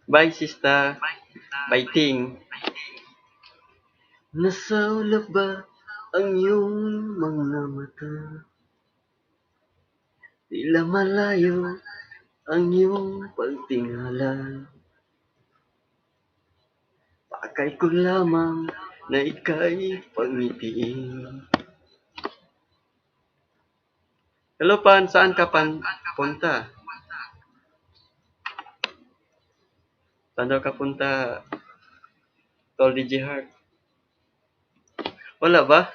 Bye, sister. Bye, Ting. Nasa ulap ba ang iyong mga mata? Tila malayo ang iyong pagtingala. Pakay ko lamang na ika'y pangitiin. Hello, Pan. Saan ka pan punta? Saan daw ka punta, Tol DJ Heart? Wala ba?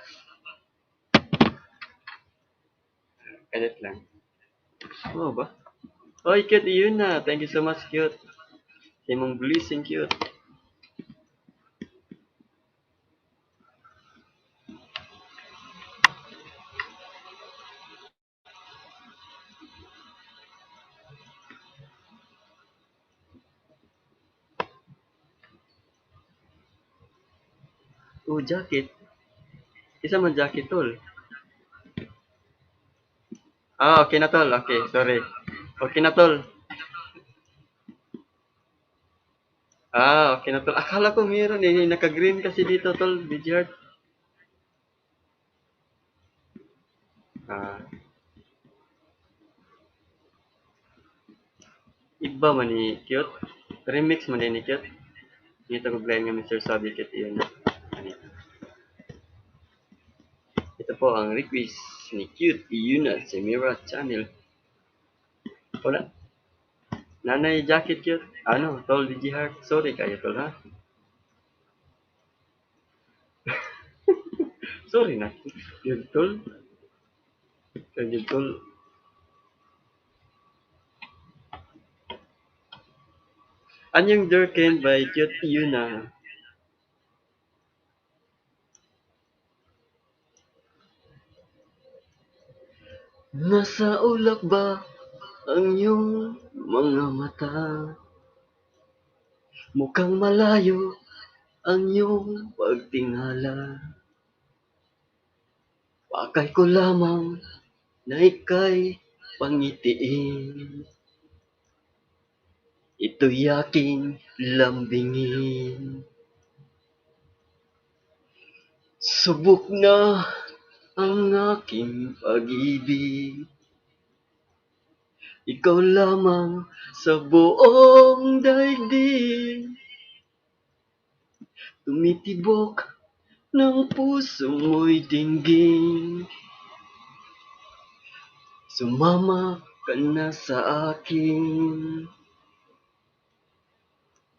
Kalit lang. Oo ba? Oy, cute yun na. Thank you so much, cute. Sa imong blessing, cute. Oh, jacket. Isa man jacket, tol. Ah, okay na, tol. Okay, sorry. Okay na, tol. Ah, okay na, tol. Akala ko meron eh. Naka-green kasi dito, tol. DJ Heart. Ah. Iba man ni cute. Remix man ni cute. Dito ko blind nga Mr. Sabi cute yun. Ito po ang request ni Cute Yuna sa Mira Channel. Wala. Nanay jacket cute. Ano, tol DJ Heart. Sorry kayo tol ha. Sorry na. Yun tol. Yun tol. Anyong Durkin by Cute Yuna. Nasa ulap ba ang iyong mga mata? Mukhang malayo ang iyong pagtingala. Pakay ko lamang na ika'y pangitiin. Ito'y aking lambingin. Subok na ang aking pag-ibig. Ikaw lamang sa buong daigdig. Tumitibok ng puso mo'y dinggin. Sumama ka na sa akin.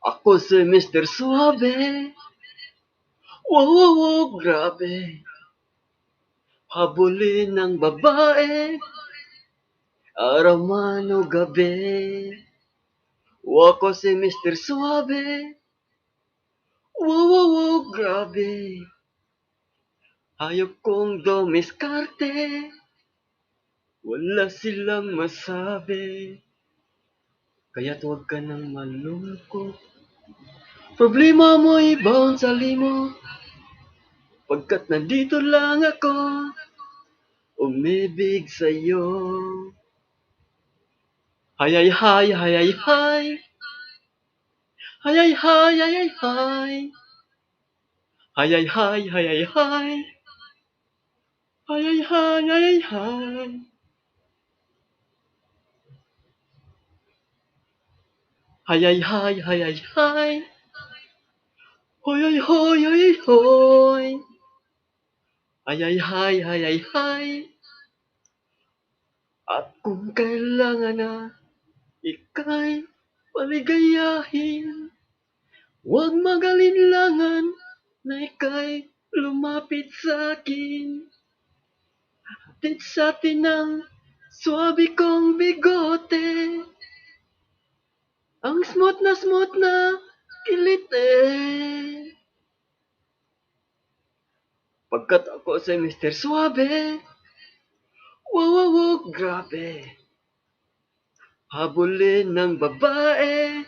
Ako si Mr. Suave. Wow, wow, wow, grabe. Habulin ng babae, araw man o gabi. Ako si Mr. Suave. Wow, wow, wow, grabe. Hayop kong dumiskarte, wala silang masabi. Kaya't huwag ka nang malungkot. Problema mo'y baon sa limot. Pagkat nandito lang ako, umibig sa'yo. Hay ay hay hay ay hay. Hay ay hay ay ay hay. Hay ay hay hay ay hay. Hay ay hay ay ay hay. Hay ay hay hay ay hay. Hoy ay hoy ay hoy. Ay ay hay hay ay hay. At kung kailangan na ika'y paligayahin, huwag magalinlangan na ika'y lumapit sa akin. Hatid sa atin ang swabe kong bigote, ang smooth na kilite. Pagkat ako si Mr. Suave, wow, wow, wow, grabe. Habulin ng babae,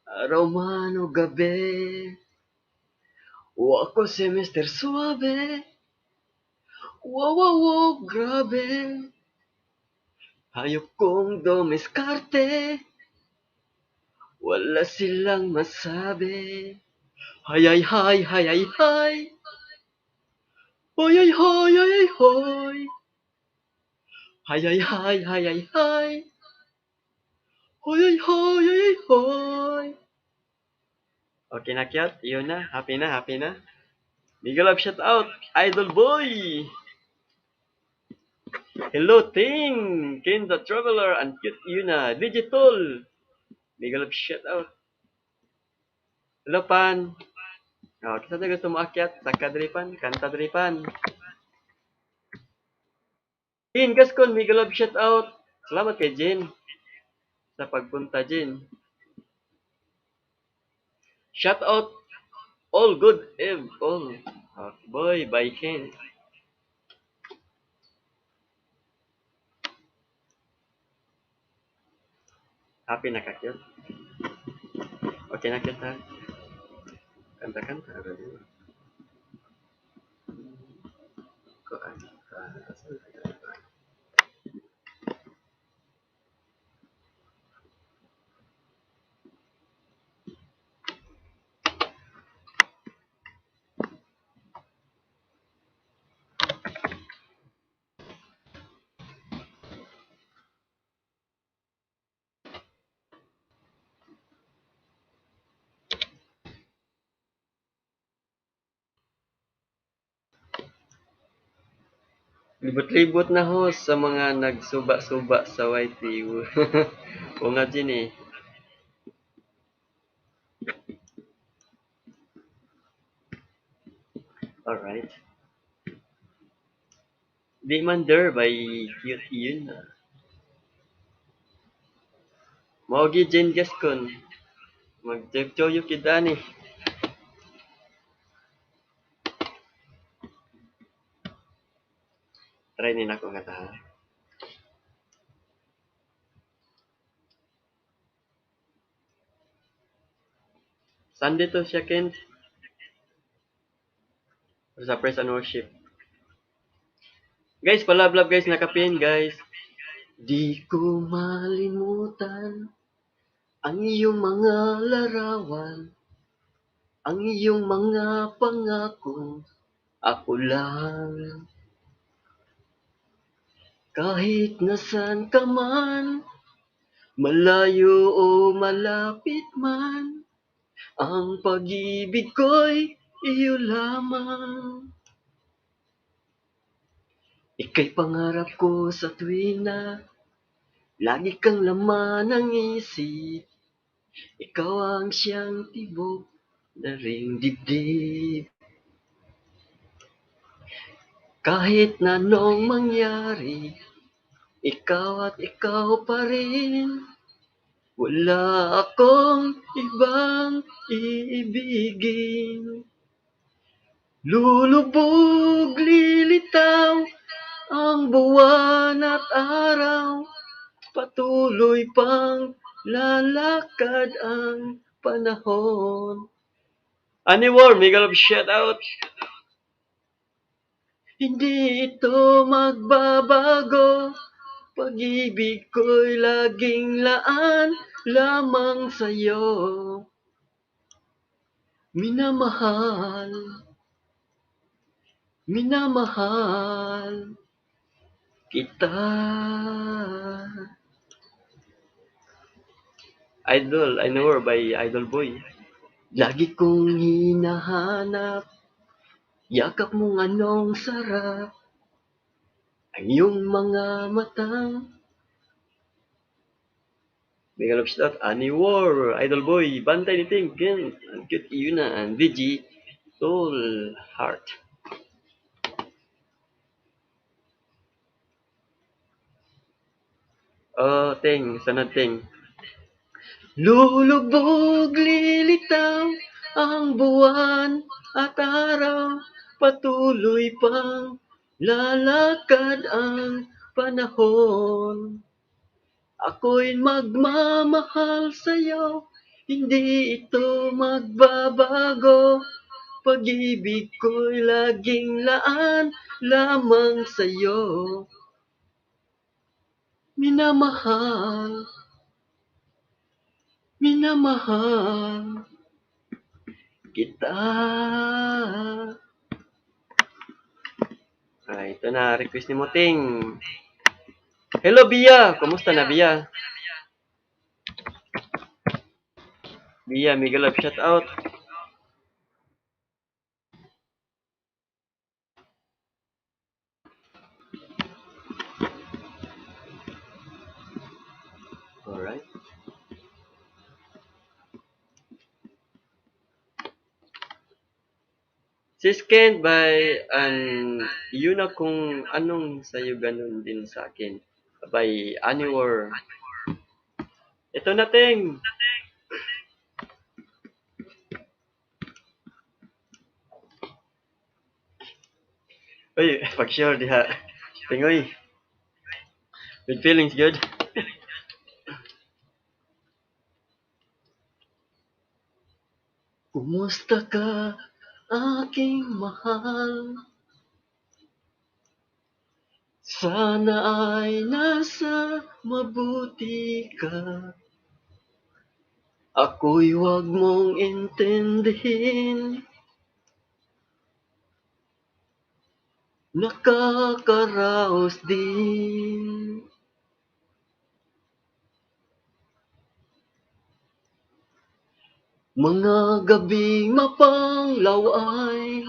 araw man o gabi. O ako si Mr. Suave, wow, wow, wow, grabe. Hayop kong dumiskarte, Wala silang masabi. Hay ay hay hay ay hay. Hoy ay hoy ay ay hoy. Hay ay hay hay ay hay. Hoy ay hoy ay ay hoy. Okay na, cute. Yun na. Happy na, happy na. Mega love shout out, Idol Boy! Hello, Ting! Ken the Traveler and cute Yuna. Digital! Mega love shout out. Hello, Pan. Oh, kinsa gusto mo akyat? Saka diri, Pan. Kanta diri, Pan. Jin Gascon, mega love shout out. Salamat kay Jin sa pagpunta, Jin. Shout out all good eve all. Okay, boy, bye Ken. Happy na ka, cute? Okay na, cute, ha? Kanta-kanta. Kuan, kuan, kuan. Libot-libot na ho sa mga nagsuba-suba sa YT. O nga, Jenny. Alright. Di man there by cute yun. Maogi Jane Gascon. Mag-joyo kid ani. Try ni nako nga ta. Sunday to siya, Kent. Sa praise and worship. Guys, palablab guys, nakapin guys. Di ko malimutan ang iyong mga larawan, ang iyong mga pangako, ako lang. Kahit nasan ka man, malayo o malapit man, ang pag-ibig ko'y iyo lamang. Ika'y pangarap ko sa tuwina, lagi kang laman ng isip, ikaw ang siyang tibok na ring dibdib. Kahit na anong mangyari, ikaw at ikaw pa rin. Wala akong ibang iibigin. Lulubog, lilitaw ang buwan at araw. Patuloy pang lalakad ang panahon. Anywhere, mega love shout out. Hindi ito magbabago. Pag-ibig ko'y laging laan lamang sa'yo. Minamahal, minamahal kita. Idol, I know her by Idol Boy. Lagi kong hinahanap, yakap mong anong sarap, ang iyong mga matang. Mega love shout out, Annie War, Idol Boy, Bantay ni Ting, Ken, ang cute Yuna, and DG, Soul Heart. Oh, Ting, sunod Ting. Lulubog, lilitaw ang buwan at araw, patuloy pang lalakad ang panahon. Ako'y magmamahal sa'yo, hindi ito magbabago. Pag-ibig ko'y laging laan lamang sa'yo. Minamahal, Minamahal kita. Ah, ito na, request ni Muting. Hello, Bia! Kumusta na, Bia? Bia, mega love shout out. Alright. Sis Ken by an yun na kung anong sa'yo ganun din sa akin. By Anywhere. Ito na, Ting! Uy, pag-share diha. Tingoy. Good feelings, good. Kumusta ka, aking mahal? Sana ay nasa mabuti ka. Ako'y wag mong intindihin. Nakakaraos din. Mga gabing mapanglaway,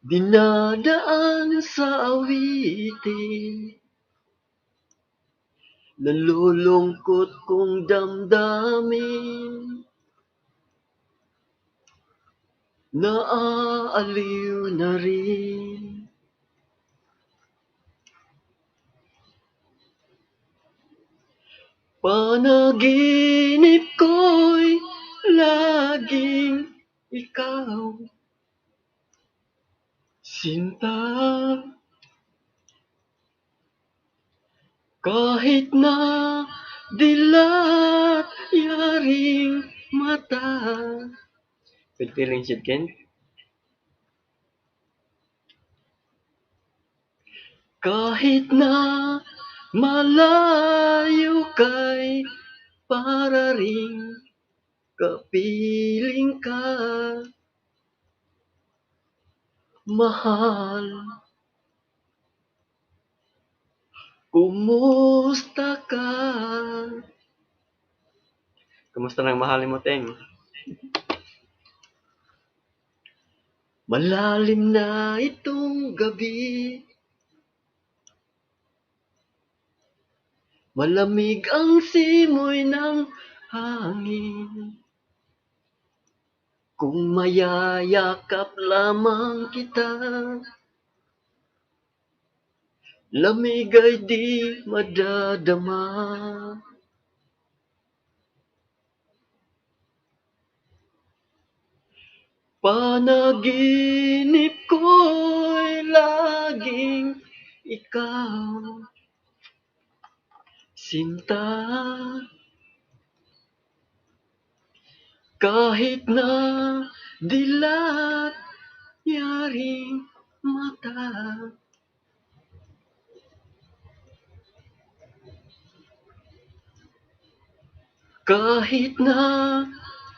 dinadaan sa awitin, nalulungkot kong damdamin, naaaliw na rin. Panaginip ko'y laging ikaw, sinta. Kahit na dilat yaring mata. Good feeling, Ken. Kahit na malayo kay para ring kapiling ka, mahal. Kumusta ka? Kumusta nang mahal mo, Teng? Malalim na itong gabi. Malamig ang simoy ng hangin. Kung mayayakap lamang kita, lamig ay di madadama. Panaginip ko'y laging ikaw, sinta. Kahit na dilat yaring mata. Kahit na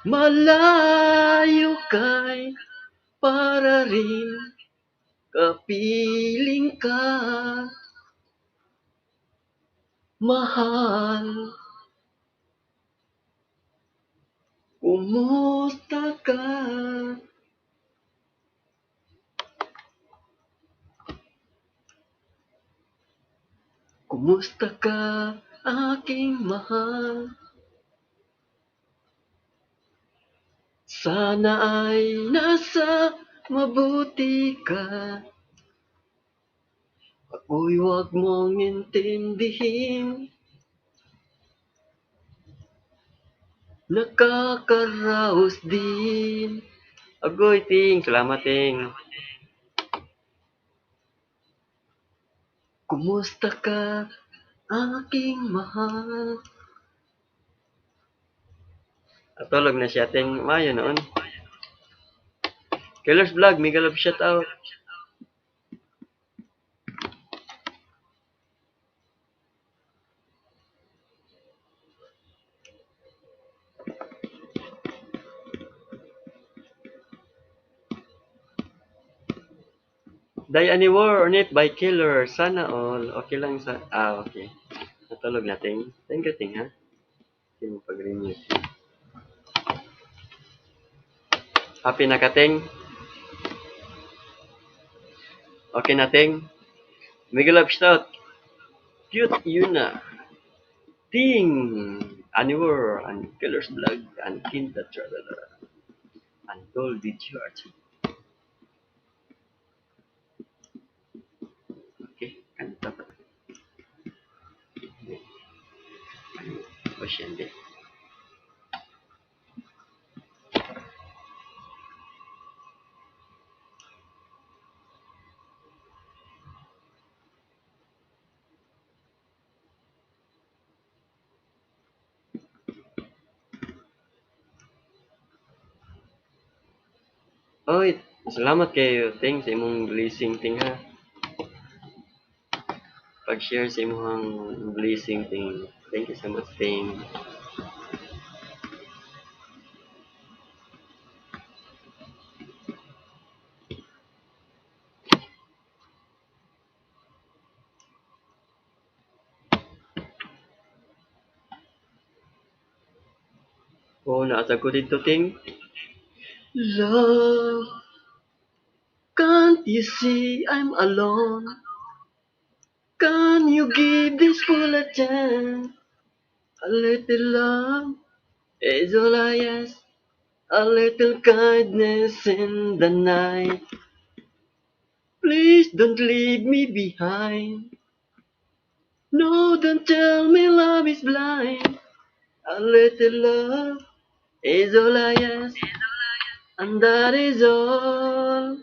malayo kay para rin kapiling ka, mahal. Kumusta ka? Kumusta ka, aking mahal? Sana ay nasa mabuti ka. Ako'y wag mong intindihin. Nakakaraos din. Agoy, Ting. Salamat, Ting. Kumusta ka, aking mahal? Atulog na siya, Ting. Mayo noon. Killer's Vlog, mega love shout out. Die Anywhere or Net by Killer. Sana all. Okay lang sa... Ah, okay. Natulog na, Ting. Thank you, Ting, ha? Hindi mo pag-renew. Happy na ka, Ting? Okay na, Ting? Mega love shout. Cute Yuna. Ting! Anywhere and Killer's Vlog and Kinta Traveler. And Goldie Chart. Okay, kanta pa. O siya, hindi. Oy, salamat kayo, Ting, sa imong blessing, Ting, ha. Pag-share sa imong blessing, Ting. Thank you so much, Ting. Oo, naasag ko dito, Ting. Love, can't you see I'm alone? Can you give this fool a chance? A little love is all I ask. A little kindness in the night. Please don't leave me behind. No, don't tell me love is blind. A little love is all I ask. And that is all.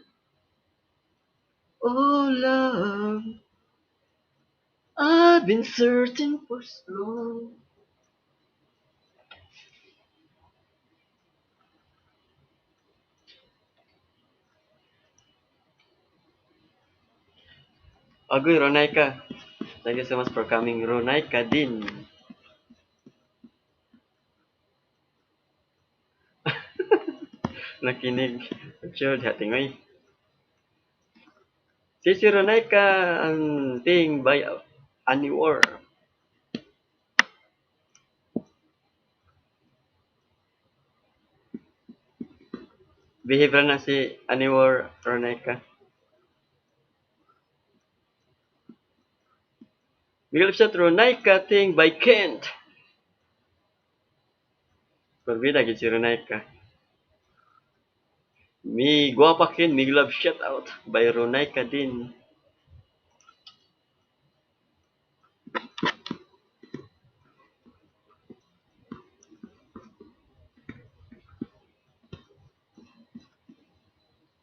Oh, love, I've been searching for so long. Agoy, Ronaika. Thank you so much for coming, Ronaika din. Nakinig. Sure, dating oy. Si Ronaika ang Ting by Anywhere. Behave na si Anywhere, Ronaika. Bigla siya Ronaika Ting by Kent. Parbida gid si Ronaika. Mi guwapa kin, mi love shout out by Ronaika din.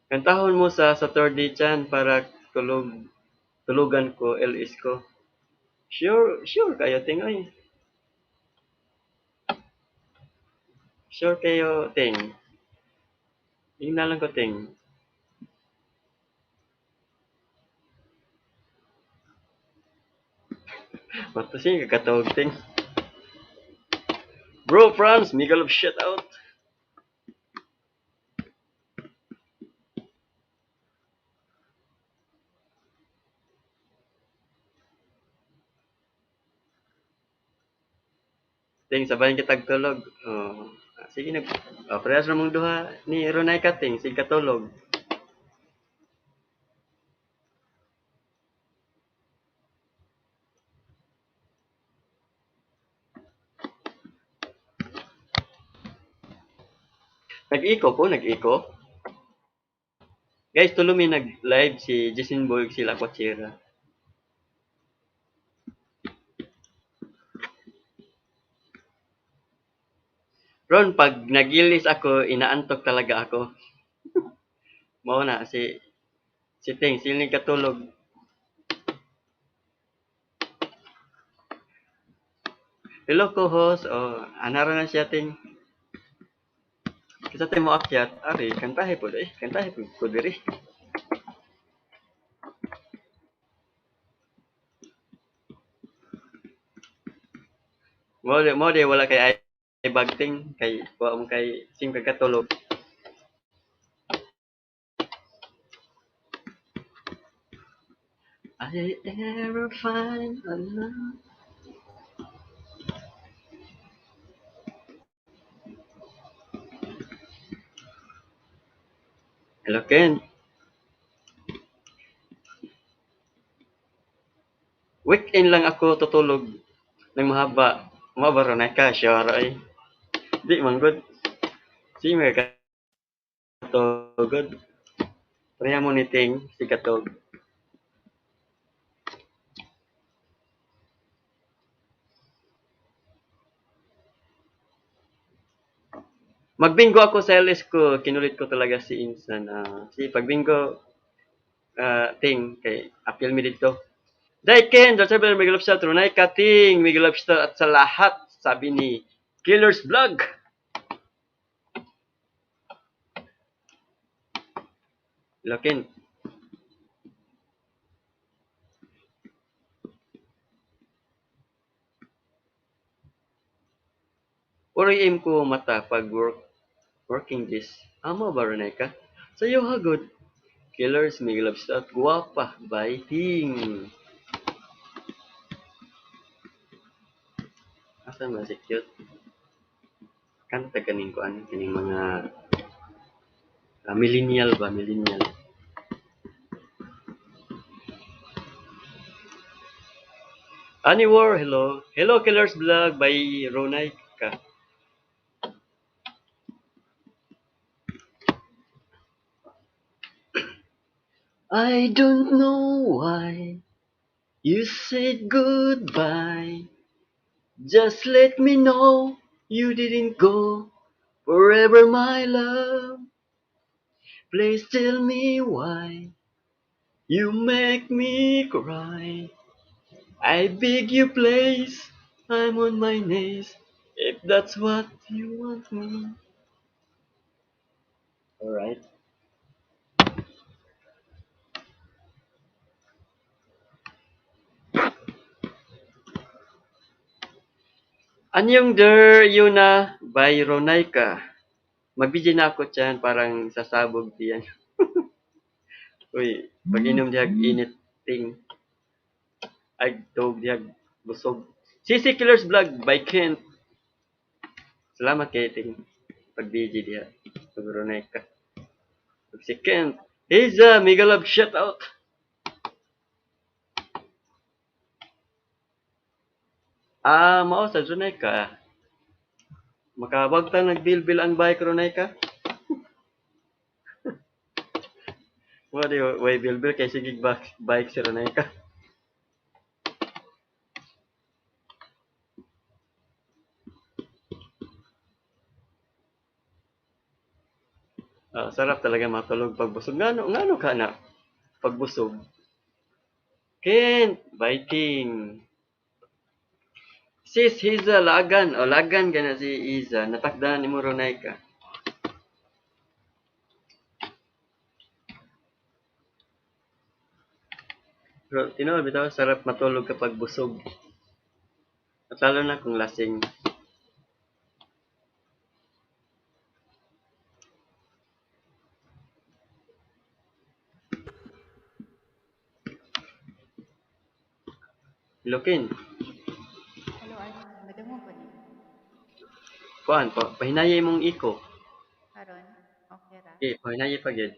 Kantahon mo sa Saturday chan para tulugan ko LS ko. Sure, sure kayo Ting oy. Sure kayo Ting. Ingna lang ko Ting. Matusin kakatawag Ting. Bro Franz, mega love shout out. Ting, sabayan kitag tulog. Oh, sige nag parehas ra mong duha ni Ronaika Ting, sige katulog. Nag-echo ko, nag-echo. Guys, tulo mi nag-live si Jason Boy ug si Lakwachera. Ron, pag nagilis ako, inaantok talaga ako. Mao na, si Ting, sili katulog. Hello, co-host. Oh, anara na siya, Ting. Kasi tayo mo akyat, ari, kantahe po, eh. Kantahe po, ko diri. Mo di, wala kay bagting kay wa mo kay sim kag katulog. I ever find a love. Hello, Ken. Weekend lang ako tutulog ng mahaba. Mahaba ron ay ka, sure ay. Di man good. Sige may katugod. Pareha mo ni Ting, si katog. Magbingo ako sa LS ko, kinulit ko talaga si Insan. Si pagbingo, Ting, kay apil mi dito. Dai Ken, Dr. Miguel Lobster, Trunay Kating, Miguel Lobster at sa lahat, sabi ni Killer's Vlog. Lokin. Puro im ko mata pag working this. Amo ba rin ka? Sayo hagod. Killers, Miguel Lobster at guwapa. Biting. Asa man si cute? Kanta kaning kuan kaning mga millennial ba? Millennial. Annie War, hello. Hello, Killers Vlog by Ronaika. I don't know why you said goodbye. Just let me know you didn't go forever, my love. Please tell me why you make me cry. I beg you, please, I'm on my knees. If that's what you want me. All right. Anyong der yuna by Ronaika. Magbidyo na ako tiyan, parang sasabog diyan. Uy, pag-inom dihag init ting. Ay, tog dihag busog. CC Killers Vlog by Kent. Salamat kay ting pag-BG diha. Pag Ronaika. Pag si Kent. Haza, mega love shout out. Mao sa Ronaika. Makabagta nagbilbil ang bike Ronaika. Wa di way bilbil kay sige bike si Ronaika. Sarap talaga matulog pag busog. Ngano ka na pag busog? Kent, biting. Sis Hiza lagan o lagan ka na si Iza natakdan ni mo Ronaika. Pero tinuod bitaw sarap matulog kapag busog. At lalo na kung lasing. Lokin. Hello, Archie. Madungog ko ni. Kuan, pahinayay mong iko. Karon, okay ra. Okay, pahinayay pa gyud.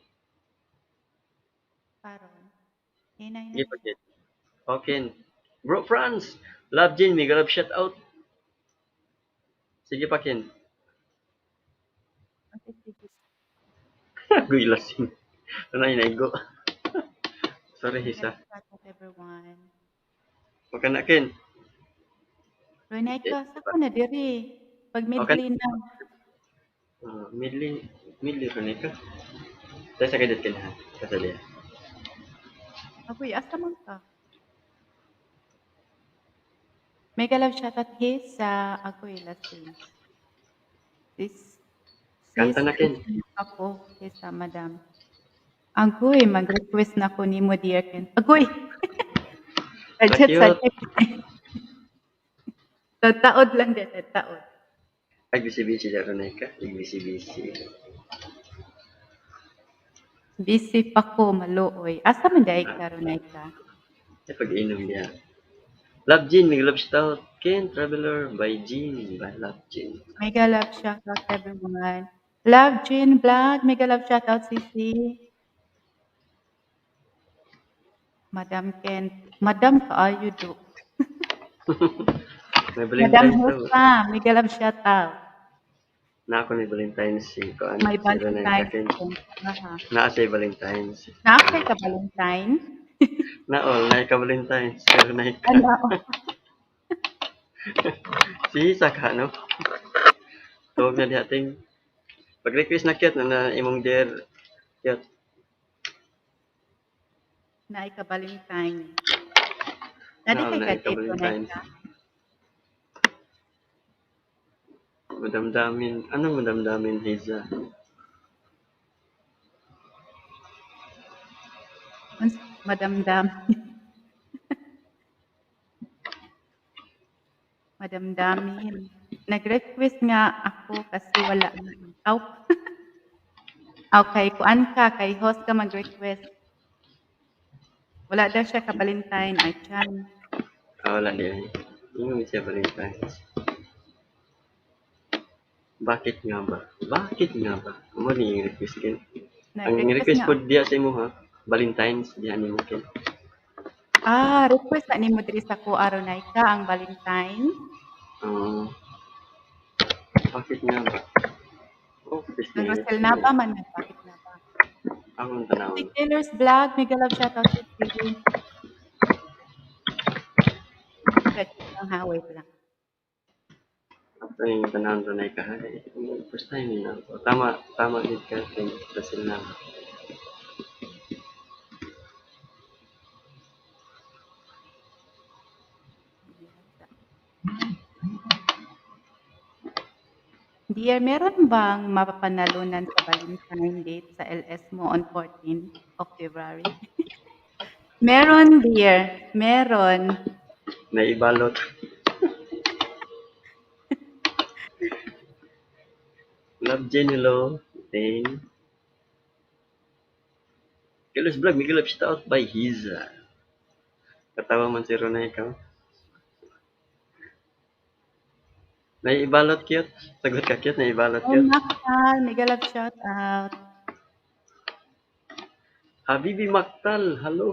Karon, hinay na Sige pa siya. gyud. Okay. Bro Franz, love Jin, mega love shout out. Sige pa Ken. Okay, sige. Guy lasing. Ano na inaigo. Sorry, Mega Hisa. love shout out everyone. Baka na Ken. Ronaika, sa ko na diri. Pag Okay. medley na. Medley, medley Ronaika. Tayo sa kadit Ken ha. Kasali. Agoy, asa man ka? Mega love shout out Hisa. Agoy, lasing. Sis, sis, Kanta na Ken. ako, Hisa, madam. Agoy, mag-request na ko nimo dear Ken. Agoy! Budget sa Cute. Taod lang din, taod. Ay, busy-busy na Ronaika. Ay, busy-busy. Busy pa ko, maluoy. Asa man diay ka, Ronaika? Ay pag-inom diha. Love Jean, may love shout. Ken Traveler by Jean, by Love Jean. Mega love shoutout everyone. Love Jean Vlog, mega love shoutout Sisi. Madam Ken, Madam kaayo do. May Madam Valentine's daw. Hosa, mega love shoutout. Na ako ni Valentine's si kuan May si Ronan Valentine's Kaken. Ha. Naa siya Valentine's. Naa kay ka Valentine? Na all na ka Valentine's pero na ka. Ano? Si saka no. Tuog na diha ting. Pag-request na cute na na imong dear cute. Naay ka Valentine. Nadi Na all kay na ka ka dito na Valentine's. ka. Madamdamin. Anong madamdamin, Hazel? Madamdam. Madamdamin. Nag-request nga ako kasi wala na. Aw. Okay, kuan ka kay host ka mag-request. Wala daw siya ka Valentine ay chan. Ah, wala di ay. Ingon siya Valentine's. Bakit nga ba? Bakit nga ba? Amo ni yung request kin. Ang Nag-request request nga. po diya sa imo ha. Valentine's diya nimo kin. Ah, request na nimo diri sa ko aron ka ang Valentine. Oh. Bakit nga ba? Oh, Ang Rosel Nava man na, bakit nga ba? Akong tanawon. Si Taylor's Vlog, mega love shoutout to you. Check lang ha, wait lang. Ato yung tanawon runay ka ha. First time na ako. Tama, tama gid ka kay Rosel Nava. Dear, meron bang mapapanalunan sa Valentine date sa LS mo on 14 of February? Meron, dear. Meron. Naibalot. Love Jen, hello. Dane. Kilos Vlog, Miguel Love shout out by Hiza. Katawa man si Ronay ikaw. Naibalot cute. Sagot ka cute, naibalot Oh, cute. Maktal, mega love shout out. Habibi Maktal, hello.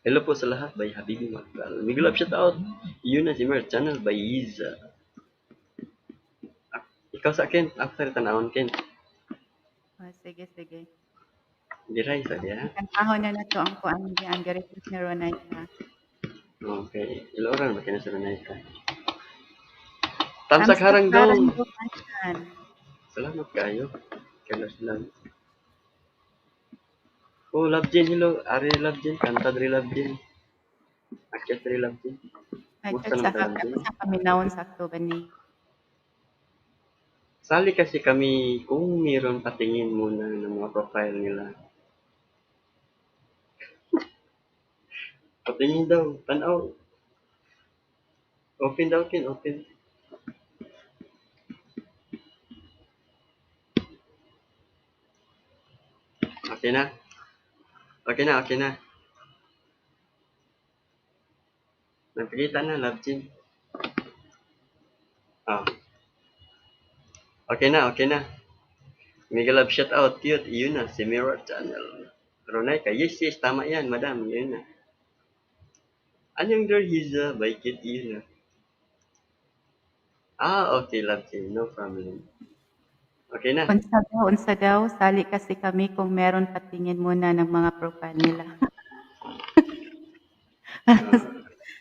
Hello po sa lahat by Habibi Maktal. Miguel Love shout out. Yun na si Mer Channel by Yiza. Ikaw sa akin, after tanawon Ken. Oh, sige, sige. Diray sa diya. Kantahon na na to ang kuan niya, ang request ni Ronay ka. Okay, iloran ba kina sa Ronay ka? Tamsak harang dong. Salamat kayo. Kalos lang. Oh, Love Jen, hello. Ari Love Jen, kanta diri Love Jen. Akyat diri Love Jen. Ay, Musta sa naman ka, Love Jen? sa paminawon sakto ba ni? Sali kasi kami kung meron patingin muna ng mga profile nila. Patingin daw, tanaw. Open daw, Ken, open. Okay na? Okay na, okay na. Nagpakita na, Love Jen. Ah. Okay na, okay na. Mega love shout out, cute. Iyon na, si Mirror Channel. Ronay ka, yes, yes, tama yan, madam. Yun na. Anong girl Hiza by cute, iyon na. Ah, okay, Love Jen, no problem. Okay na. Unsa daw, sali kasi kami kung meron patingin muna ng mga profile nila.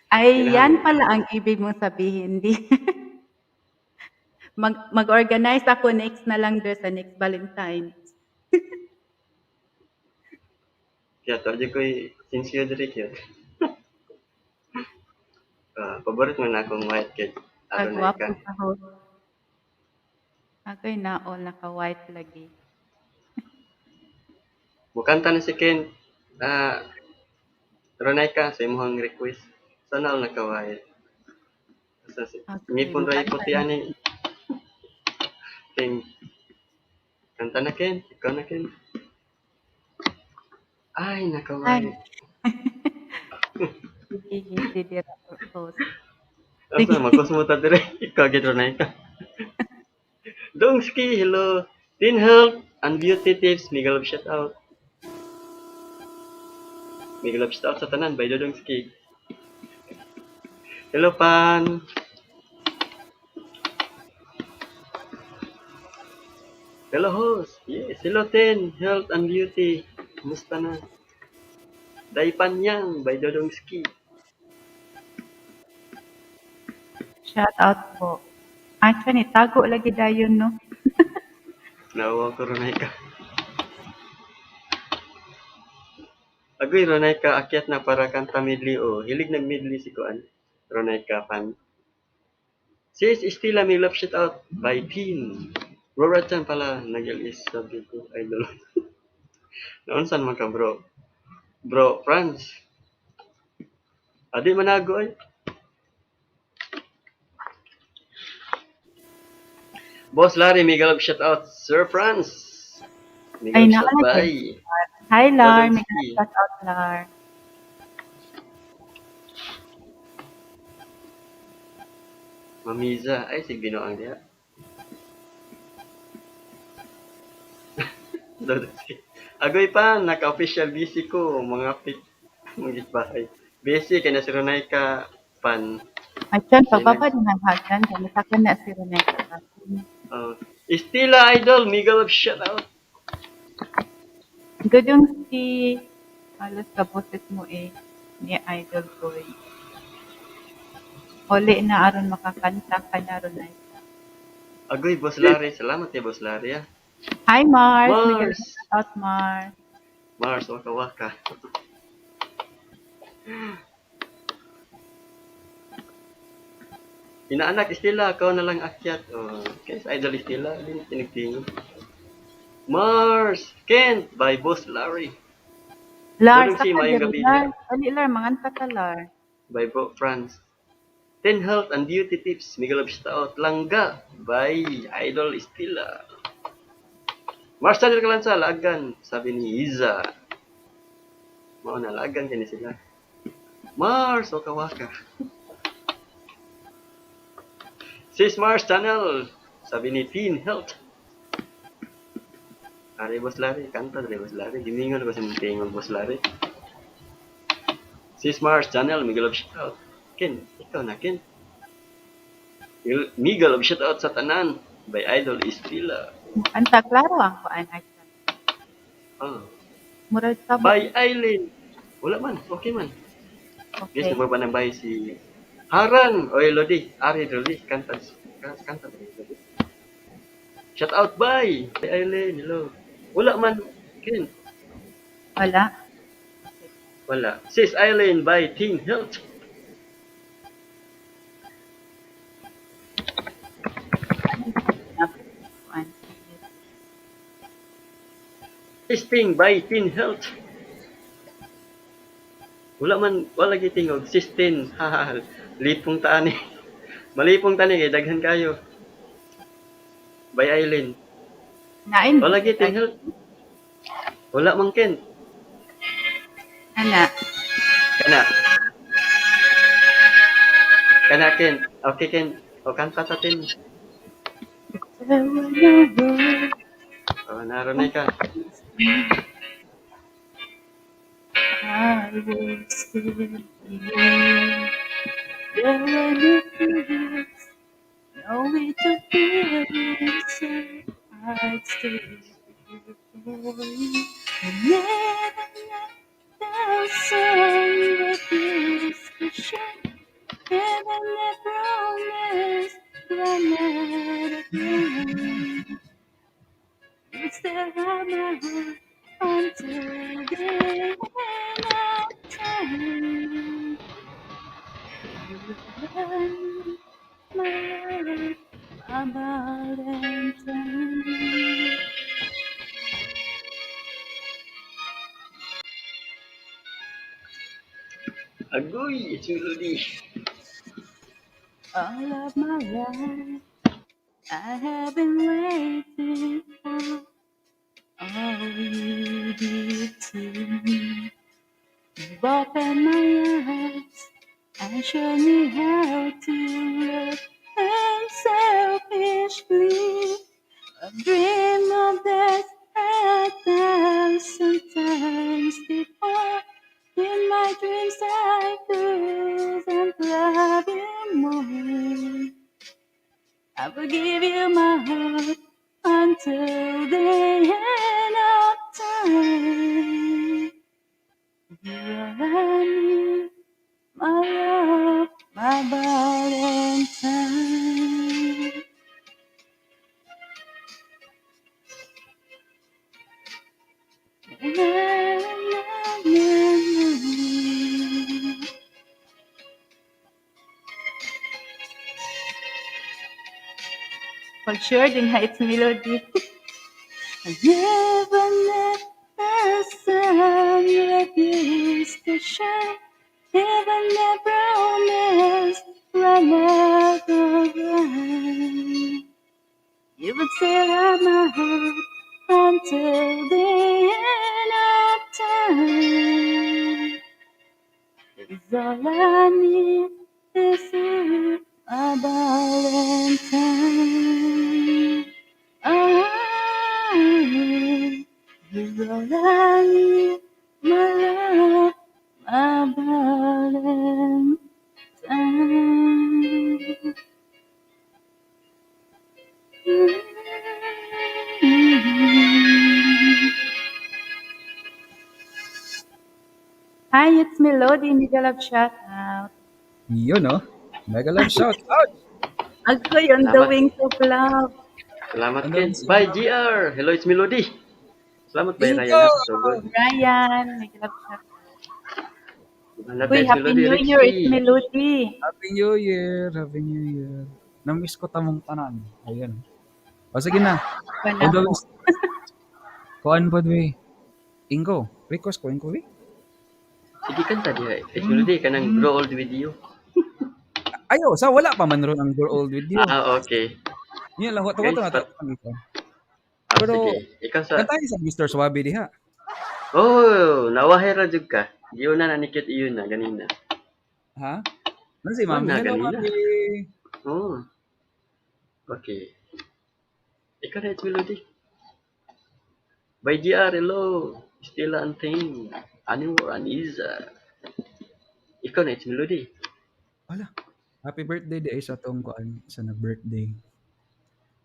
Ay, yan pala ang ibig mong sabihin, di. Mag-organize ako next na lang doon sa next Valentine's. Kaya to, di ko'y sincere diri cute. Paborito man akong white cake. Aron na Kagwapo ka. sa host. Ako'y naol, naka-white lagi. Mukanta na si Ken. Ronay ka sa imong request. Sana all naka-white. Sa Okay, ngipon ra mukanta puti na. ani. King. Kanta na, Ken. Ikaw na, Ken. Ay, Ay. Nakaway. Sige, sige, host. Sige. Asa, magkusmo ta dire. Ikaw, gid na ka. Dongski, hello. Teen Health and Beauty Tips. Miguel love shout out. Miguel love shout out sa tanan. By Dodongski. Hello, Pan. Hello, host. Yes. Hello, Ten. Health and Beauty. Kumusta na? Daipan Yang by Dodongski. Shout out po. Actually, tago lagi dayon, no? Nawa ko rin ka. Agoy, Ronay ka, akyat na para kanta medley. Oh, hilig nag medley si Kuan. Ronay ka, pan. Sis Estela, may love shout out by Pin. Bro Ratchan pala, nag-LS sabi ko, idol. Naunsan man ka, bro? Bro, Franz. Adi manago ay. Boss Larry, may love shout out. Sir Franz. May Ay, love shout naa by. Hi, Lar. May Dodongski. shout out, Lar. Mamiza. Ay, sig binuang diha. Dodongski. Agoy pa, naka-official busy ko. Mga pit, mga bahay. Busy, kaya na si Ronay ka, pan. Ay, tiyan, Siya pagbaba din ang hagdan. Kaya na si Ronay ka. Estela Idol, mega love shout out. Dodong si halos ka boses mo eh ni Idol Boy. Uli na aron makakanta ka na, Ronay. Agoy, Boss Larry. Salamat kay Boss Larry. Ah. Hi, Mars. Mega Mars. shout out, Mars. Mars, waka waka. Inaanak, Estela, ikaw na lang akyat. Oh, kaya sa Idol Estela, din tinigtingin. Mars, Kent, by Boss Larry. Lar, Dodong si saka maayong diri, gabi Lar. niya. Dali, Lar, manganta ka, Lar. By Bro Franz. 10 Health and Beauty Tips, Miguel of Out Langga, by Idol Estela. Mars Channel Kalansa, laagan, sabi ni Iza. Mao na, laagan kini sila. Mars, waka waka. Sis Mars Channel, sabi ni Teen Health. Ari Boss Larry, kanta diri Boss Larry. Gimingon ko sa mong tingog Boss Larry. Sis Mars Channel, Miguel of Shout. Ken, ikaw na Ken. Miguel of Shout out sa tanan by Idol Estela. Anta, klaro ang kuan ay. Oh. Murag sa By Eileen. Wala man, okay man. Okay. Guys, nagba ng by si Harang. Oy, Lodi. Ari, Lodi. Kanta. Kanta. Lodi. Shout out by Eileen. Hello. Wala man. Ken. Wala. Wala. Sis Eileen by Teen Health. Kuan. Sisting by Teen Health. Wala man, wala gitingog. Sistin. Ha, lipong taani. Malipong tani kay daghan kayo. By Eileen. Nain. Wala giting health. Wala man Ken. Ana. Kana. Kana Ken. Okay Ken. O kanta ta Tin. Oh, naroon na ka. I will still be here. There were no fears, no way to feel inside. I'd stay here for you. And never let the sun refuse to shine. Heavenly promise, the night again. You still have my heart until the end of time. You run my life, my Valentine. Agoy, it's Lodi. All of my life, I have been waiting for All you did to me. You opened my eyes and showed me how to love unselfishly. I've dreamed of this 1,000 times before. In my dreams, I couldn't love you more. I will give you my heart until the end of time. You're all I need, my love, my Valentine. Na, na, na, na. Pag-sure din ha, it's melody. I never let the sun refuse to shine. Even the promise run out of line. You would still have my heart until the end of time. Is all I need is you, my Valentine. Ah, is all I need, my love, my Valentine. Hi, it's Melody. Mega love shout out. Yun, no? Mega love shout out! Agoy on the Salamat. Wings of Love. Salamat, Ano Ken. yung Bye, GR. Hello, it's Melody. Salamat, bye, Ryan. Ingo! Ha, sa sugod. Ryan, mega love shout out. Hanap Uy, it's Happy Melody. New Year. It's Rixie. Melody. Happy New Year! Happy New Year! Namiss ko tamong tanan. Ayun. O sige na. Wala On the ko. wings. Kuan po we. Ingo. Request ko, Ingo, we. Sige, kanta diha. It's Melody, kanang Grow Old With You. Ayo, sa wala pa man ron ang Grow Old With You. Ah, okay. Yun lang, Guys, tawa na pat- ito. Ah, Pero, sige. Ikaw sa. kantahin sa Mr. Suabe diha. Oh, nawahe ra jud ka. Giuna na ni Kit iyon na ganina. Ha? Ano si Mami? Wala, Hello, ganina. Mami. Oh. Okay. Ikaw na, it's Melody. Bye, GR. Hello. Stella and Ting. Anwar Aniza. Ikaw na, it's Melody. Wala. Happy birthday day sa atong kuan sa na birthday.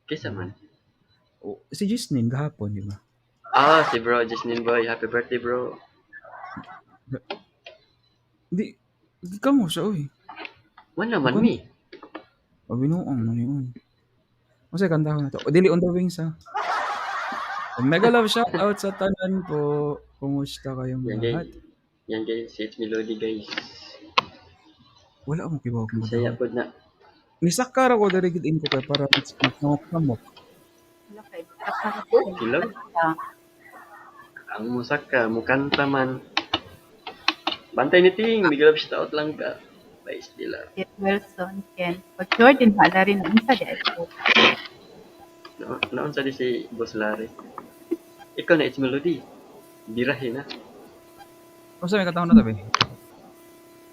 Kisa man. Oh, si Justin gahapon, di ba? Ah, si bro, Justin boy. Happy birthday, bro. Di, di ka mo siya, oy. Wala man Kuan- mi. O binuong, ano yun? O sige, kanta ko na to. O, dili On the Wings, ha? Mega love shout out sa tanan po. Kumusta kayong Yan lahat? guys. Yan guys, it's Melody guys. Wala akong kibaw kung Bisaya magdahol. pod na. Nisakara ko diri gid ko kay para magkamok. Wala kay Baka Okay lang. Ang musaka, mukanta man. Bantay ni Ting, big love shout out lang ka. Bye, Stella. Kit Wilson, Ken. Pag-sure din hala rin ang isa di ko. Naon sa di si Boss Larry. Ikaw na, it's Melody. Birahin na. Unsa may katahon na tabi?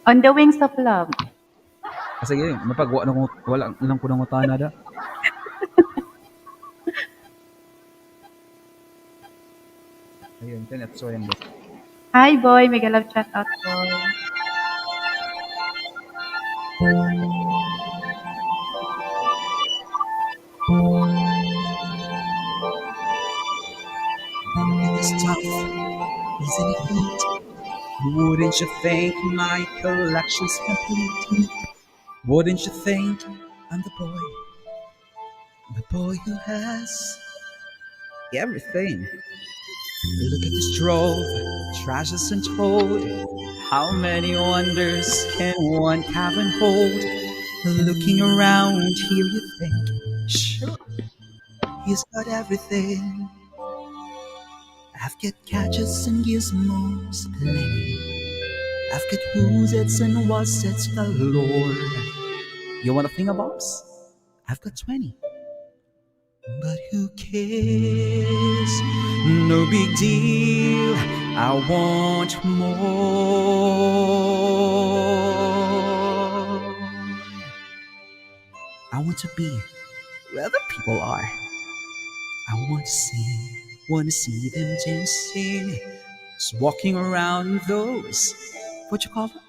On the Wings of Love. Ah, sige, mapagwa na ko wala lang ko nangutana da. Ayun, kan at so yan. Hi, boy. Mega love shout out, boy. It is tough, isn't it neat? Wouldn't you think my collection's complete? Wouldn't you think I'm the boy who has everything? Look at this trove, treasures untold. How many wonders can one cavern hold? Looking around here, you think, sure, he's got everything. I've got gadgets and gizmos plenty. I've got who's its and what's its galore. You want a thing of bobs? I've got 20. But who cares? No big deal. I want more. I want to be where the people are. I want to see them dancing, just walking around those, what you call them?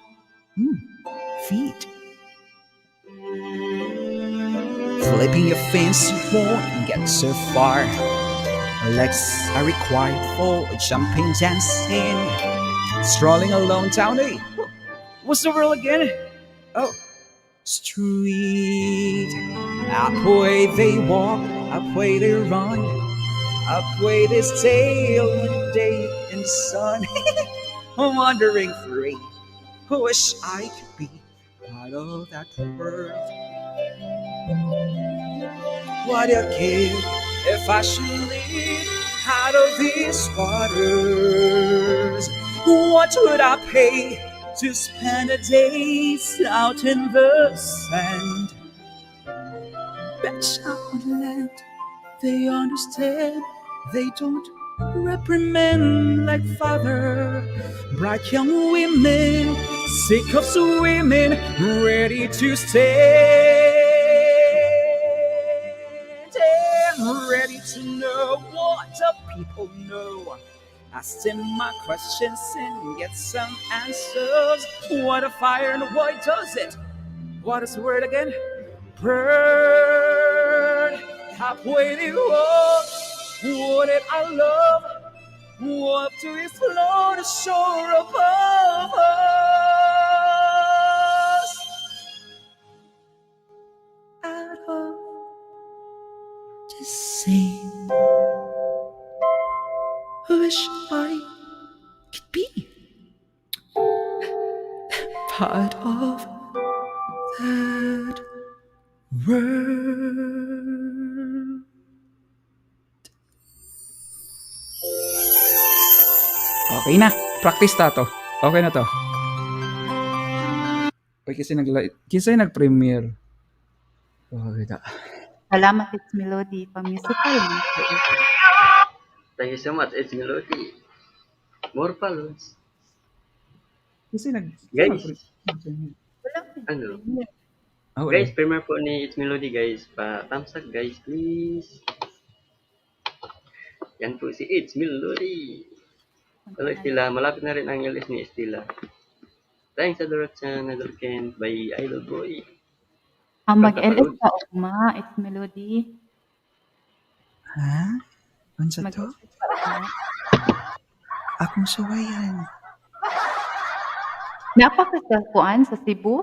Feet. Flipping your fence, you won't get so far. Legs are required for jumping, dancing, strolling along down a, what's the word again? Oh, street. Up way they walk, up way they run, up way they sail the day in the sun. Wandering free, wish I could be part of that world. What a give if I should live out of these waters? What would I pay to spend a day out in the sand? Betcha on land, they understand. They don't reprimand like father. Bright young women, sick of swimming, ready to stand and ready to know what the people know. Ask them my questions and get some answers. What a fire and why does it? What is the word again? Burn. Halfway they walk. What did I love? What to explore the shore above us? Out of the sea. Wish I could be part of that world. Okay na. Practice ta to. Okay na to. Uy, kasi nag kinsa nag-premiere. Oh, kita. Salamat, It's Melody. Pa-musical. Thank you so much. It's Melody. More follows. Kasi nag Guys. Wala. Ano? Ah, wala. Guys, premiere po ni It's Melody, guys. Pa thumbs up, guys, please. Yan po si It's Melody. Hello, Estela. Malapit na rin ang LS ni Estela. Thanks, Adorachan, Idol Ken, by Idol Boy. Ang mag-LS ka ugma, It's Melody. Ha? Unsa to? Mag-LS ka ugma. Akong suwayan. Naa pa ka sa kuan sa Cebu?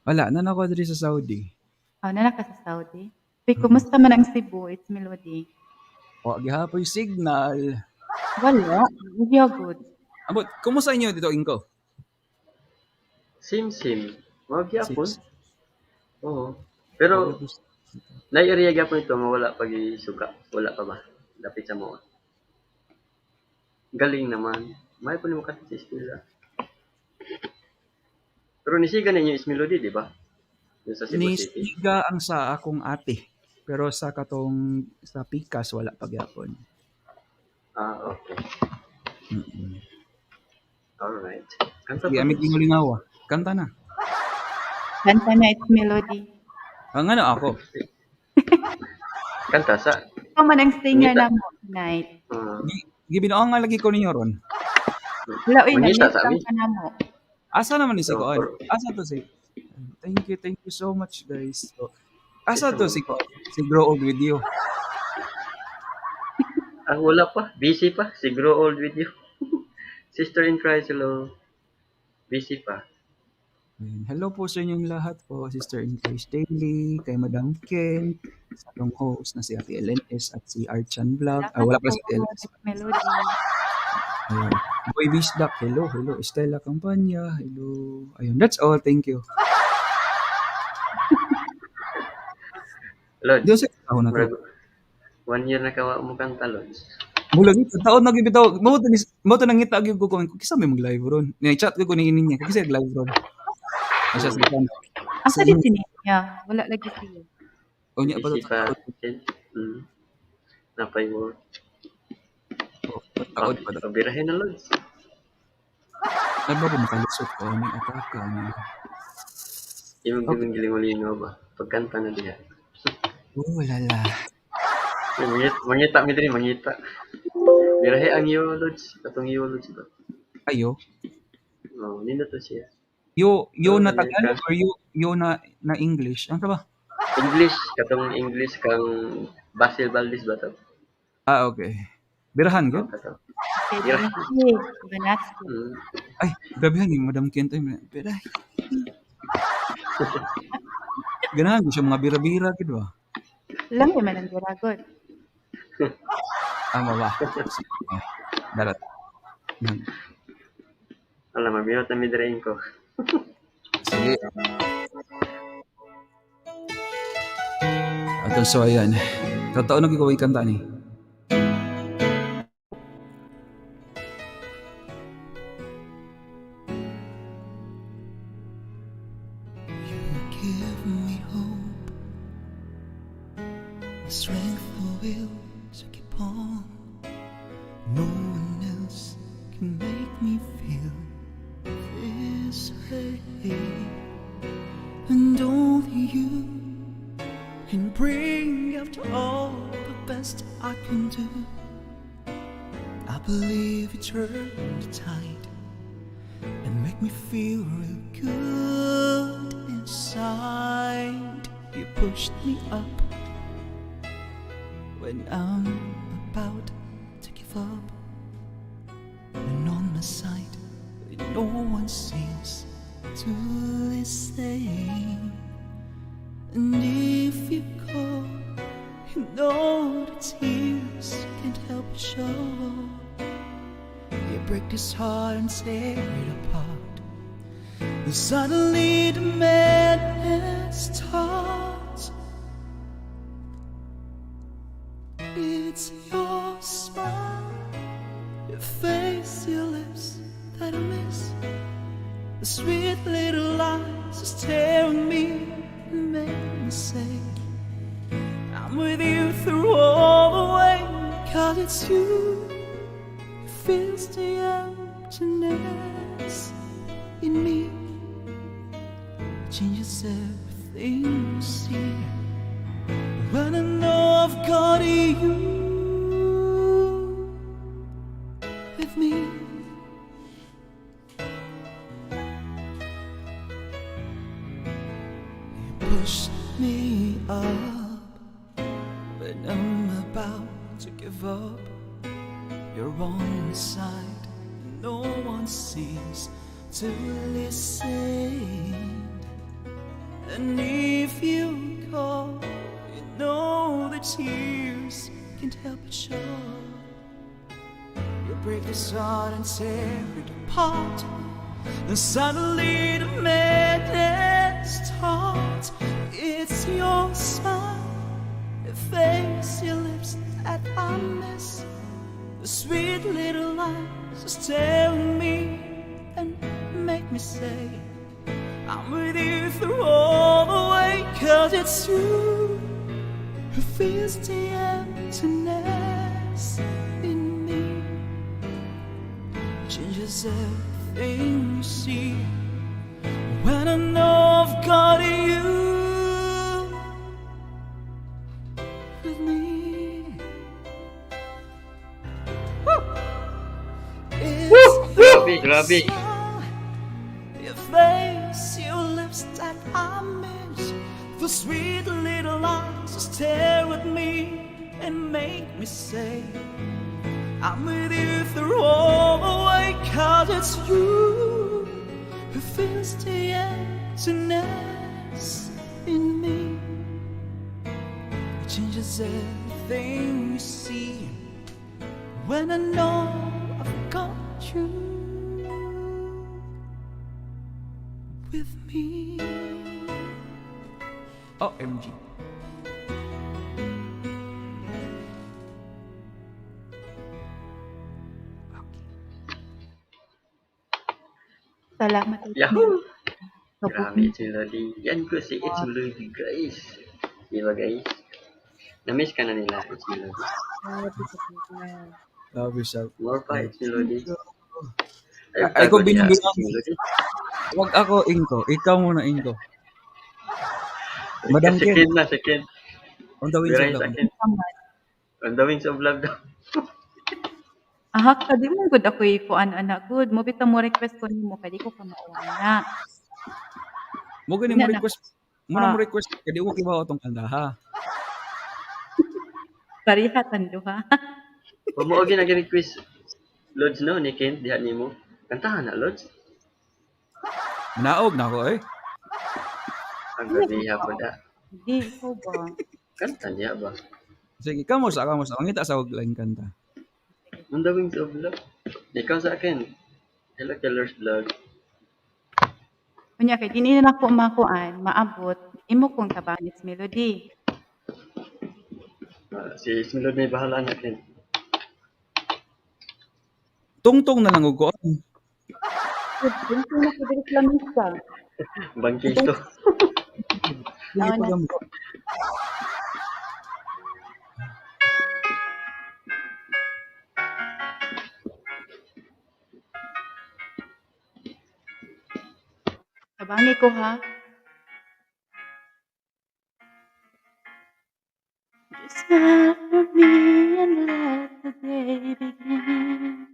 Wala, naa na ko diri sa Saudi. Oh, naa na ka sa Saudi. Uy, kumusta man ang Cebu, It's Melody? Wa gihapoy signal. Wala, good. Ambot, kumusta inyo dito Inko? Same, same. Mao gyapon. Same. Oo. Pero na area gyapon ito nga wala pa gisuka. Wala pa ba? Dapit sa mo. Galing naman. May po nimo kasi si Estela. Pero nisiga ninyo is Melody, di ba? Yung sa Cebu City. Nisiga ang sa akong ate. Pero sa katong sa Pikas wala pa gyapon. Ah, okay. Alright. Kanta Sige, pa. amig lingaw. Kanta na. Kanta na, It's Melody. Ang ano ako? Kanta sa Ikaw man ang singer Ngita. na mo tonight. Gibinuang nga lagi ko ninyo ron. Wala, uy, Mangita na-miss sa lang amin. ka na mo. Asa naman ni si So, Koan? Asa to si thank you so much, guys. So, asa to si Koan? Si Grow Old With You. Ah, wala pa. Busy pa. Si Grow Old With You. Sister in Christ, hello. Busy pa. Ayun. Hello po sa inyong lahat po, Sister in Christ Daily, kay Madam Ken, sa atong host na si Ate LNS at si Archan Vlog. Ah, wala pala si Ate LNS. It's Melody. Ayun. Boy Bisdak, hello, hello. Estela Campanya, hello. Ayun, that's all. Thank you. Lods, Diyo sa taon na to. murag 1 year na kawa mo kanta, Lods. Mula gid taon na gyud bitaw. Mao to mao to nangita gyud ko kung kinsa may mag-live ron. Ni chat ko ni niya kasi live ron. Ay siya sa kan. Asa di si Ninya? Wala lagi siya. Unya pa Busy to. pa. Napay mo. Oh, taod pa daw. Pabirahin na, Lods. Ano ba makalusot ko? Ano yung ataka? Ano? Imong Okay. okay. Giling ba? Pagkanta na diha. Oh, lala. Ay, mangita, mangita mi diri, mangita. Birahe ang iyo, Lods. Katong iyo, Lods ba? Ayo. Oh, nindot to siya. Yo, yo Oh, na Tagalog ka. or yo, yo na English? Ano ka ba? English, katong English kang Basil Valdez ba to? Ah, okay. Birahan Oh, gyud? kato. Okay, Birahe. Banaski. Banaski. Ay, grabe ni Madam Kent. Ay, birahe. Ganahan ko siya mga bira-bira gid ba? Lang man ang biragon. Tama ba? Sige. Darat. Wala, mabirot na midirain ko. Sige. Ato, so ayan. Totoo na ko kanta ni. You give me hope, the strength, the will to keep on. No one else can make me feel this way, and only you can bring out all the best I can do. I believe you turn the tide and make me feel real good inside. You pushed me up when I'm about to give up, and on my side when no one seems to listen. And if you call, you know the tears can't help but show. You break this heart and tear it apart. And suddenly the madness starts. It's your smile, your face, your lips that I miss. The sweet little lies just tear me and make me say I'm with you through all the way. 'Cause it's you who fills the emptiness in me. Changes everything you see. When I know I've got you with me. You push me up when I'm about to give up. You're on my side, no one seems to listen. And if you call, you know the tears can't help but show. You break this heart and tear it apart. And suddenly the madness starts. It's your smile, your face, your lips that I miss. The sweet little lies just tell me and make me say I'm with you through all the way. 'Cause it's you who fills the emptiness in me. Changes everything you see. When I know I've got you with me. Woo! It's Grabe, your grabe. Smile, your face, your lips that I miss. The sweet little eyes just stare at me and make me say I'm with you through all the way. 'Cause it's you who fills the emptiness in me. It changes everything you see. When I know I've got you with me. OMG. Okay. Salamat. Yahoo! Kabuk. Grabe, It's Melody. Yan ko si It's Melody, guys. Di ba, guys? Na-miss ka na nila, It's Melody. Grabe sa buhay. Love yourself. More pa, It's Melody. Ay, Ay, ko tago niya, binubilang. It's Melody. Wag ako, Inko. Ikaw muna, Inko. Madam Si Ken. Ken na, si Ken. On the wings of Birahin love. sa akin. On the wings of love daw. Ahak ka, di mo good ako ikuan anak good. Mo bitaw mo request ko nimo kay di ko ka mauana. Mo gani mo Ina na. request. Mo na mo Ah. request kay di ko kibaw atong kanta ha. Pareha tan duha. Wa mo og ginag-request Lods no ni Ken diha nimo. Kantahan na Lods. Naog na ako eh. Ang gabi po da. Di ikaw ba? Kanta niya ba? Sige, kamo sa kamo sa mangita sa og laing kanta. On the wings of love. Ikaw sa akin. Hello Killers Vlog. Unya kay dinhi na nako makuan, maabot imo kong tabangan It's Melody. Ah, si It's Melody bahala na Ken. Tungtong na lang og kuan. Tungtong na ko diri sa lamisa. Bangkito. Sige Tao na. pa gamit. Tabangi ko ha. Just smile for me and let the day begin.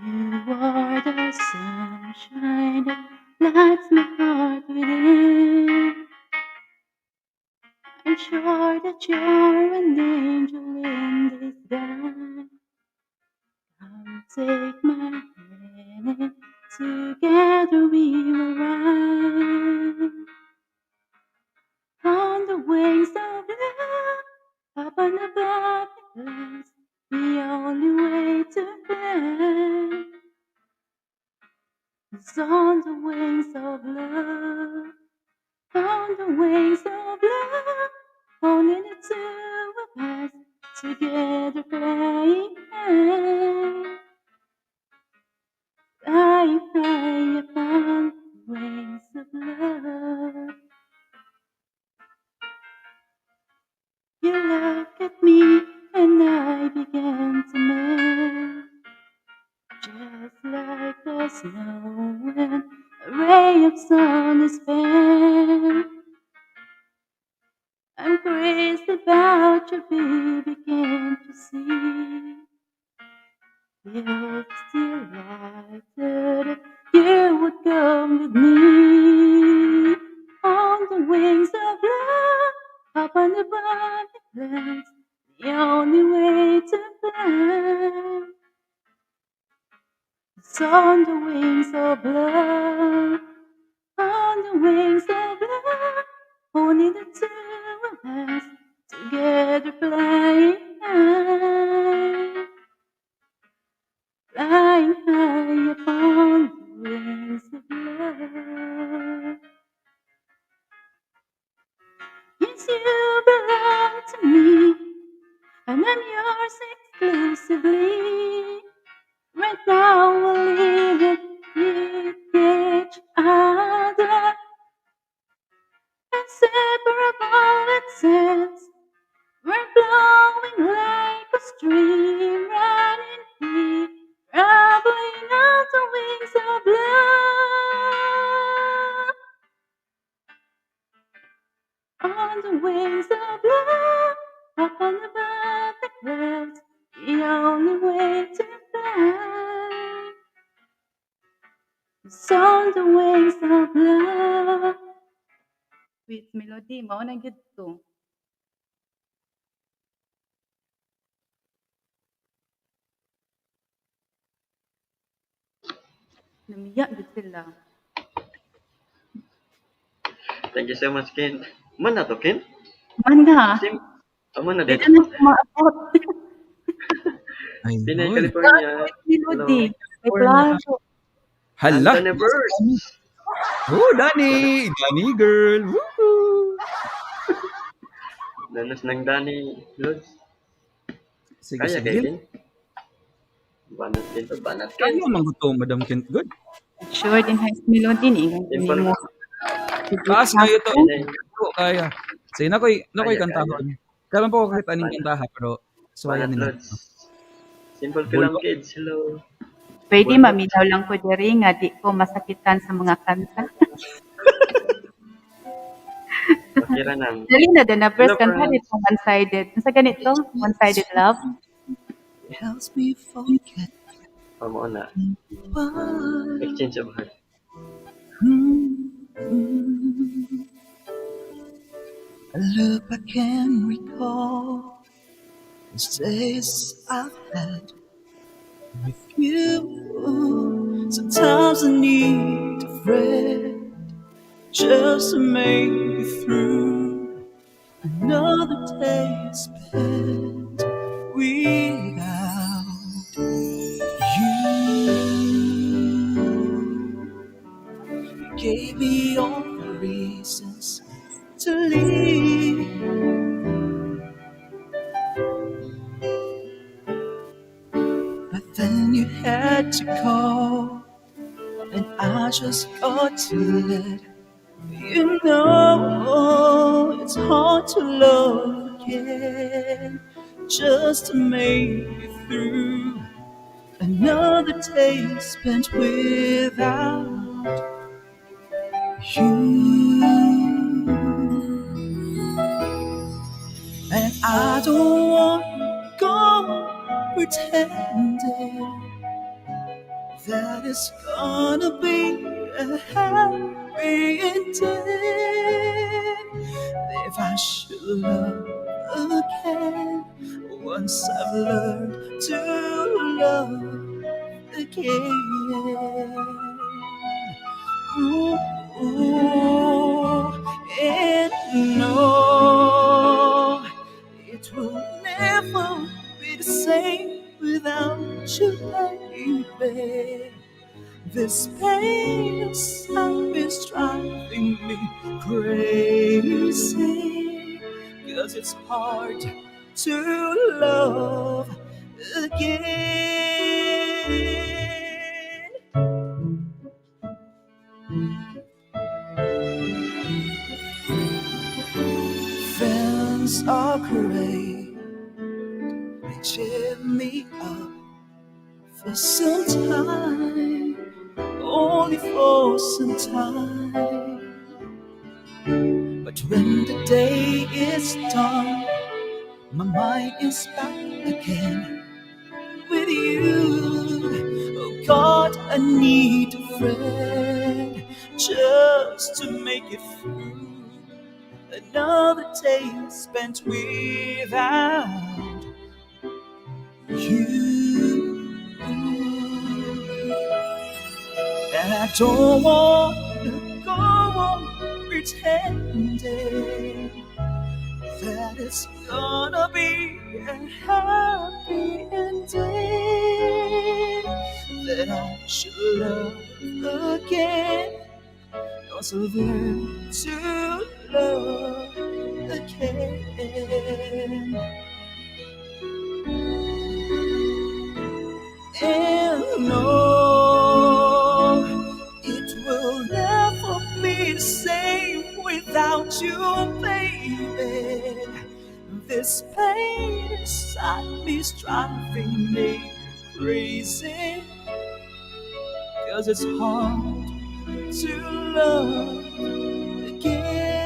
You are the sunshine that lights my heart within. I'm sure that you're an angel in disguise. Come take my hand and together we will ride. On the wings of love, up and above the clouds, the only way to fly is on the wings of love. On the wings of love, only the two of us together flying high, flying high upon the wings of love. You look at me and I began to melt, just like the snow when a ray of sun is felt. I'm crazy about you, baby, can't you see? You're delighted if you would come with me. On the wings of love, up on the above the clouds, the only way to fly is on the wings of love. On the wings of love, only the two of us together flying high, flying high upon the wings of love. Yes, you belong to me, and I'm yours exclusively. Right now we'll live with each other, inseparable it seems. We're flowing like a stream, running free, traveling on the wings of love. On the wings of love, up on above the clouds, the only way to fly is on the wings of love. With Melody, mao na gyud to. Namiya gyud sila. Thank you so much, Ken. Man na to, Ken? Man na. Sim, amo na Di dito. na na maabot. Ay, Pinay, hoy. California. Melody. May California. plazo. Hala. Anthony Bird. Oh, Danny! Danny girl! Woohoo! Nanas ng Danny Lods. Sige, Kaya sige. kay Ken. Banat Ken to, banat Ken. Kaya man to, Madam Kent. Good. Sure din high Melody ni ingon Simple. nimo. Taas kayo to. Pinay. Oo, kaya. Sige, nakoy, nakoy Kaya, kantahon. Karon po ko kahit aning kantaha pero suwayan Banat nila. Lods. Simple Film Bulba. Kids, hello. Pwede Bulba. maminaw lang ko diri nga di ko masakitan sa mga kanta. Okay ra nang. Dali na din na Hello, verse kanta Franz. dito one-sided. Unsa ganito? One-sided love. Helps me forget Oh, mao na. why. Exchange of heart. I look back and recall those days I've had with you. Sometimes I need a friend just to make it through another day spent without you. You gave me all the reasons to leave, but then you had to call, and I just got to let you know it's hard to love again just to make it through another day spent without you. And I don't want to go pretending that it's gonna be a happy ending. If I should love again, once I've learned to love again. Ooh, ooh, and no, it will never be the same without you, baby. This pain inside is driving me crazy, 'cause it's hard to love again. Friends are great, they cheer me up for some time, only for some time. But when the day is done, my mind is back again with you. Oh God, I need a friend just to make it through another day spent without you. And I don't want to go on pretending that it's gonna be a happy ending, that I should love again, also learn to love again. And no, it will never be the same without you, baby. This pain inside me is driving me crazy, 'cause it's hard to love again.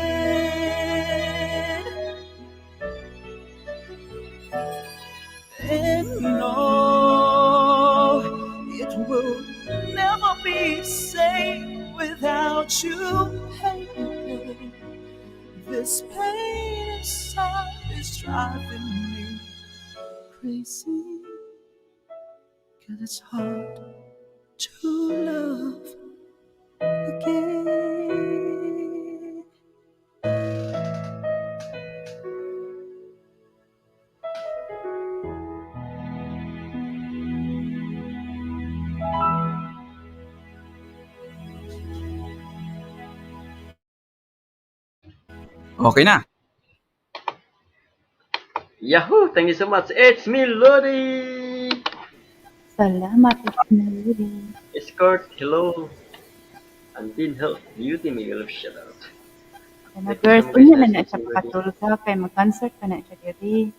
And no, it will never be the same without you, baby. This pain inside is driving me crazy, 'cause it's hard to love again. Okay na. Yahoo! Thank you so much. It's me, Lodi! Salamat, it's Melody. Escort, hello. Until Health Beauty, mega love shout out. The Nabers, unya na na siya pakatulga kay mag-concert pa na siya diri.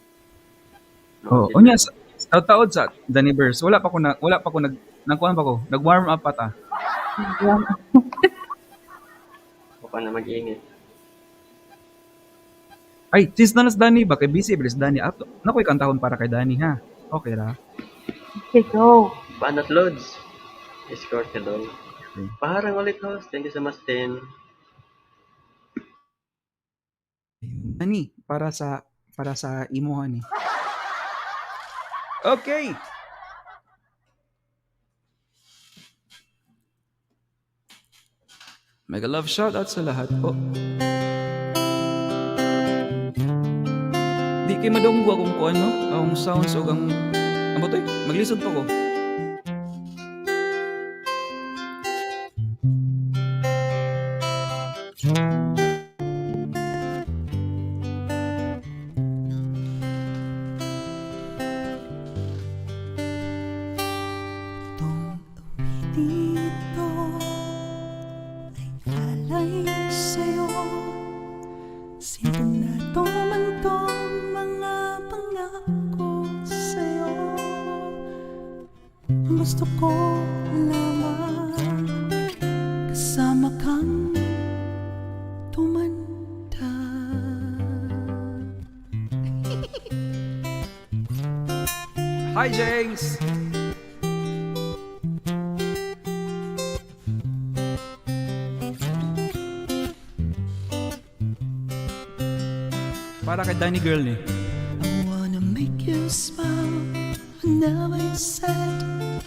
Oh, unya sa taod sa Danny Bears, wala pa ko nag nagkuan pa ko, nag-warm up pa ta. Nag-warm up. Baka na mag-init. Ay, since na nas Danny ba kay busy bilis Danny ato. Nakoy kantahon para kay Danny ha. Okay ra. Okay, go. Banat Lods. Escort, hello. Okay. Paharang ulit, host. Thank you so much, Tin. Danny, para sa imuha ni. Okay. Mega love shoutout sa lahat po. Di kay madunggo akong kuan no, akong sounds og ang ambot oy, maglisod pa ko. Itong dito ay alay sa'yo. Sintunado man tong mga pangako sa'yo. Gusto ko lamang kasama kang tumanda. Hi, James! Para kay Danny Girl ni. I wanna make you smile whenever you're sad.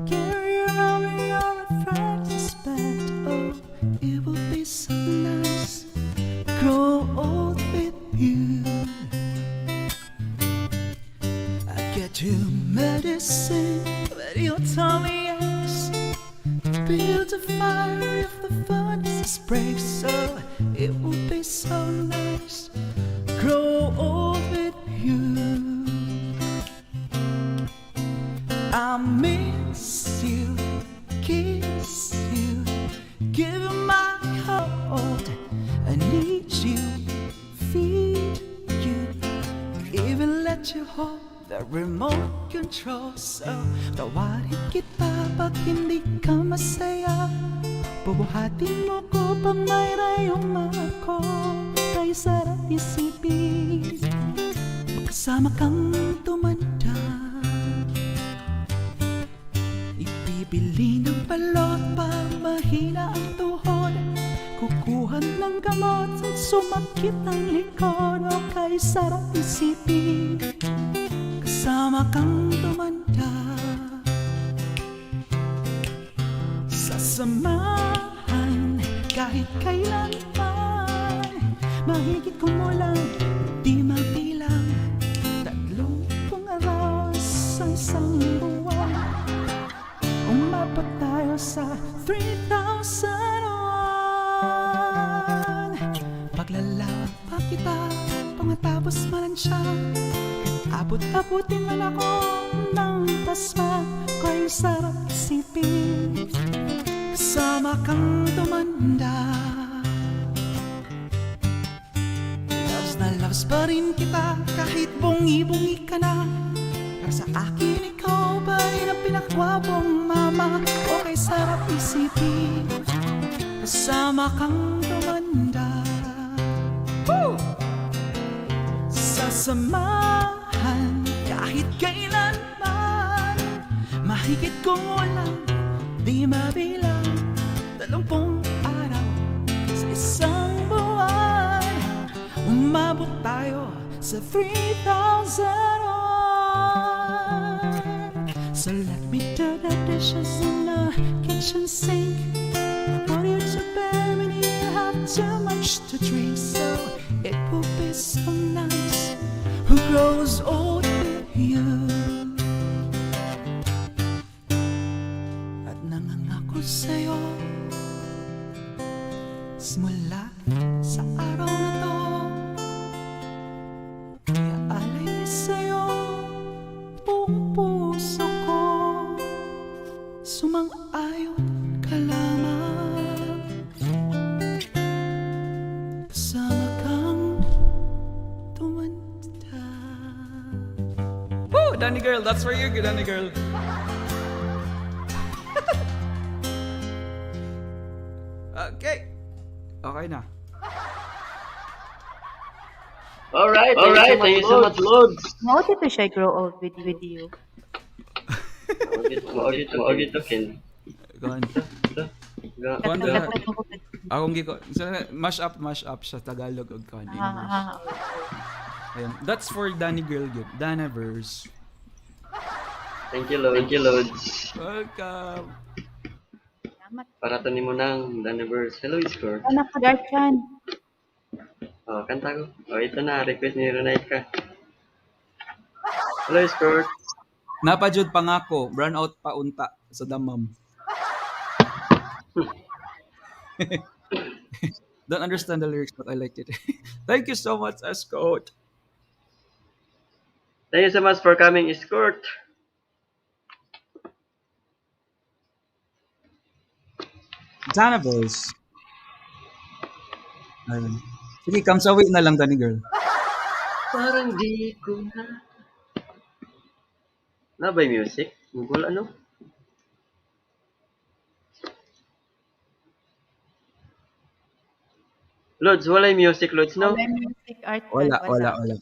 Carry around your practice bed. Oh, it would be so nice. Grow old with you. I get you medicine, but you tell me yes. Build a fire if the furnace breaks, so it would be so nice. Grow old with you. I miss you, kiss you, give you my heart. I need you, feed you, even let you hold the remote control. So, tawarin kita pag hindi ka masaya. Bubuhatin mo ko pag may rayuma ako. Kay sarap isipin, magkasama kang tumanda. Ibibili ng balot pag mahina ang tuhod. Kukuha ng gamot at sumakit ang likod. O kay sarap isipin, kasama kang tumanda. Sasamahan kahit kailanman. Mahigit kumulang di mabilang. 30 araw sa isang buwan. Umabot tayo sa 3,001. Paglalaba kita pagkatapos malansya. Abot-abutin man ako ng tasma. Kay sarap isipin, kasama kang tumanda. Loves na loves pa rin kita kahit bungi-bungi ka na. Para sa akin ikaw pa rin ang pinakwapong mama. O kay sarap isipin, kasama kang tumanda. Woo! Sasamahan kahit kailanman. Mahigit kung walang di mabilang. 30 araw sa isang buwan. Umabot tayo sa 3,001. So let me do the dishes in the kitchen sink. Put you to bed when you have too much to drink. So it will be so nice. Who grows old with you? At nangangako sa'yo, simula sa araw na to, kaya alay sa'yo buong puso ko. Sumang-ayon ka lamang. Danny girl. That's for you, Danny girl. Okay. Okay na. Alright, alright. Thank you so much, Lods. Mao dito siya grow old with you. Mao gito ken. Kuan. Ga- Kuan Katong- ta. Akong giko sa mash up sa Tagalog ug kuan English. Ayun. That's for Danny girl gyud. Danaverse. Thank you, Lods. Thank you, Lods. Welcome. Salamat. Para to nimo nang Danaverse. Hello, Escort. Ano po, Darchan? Oh, kanta ko. Oh, ito na. Request ni Runaika. Hello, Escort. Napajud pangako, brown out pa unta sa damam. Don't understand the lyrics, but I liked it. Thank you so much, Escort. Thank you so much for coming, Escort. Danaverse. Ayun. Sige, kamsawi na lang, Danny girl. Parang di ko na. Na ba yung music? Google ano? Lods, wala yung music, Lods, no? Wala music art. Wala, wala, wala.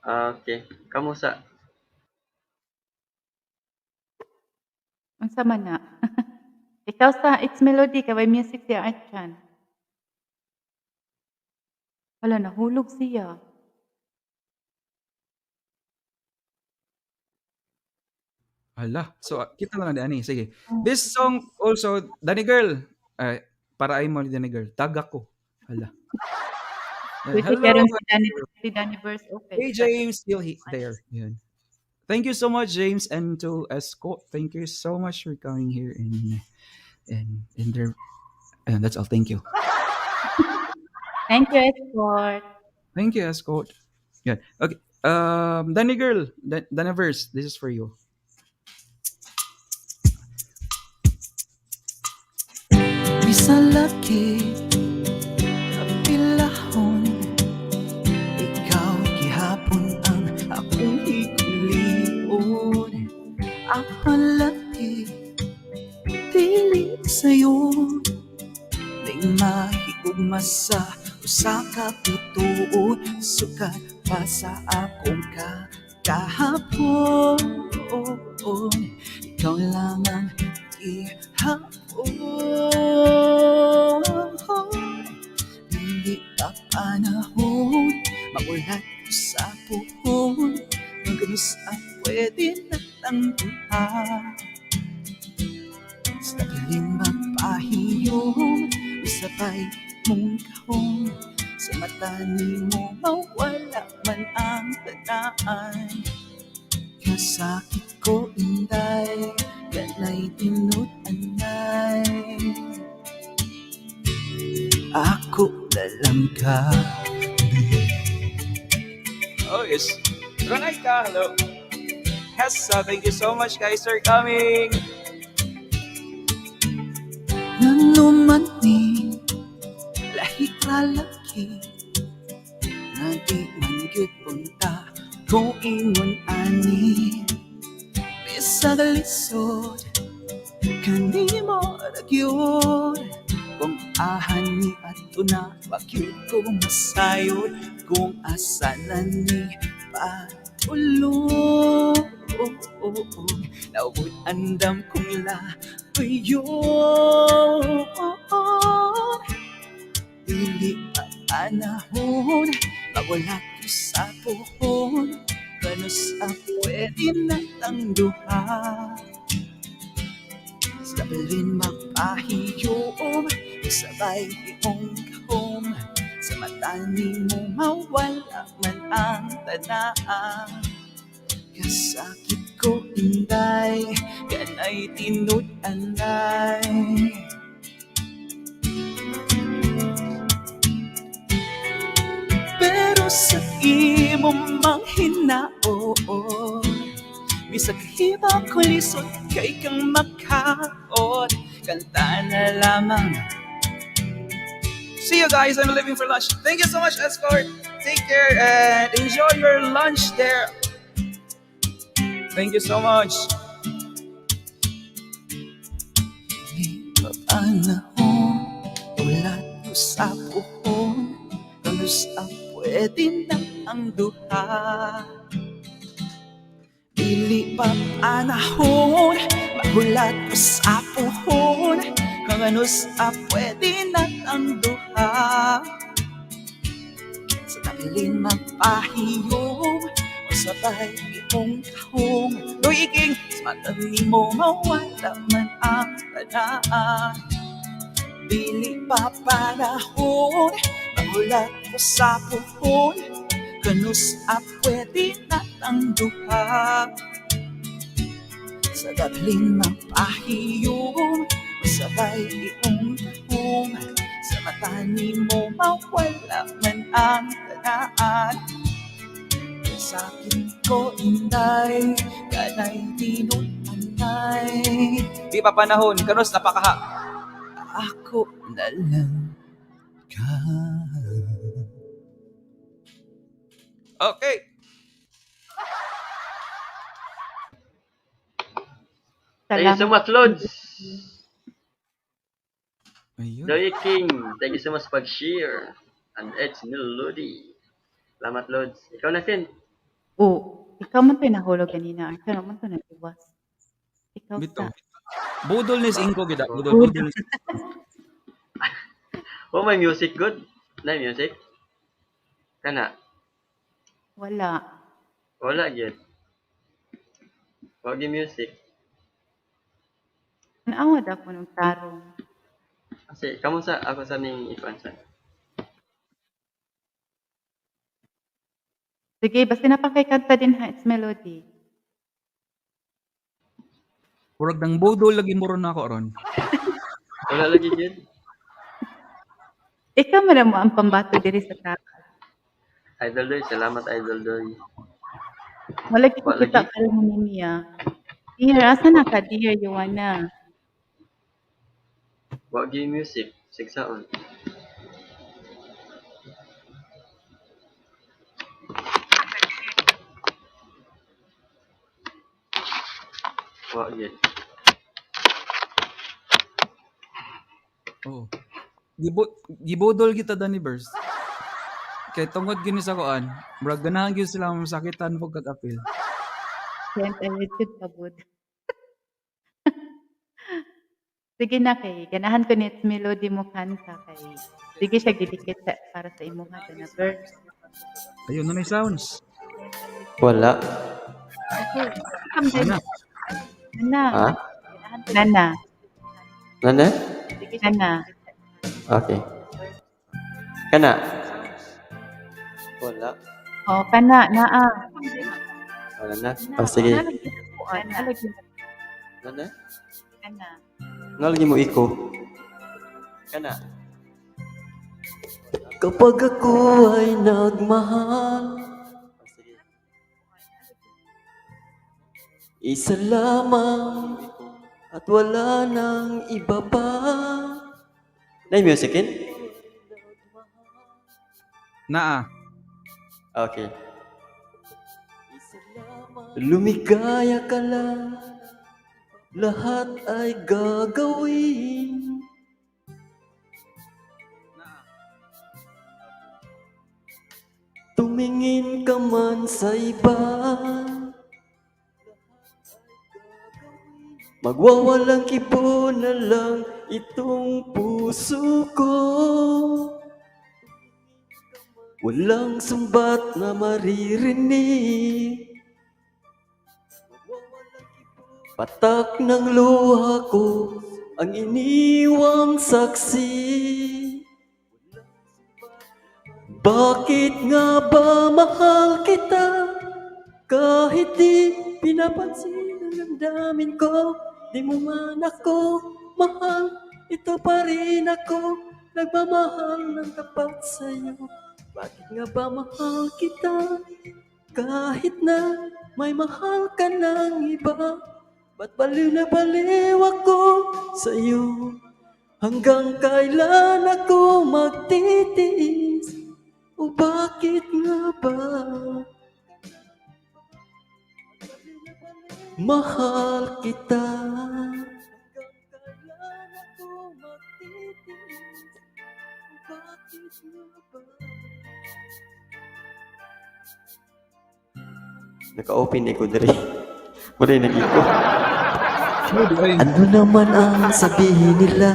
Ah, okay. Kamusa? Unsa man na? Ikaw sa It's Melody kay way music si Archan. Wala, nahulog siya. Hala. So, kita lang na ani. Sige. This song also, Danny girl. Ay, para ay mo ni Danny girl. Taga ko. Hala. Pwede Hello. karon si Danny Verse open. Hey, James. Still there. Yun. Thank you so much, James, and to Escort. Thank you so much for coming here and there. And that's all. Thank you. Thank you, Escort. Thank you, Escort. Yeah. Okay. Danny girl, Danaverse, this is for you. Bisan laki kapilahon, ikaw gihapon ang akong higulion. Ang laki dili sayo, ning mahigugma sa usa ka bituon. Sukat pa sa akong kahapon, ikaw lang ang gihapon. Hindi pa panahon, magulat ko sa puhon. Maganos ang pwede na tanggiha. Sa piling magpahiyom, isabay mong kahon. Sa mata ni mo mawala man ang tanaan. Kasakit ko inday, ganay tinud-anay. Ako na lang ka. Oh, yes. Ronaika, hello. Hessa, thank you so much guys for coming. Nanuman ni lahit lalaki, nga di man gyud unta kung ingon ani. Bisag lisod kanimo ra gyud, kung ahan ni adto na wa gyud ko masayod. Kung asa na ni patulog, naubod andam kong labayon. Dili pa panahon, mawala ko sa puhon. Kanos ang pwede na tang duha. Sa bilin magpahiyom, isabay imong kahom. Sa mata nimo mawala man ang tanaan. Kasakit ko inday, kanay tinud-anay. Pero sa imo mang hinaon, bisag hiba ko lisod kay kang makaot. Kanta na lamang. See you guys. I'm leaving for lunch. Thank you so much, Escort. Take care and enjoy your lunch there. Thank you so much. Di pa panahon, ulat ko sa puhon, kanus-a pwede na ang duha. Dili pa panahon, magulat ko sa puhon, kanus-a pwede na ang duha. Sa tabilin magpahiyom, o sabay imong kahong, tuiging sa mata nimo mawala man ang tanan. Dili pa panahon, magulat ko sa puhon, kanus-a pwede na ang duha. Sa dabiling magpahiyom, o sabay imong kahong, sa mata nimo mawala man ang tanan. Sakit ko inday, kanay tinutanay. Di pa panahon, kanus napakaha. Ako na lang ka. Okay. Thank you so Salamat. much, Lods. Ayun. Joy King, thank you so much pag-share. And it's Melody. Salamat, Lods. Ikaw na, Sin. Oh, ikaw man to'y nahulog ganina. Ikaw man to nag-iwas. Ikaw Bitaw. sa. Budol ni Ingko gid. Budol, Budol. budol. Oh, may music good. Na music? Kana. Wala. Wala gyud. Wag yung music. Naawad ako ng tarong. Kasi kamo sa ako sa ning ikuan sa. Sige, basta na pa kay kanta din ha, it's Melody. Murag nang budol lagi mo ron ako ron. Wala lagi gyud. Ikaw man mo ang pambato diri sa taas. Idol Doy, salamat Idol Doy. Wala gid Wala kita lagi. karon niya. Dear, asa na ka dear Yowana? Wa gyud music sigsaon. Wa gyud. Oh. Gibudol kita Danny Burst. Kay tungod gini sa kuan, murag ganahan gyud sila masakitan pag kag-apil. Kent, I would pabud. Sige na kay ganahan ko ni It's Melody mo kanta kay sige siya gidikit sa, para sa imuha na verse. Ayun na sounds. Wala. Okay. Ana. Nana. Ha? Nana. Nana? Nana. Okay. Kana. Wala. Oh, kana naa. Wala na. Oh, sige. Nana. Nana? Kana. Nalagi mo iko. Kana. Kapag ako ay nagmahal, oh, sige. Isa lamang at wala nang iba pa. Na music in? Naa. Okay. Lumigaya ka lang, lahat ay gagawin. Tumingin ka man sa iba, magwawalang kibo na lang itong puso ko. Walang sumbat na maririnig, patak ng luha ko ang iniwang saksi. Bakit nga ba mahal kita kahit di pinapansin ang damdamin ko? Di mo man ako mahal, ito pa rin ako, nagmamahal ng tapat sa'yo. Bakit nga ba mahal kita kahit na may mahal ka ng iba? Ba't baliw na baliw ako sa'yo? Hanggang kailan ako magtitiis? O bakit nga ba? Mahal kita. Hanggang kailan ako magtitiis? Bakit nga ba? Naka-open ko diri. Wala nag-iko. Ano naman ang sabihin nila?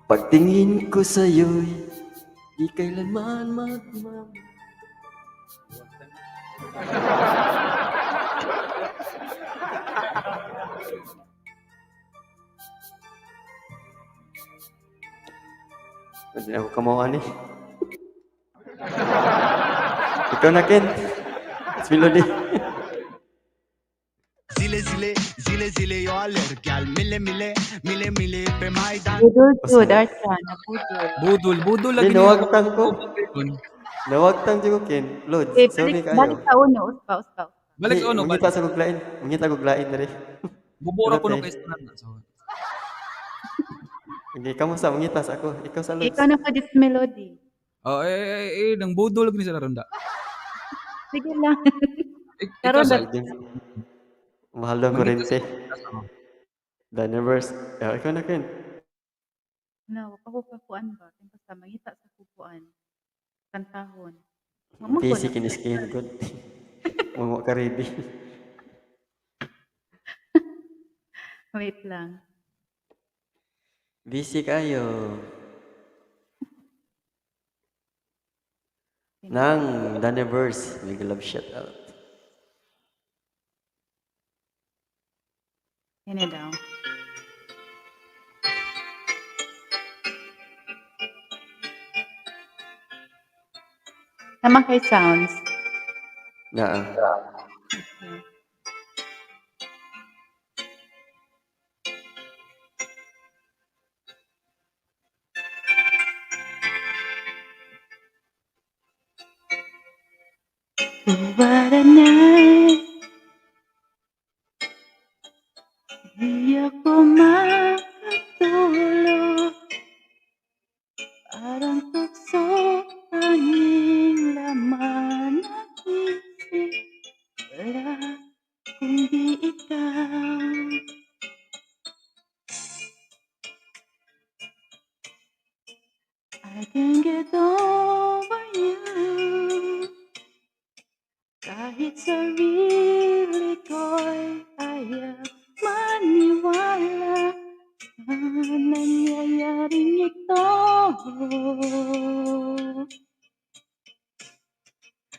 Pagtingin ko sa'yo'y di kailanman magmam. Hindi na ako kamawa ni. Ikaw na, Ken. It's Melody. Zile zile zile zile yo alerg Gyal mile mile mile mile pe Maidan. Budol jud, Archan, nabudol. Budol, budol lagi. Di, nawagtang ko. Nawagtang ko, Ken. Lods, Okay, sorry balik, kayo. Balik sa uno, uspa, uspa. Balik Di, sa uno, balik. Mangita sa kuglain. Mangita kuglain na rin. Bubura ko Ano, nung te? kay na. So, Okay, kamusta? Mangita sa ako. Ikaw sa Lods. Ikaw na po this melody. Oh, eh, eh, eh, nang budol lagi ni sila ronda. Sige lang. Ikaw Karon sa Mahal daw Mangita kurente. sa The universe. Eh, ikaw na, Ken. Na, wa pa ko kakuan ba? Basta mangita sa kukuan. Kantahon. Wa man ko Busy na. kinis Ken. Good. Mga ka ready. Wait lang. Busy kayo. Nang Daniverse. Mega love shout out. Yan na daw. Tama kay sounds. Naa. Okay. What a night. Di ako makatulog. Parang tukso, tanging laman ng isip. Wala kundi ikaw. I can't get over you. Kahit sarili ko'y ayaw maniwala sa nangyayaring ito.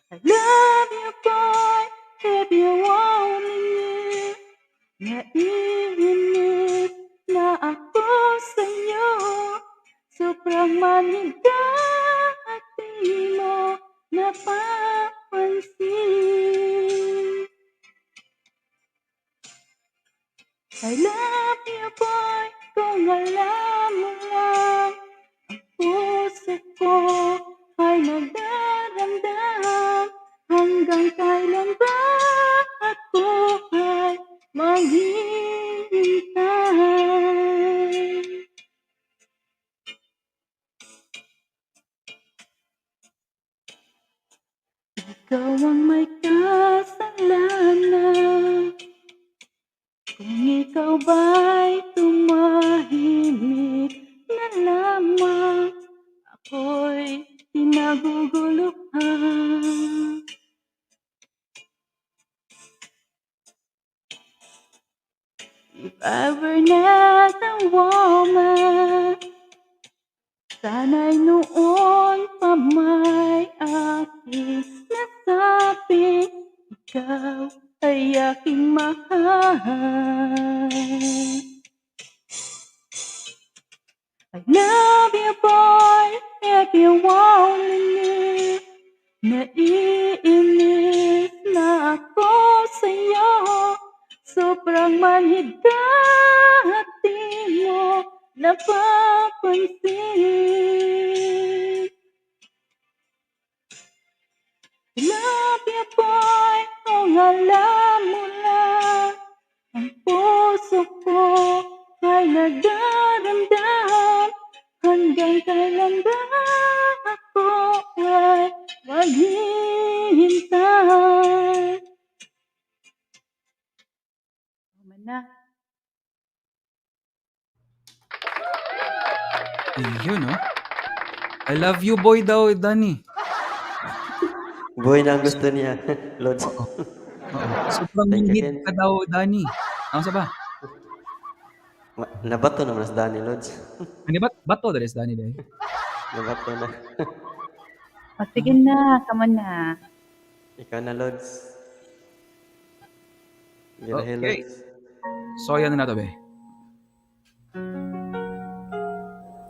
I love you, boy, if you only knew. Naiinip na ako sa'yo. Sobrang manhid ka at di mo napapansin. I love you, boy, kung alam mo lang. Ang puso ko ay nagdaramdam. Hanggang kailan ba ako ay maghihintay? Ikaw ang may kasalanan. Kung ikaw ba'y tumahimik na lamang, ako'y kinaguguluhan. If I were not a woman, sana'y noon pa may aking nasabi, ikaw ay aking mahal. I love you, boy, if you only knew. Naiinis na ako sa'yo. Sobrang manhid ka at di mo napapansin. I love you, boy, kung alam mo lang. Ang puso ko ay nagdaramdam. Hanggang kailan ba ako ay maghihintay? Na. Ayun, oh. I love you, boy daw, Danny. Boy na ang gusto niya, Lods. Oo. Oo. Sobrang Thank you, hit Ken. ka daw, Danny. Ano sa ba? Nabato naman si Danny, Lods. Ano ba? Bato dali si Danny, day. Nabato na. O, sige na, kamo na. Ikaw na, Lods. Girahe, Okay. Lods. So, yan na nato, be.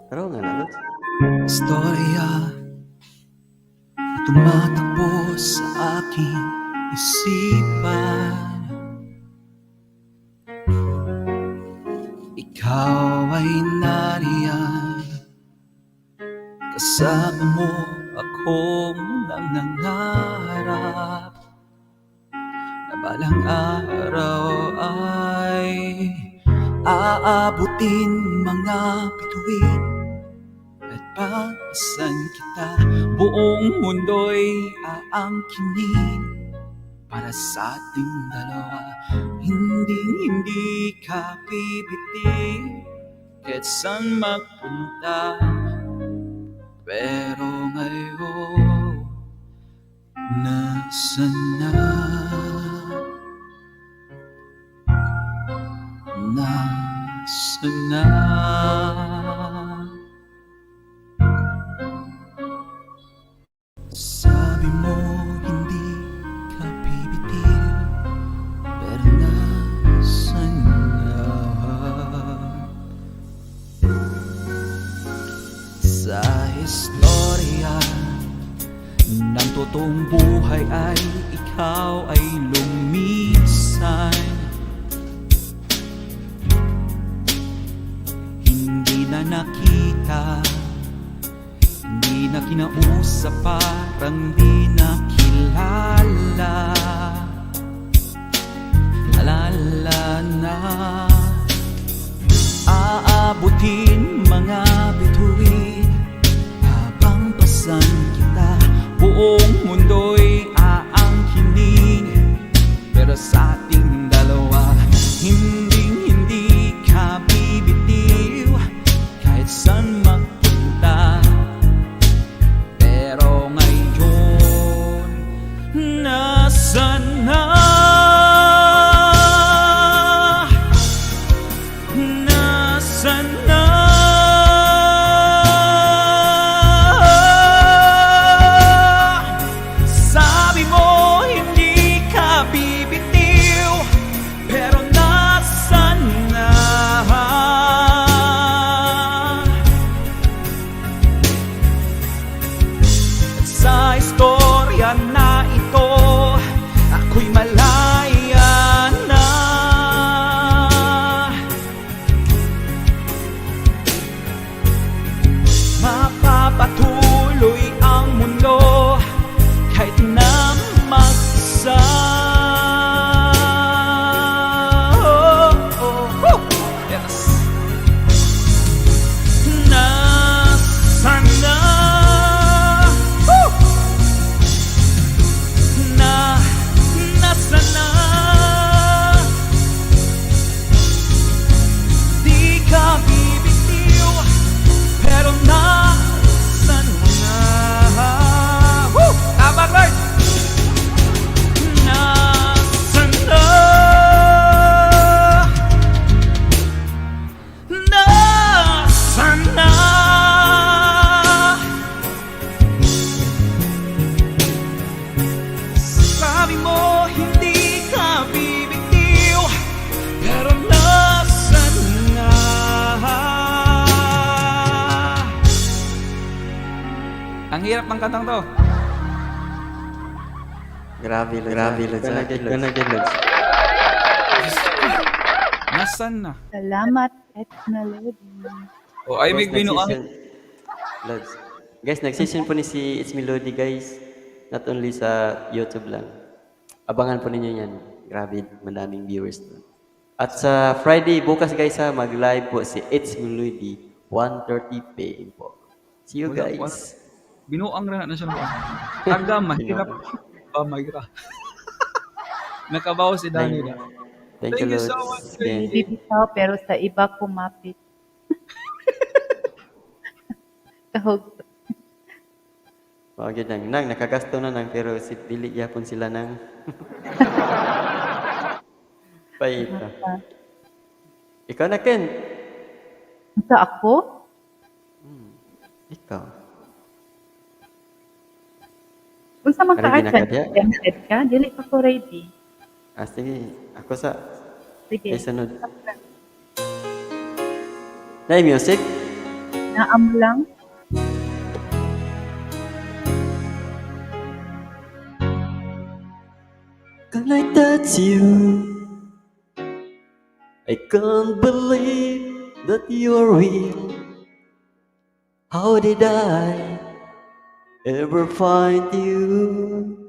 Pero nga na, Lods. Istorya na tumatakbo sa aking isipan. Ikaw ay nariyan, kasama mo akong nangangarap na balang araw ay aabutin mga bituin at papasan kita, buong mundo'y aangkinin para sa ating dalawa. Hindi hindi ka bibitiw kahit saan magpunta. Pero ngayon, nasaan na? Nasaan na? Sabi mo hindi ka bibitiw, pero nasaan na? Sa istorya ng totoong buhay ay ikaw ay lumisan. Hindi na nakita, hindi na kinausap, parang di na kilala. Alala na aabutin mga bituin habang pasan kita, buong mundo'y aangkinin. Pero sa ating dalawa, hindi hindi ka bibitiw kahit saan magpunta. Pero ngayon, nasaan na? Nasaan na? Sabi mo hindi ka bibitiw, pero nasaan na? At sa istorya na ito, ako'y malaya na. Mapapatuloy ang mundo kahit na mag-isa. Oh. Yes. Nasaan na? Woo! Na, nasaan na? Di ka bibitiw, pero nasaan na? Woo! Tama, Lord! Nasaan na? Nasaan na? Sabi mo hindi ka bibitiw, pero nasaan na? Ang hirap ng kantang to. Grabe, Lods. Grabe, Lods. Ikaw na, Lods. Nasaan na? Salamat, It's Melody. O, ay, may Guys, binuang. Lods. Guys, nagsisend po ni si It's Melody, guys. Not only sa YouTube lang. Abangan po ninyo yan. Grabe, madaming viewers doon. At sa Friday, bukas guys ha, mag-live po si It's Melody, 1:30 p.m. po. See you Wala, guys. wala. Binuang na na siya. Taga, mahirap. Ba, mahirap. Nakabaw si Danny na. Thank Thank you, you so Lods. much, Ken. Hindi bitaw pero sa iba kumapit. Kahog. Mao gyud nang nakagasto na nang pero si dili gyapon sila nang. Paita. Ikaw na, Ken. Sa ako? Ikaw. Unsa man ka Ready na ka Archan? diha? Tempted ka? Dili pa ko ready. Ah, sige. Ako sa Sige. kay sunod. Nay music? Naam lang. Can I touch you? I can't believe that you're real. How did I ever find you?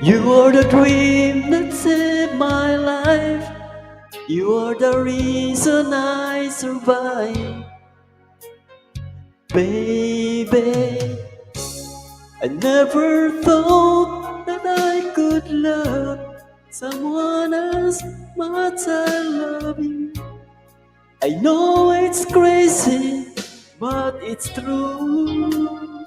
You are the dream that saved my life. You are the reason I survive. Baby, I never thought that I could love someone as much I love you. I know it's crazy, but it's true.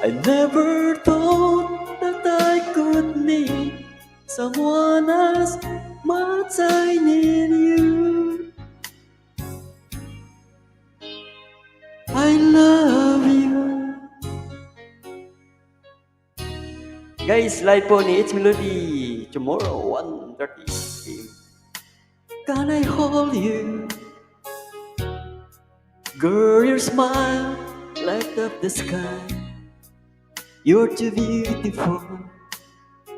I never thought that I could need someone as much I need you. I love you. Guys, live po ni It's Melody tomorrow, 1:30 p.m. Can I hold you? Girl, your smile light up the sky. You're too beautiful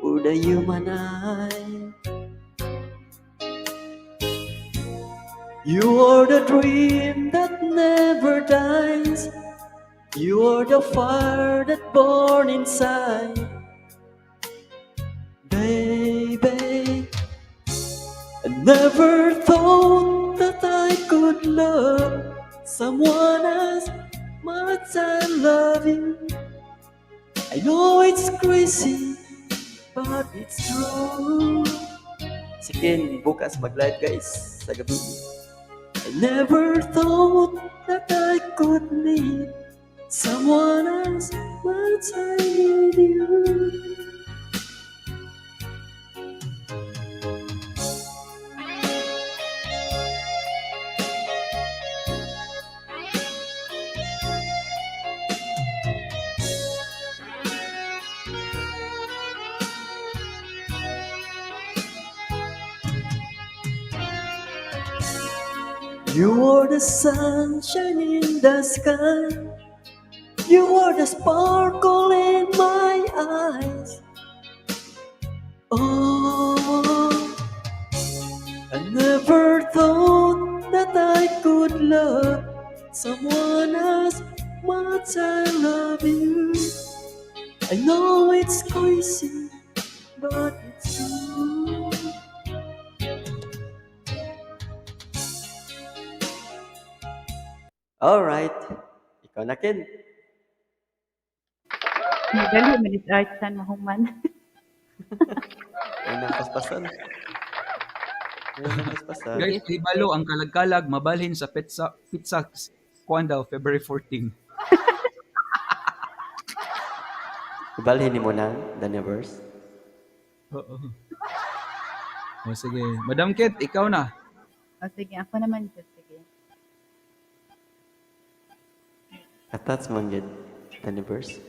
for the human eye. You are the dream that never dies. You are the fire that burn inside. Baby, I never thought that I could love someone as much I love you. I know it's crazy, but it's true. Si Ken, bukas mag-live guys sa gabi. I never thought that I could need someone as much I need you. You are the sunshine in the sky. You are the sparkle in my eyes. Oh, I never thought that I could love someone as much I love you. I know it's crazy, but it's true. Alright. Ikaw na, Ken. Dali man is Archan mahuman. Ay nang paspasan. Ay nang paspasan. Guys, ibalo ang kalag-kalag mabalhin sa pizza kuan daw February 14. Ibalhin ni mo na, Daniverse. Oo. O sige, Madam Kit, ikaw na. O sige, ako naman dyan. Sige. Attach man gid, Daniverse.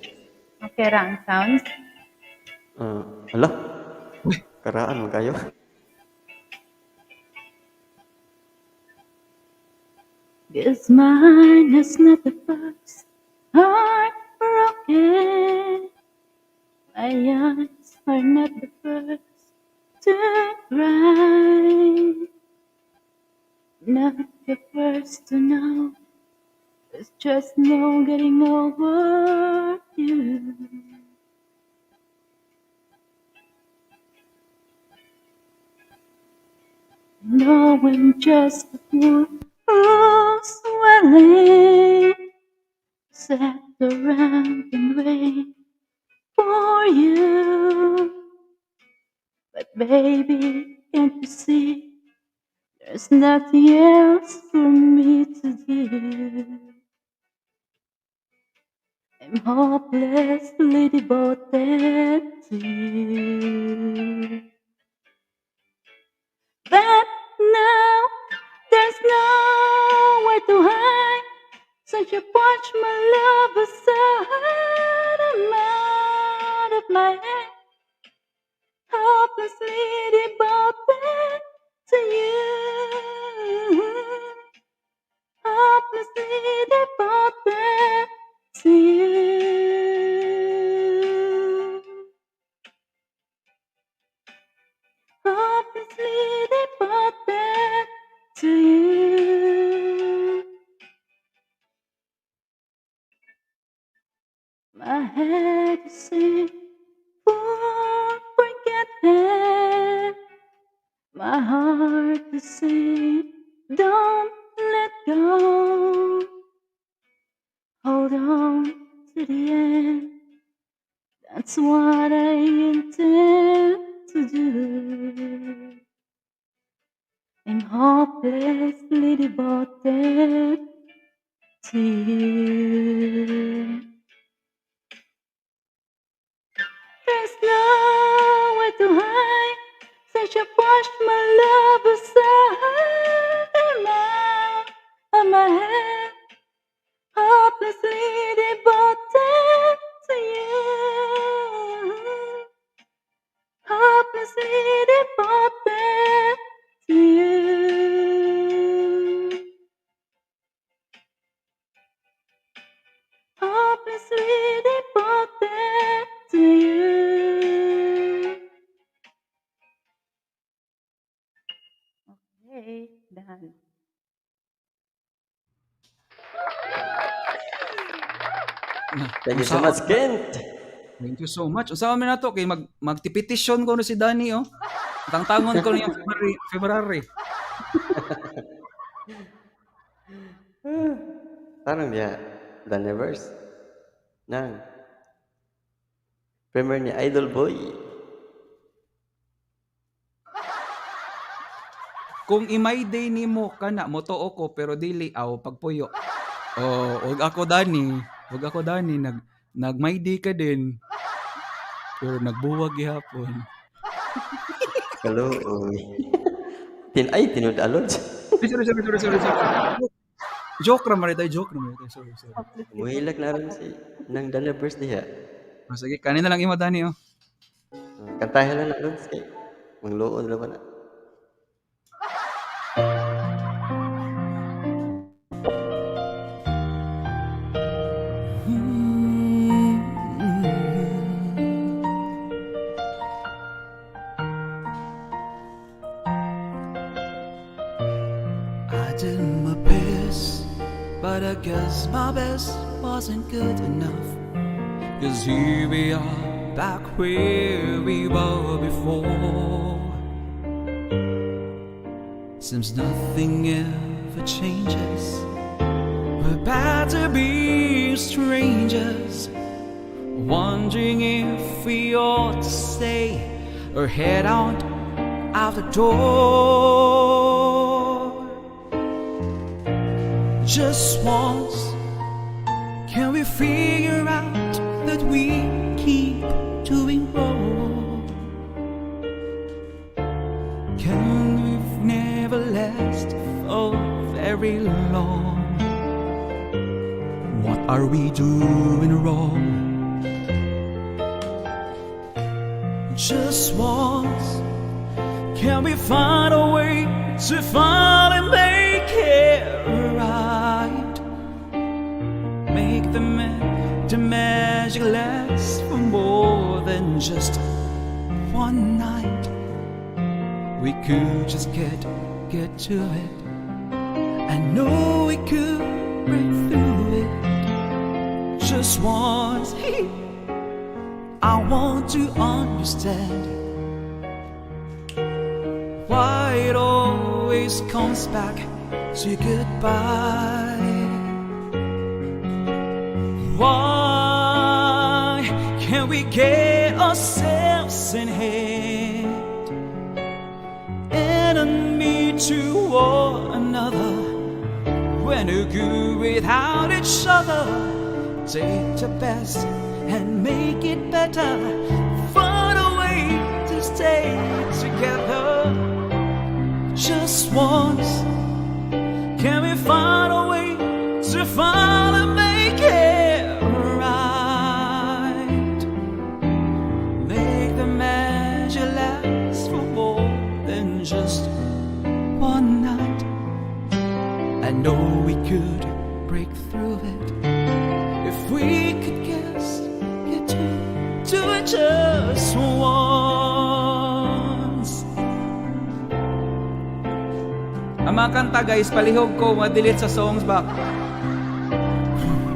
Okay ra ang sounds. Ala. Karaan man kayo. This mine is not the first heart broken. My eyes are not the first to cry. Not the first to know. There's just no getting over you. No, I'm just a fool who's willing to sit around and wait for you. But baby, can't you see? There's nothing else for me to do. I'm hopelessly devoted to you. But now there's nowhere to hide. Since you pushed my love aside, I'm out of my head. Hopelessly devoted to you. Hopelessly devoted to you. Hopelessly devoted to you. My head is saying, "Fool, forget him." My heart is saying, "Don't let go. Hold on to the end. That's what I intend to do. I'm hopelessly devoted to you. There's nowhere to hide. Since you pushed my love aside, I'm out of my head. Hopelessly devoted to you. Hopelessly devoted to you. Hopelessly devoted to you. Okay, done. Thank you so much, Kent. Thank you so much. Unsa man nato kay magtipetisyon ko no si Danny, oh. Tangtangon ko niya February. Parang niya, Daniverse. Nang. Premier ni Idol Boy. Kung i-my day nimo kana motuo ko pero dili aw pagpuyo. Oh, wag ako Dani, wag ako Dani, nag my day ka din. Pero nagbuwag gihapon. Kaluoy. Ay tinud alod. Sorry, sorry, sorry, sorry, sorry. Joke ra man tayo, joke ra man tayo. Sorry, sorry. Muhilak na rin si nang Daniverse diha. Oh, sige, kanina lang imo Dani, oh. Kantahan lang na Lods kay mangluod ra ba na. I did my best, but I guess my best wasn't good enough. 'Cause here we are, back where we were before. Seems nothing ever changes. We're back to be strangers, wondering if we ought to stay or head out out the door. Just once, can we figure out that we keep doing wrong? Can we never last for very long? What are we doing wrong? Just once, can we find a way to finally make it right? Make the magic last for more than just one night. We could just get to it. I know we could break through it. Just once, I want to understand why it always comes back to goodbye. Why can't we we get ourselves in hate? Enemy to one another. We're no good without each other. Take the best and make it better. Find a way to stay together. Just once, can we find a way to finally make it right? Make the magic last for more than just one night. I know we could break through it if we could just get to do it just once. Ang mga kanta, guys, palihog ko, ma-delete sa songs back.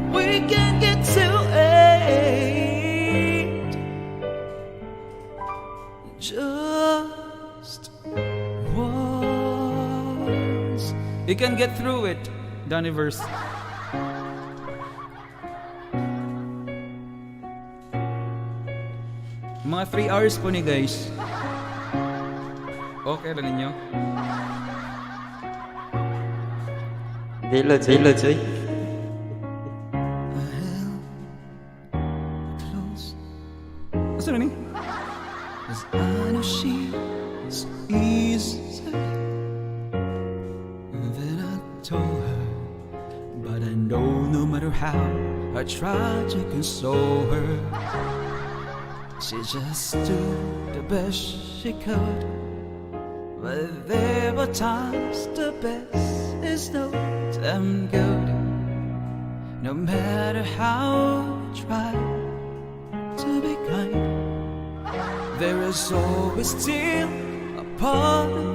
We can get to it just once. You can get through it. Danny verse. Mga 3 hours po ni, guys. Okay lang ninyo? Di lods, di lods, oy. Close. Asa na ni? 'Cause I know she's easy. Then I told her, but I know no matter how I tried to console her, she just did the best she could. But there were times the best is no damn good. No matter how I try to be kind, there is always still a part of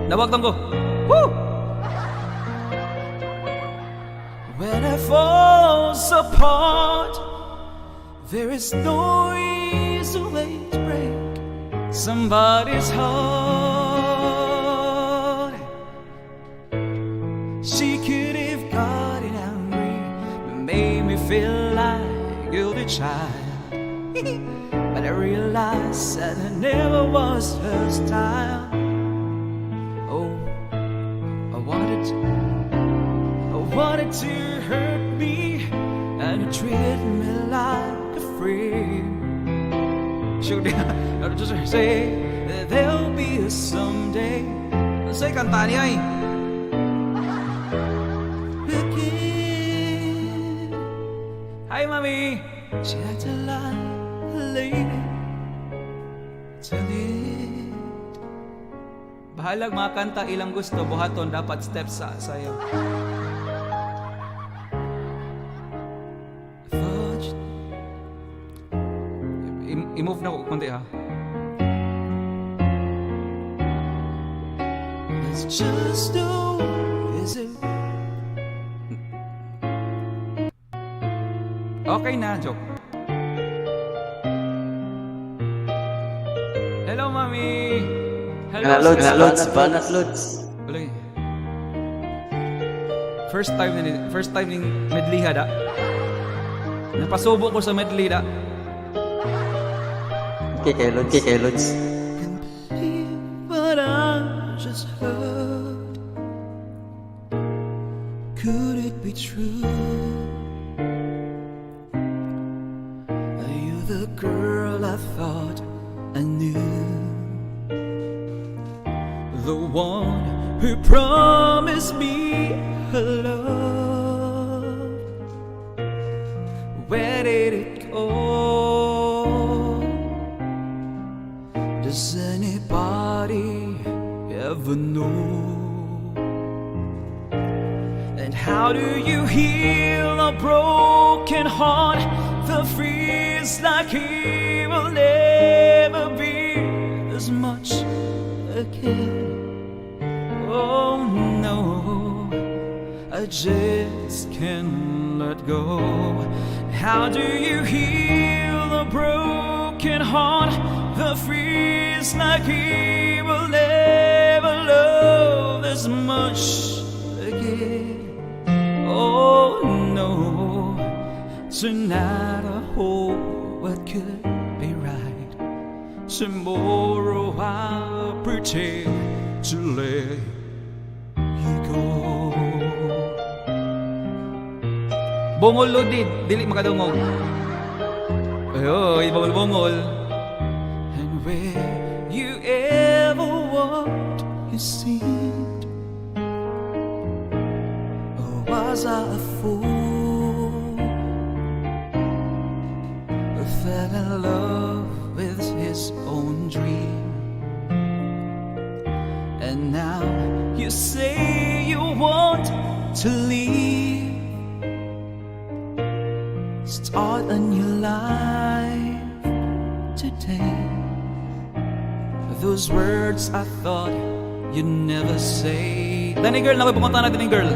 Nawagtang ko. Woo! When it falls apart, there is no easy way to break somebody's heart. She could have gotten angry, but made me feel like a guilty child. But I realized that it never was her style. Oh, I wanted to hurt me and you treated me like a freak. Shoot. Just say that there'll be a someday Sa'y kanta niya ay. Again. Hi, Mami! She acted like a lady till the end. Bahalag mga kanta ilang gusto, buhaton dapat steps sa sayo. I thought you I-move na ko konti ha. There's just no easy. Okay na, joke. Hello, Mami! Hello, Banat lods, sis. lods, banat lods. Wala eh. First time ni first time ning medley ha da. Napasubo ko sa medley da. Okay kay lods, okay kay lods. Can't believe what I just heard. Could it be true? Are you the girl I thought I knew? The one who promised me her love. Where did it go? Does anybody ever know? And how do you heal a broken heart that feels like it will never be as much again? Oh no, I just can't let go. How do you heal a broken heart that feels like it will never love as much again? Oh no, tonight I hope I could Tomorrow I'll pretend to let you go. Bungol lodid, dili makadungog. Ayoy, bungol-bungol. And where you ever walked, you seemed. Oh, was I a fool? Who fell in love with his own dream. And now you say you want to leave. Start a new life today. Those words I thought you'd never say. Dani girl, nakoy pumunta na din girl.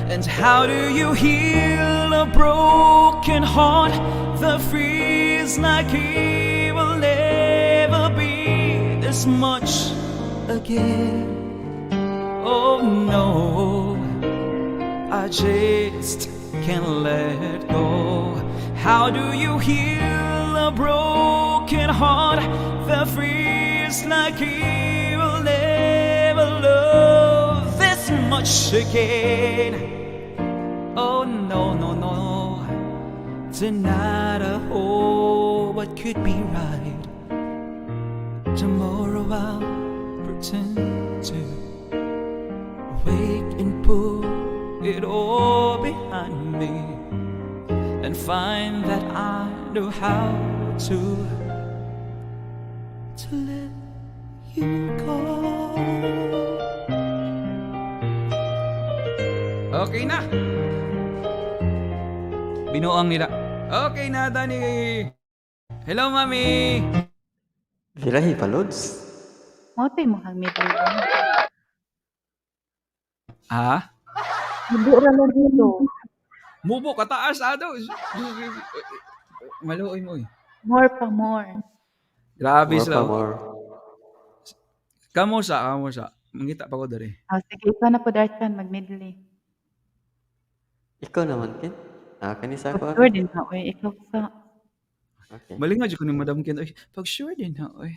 And how do you heal a broken heart that feels like it will never be this much again? Oh no, I just can't let go. How do you heal a broken heart that feels like it will never love this much again? Oh no, no, no. Tonight I hope what could be right. Tomorrow I'll pretend to wake and put it all behind me and find that I know how to let you go. Okay na. Binuang nila. Okay na, Dani. Hello, mami. Virahi pa, Lods. Mao to imong medley. Ha? Mubo ra lang dito. Mubo kataas ato. Maluoy mo eh. More pa more. Grabe More sila. pa more. Kamo sa, kamo sa. Mangita pa ko diri. Ah, sige, ikaw na po Dartan mag-medley. Ikaw naman, Ken. Ah, kani sa ako. Pag sure din na, oy, ikaw sa. Okay. Malingaw jud ko ni Madam Ken. Oy, pag sure din na, oy.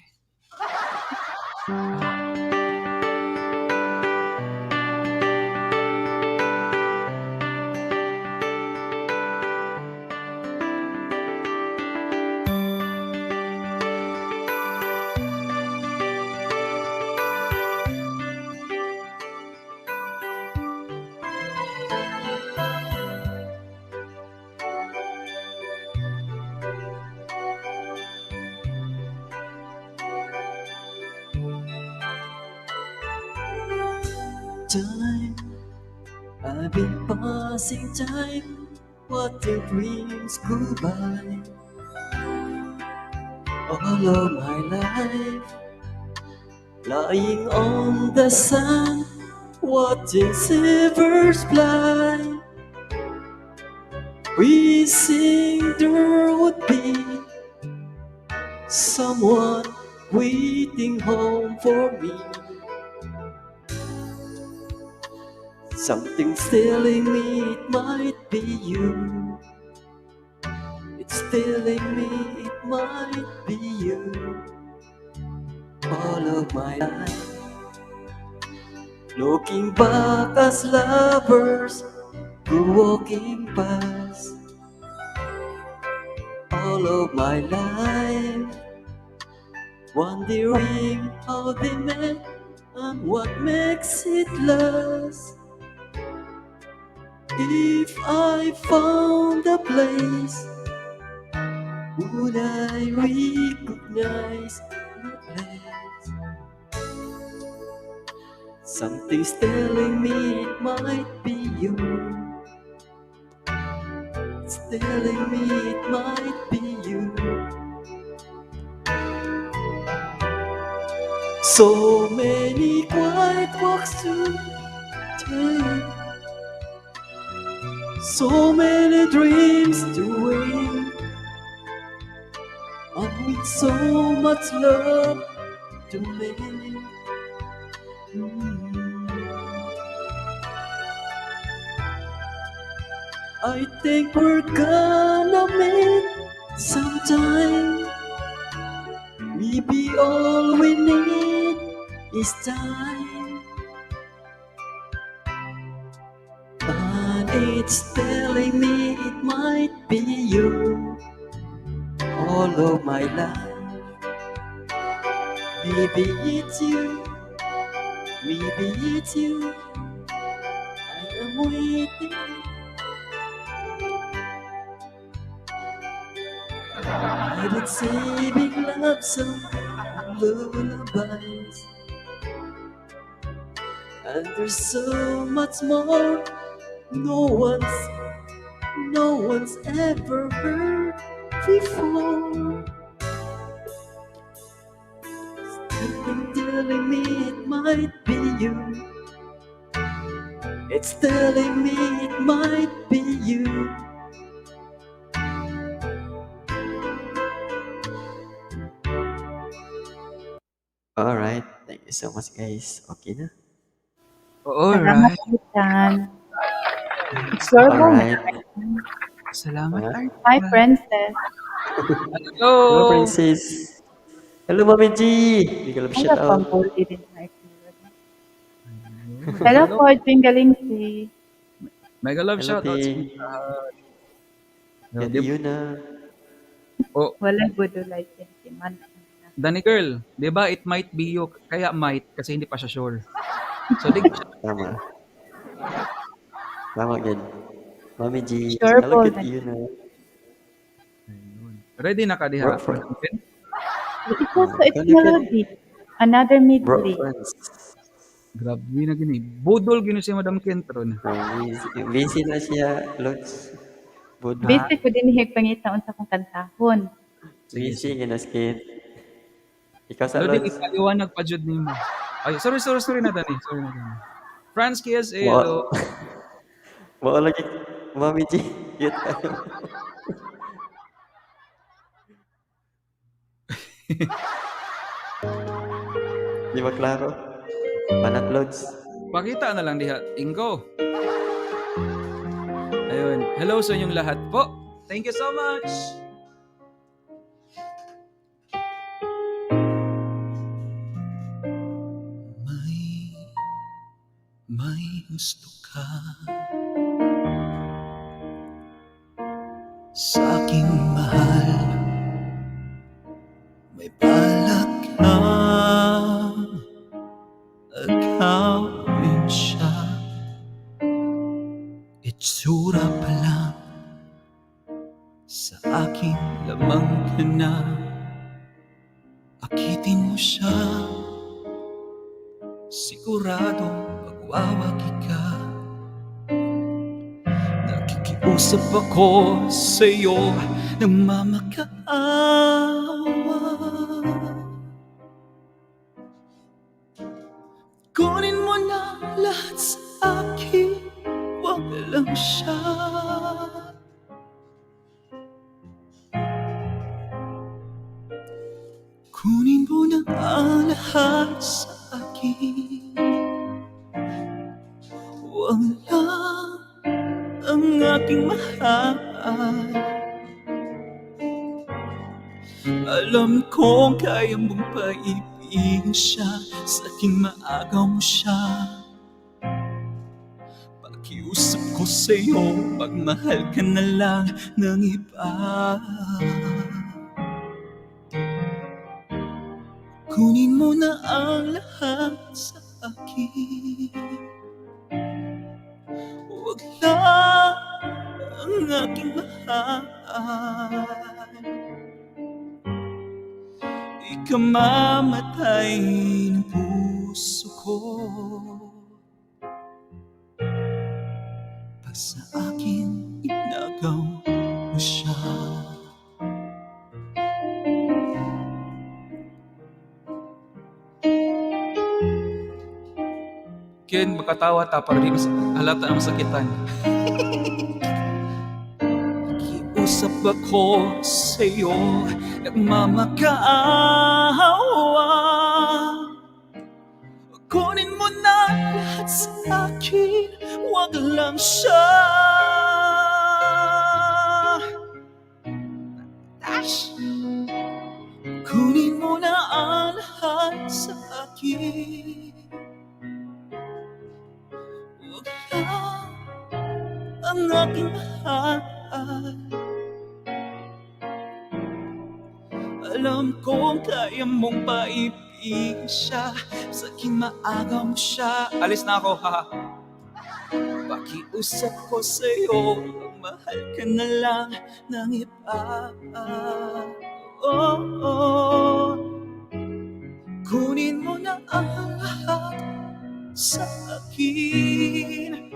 Time I've been passing time, watching dreams go by. All of my life, lying on the sand, watching silvers fly. Wishing there would be someone waiting home for me. Something's telling me it might be you. It's telling me it might be you. All of my life, looking back as lovers go walking past. All of my life, wondering how they met and what makes it last. If I found a place, would I recognize the place? Something's telling me it might be you. It's telling me it might be you. So many quiet walks to take, so many dreams to wait, and with so much love to make. I think we're gonna meet sometime. Me Maybe all we need is time. But it's telling me it might be you all of my life. Maybe it's you, maybe it's you. I am waiting. I've been saving love song and lullabies, and there's so much more no one's, no one's ever heard before. Something telling me it might be you. It's telling me it might be you. Alright, thank you so much, guys. Okay na? Salamat, Alright. Ethan. It's your Alright. Salamat, Huh? Hi, Arta. Princess. Hello! Hello, Princess. Hello, Mami G. Big love Ay, shout out. pambuli din na Hello Hello. po, Jingalingsi. Mega love Hello, shout out sa Ting. inyong lahat. Yo, Yan, di, yun na. oh, Wala budulay man. Danny girl, 'di ba it might be you, kaya might kasi hindi pa siya sure. So di siya Tama. Tama, gid. Mami G. Sure Hello, po. good yun na. Ayun. Ready na ka diha? Bro, friend. It's also, it's Can you melody. Another Bro, medley. friends. Grabe na gini. Budol gini si Madam Kentron. Oh, busy, busy na siya, Lods. Budol. Busy ko din hig pangita unsa kong kantahon. Sige, Busy sige. nga na skin. Ikaw sa Lodi, Lods. ipaliwanag pa jud nimo. Ay, sorry, sorry, sorry na Dani. Sorry na Dani. Franz KSA, hello. Mao lagi, Mami G. Cute kayo. Di ba klaro? Banat Lods. Pakita na lang diha. Ingo. Ayun. Hello sa inyong lahat po. Thank you so much. May gusto ka sa aking mahal. May balak kang agawin siya. Itsura pa lang sa aking lamang ka na. Akitin mo siya, sigurado magwawagi ka. Nakikiusap ako sa'yo ng mamakaawa. Kunin mo na lahat sa akin, wag lang siya. Kunin mo na ang lahat sa akin, wag lang ang aking mahal. Alam kong kaya mong paibigin siya, sa aking maagaw mo siya. Pakiusap ko sa'yo, magmahal ka na lang ng iba. Kunin mo na ang lahat sa akin, wag lang ang aking mahal. Di ka mamatay ng puso ko pag sa akin inagaw mo siya. Ken, makatawa ta para di mas halata ang masakitan. Kiusap ako sa'yo, nagmamakaawa. Kunin mo na lahat sa akin, wag lang siya. Dash! Kunin mo na Ang aking mahal. Alam kong kaya mong paibigin siya. Sa akin maagaw mo siya. Alis na ako, ha? Pakiusap ko sa'yo, mahal ka na lang ng iba. Oh. Kunin mo na ang lahat sa akin.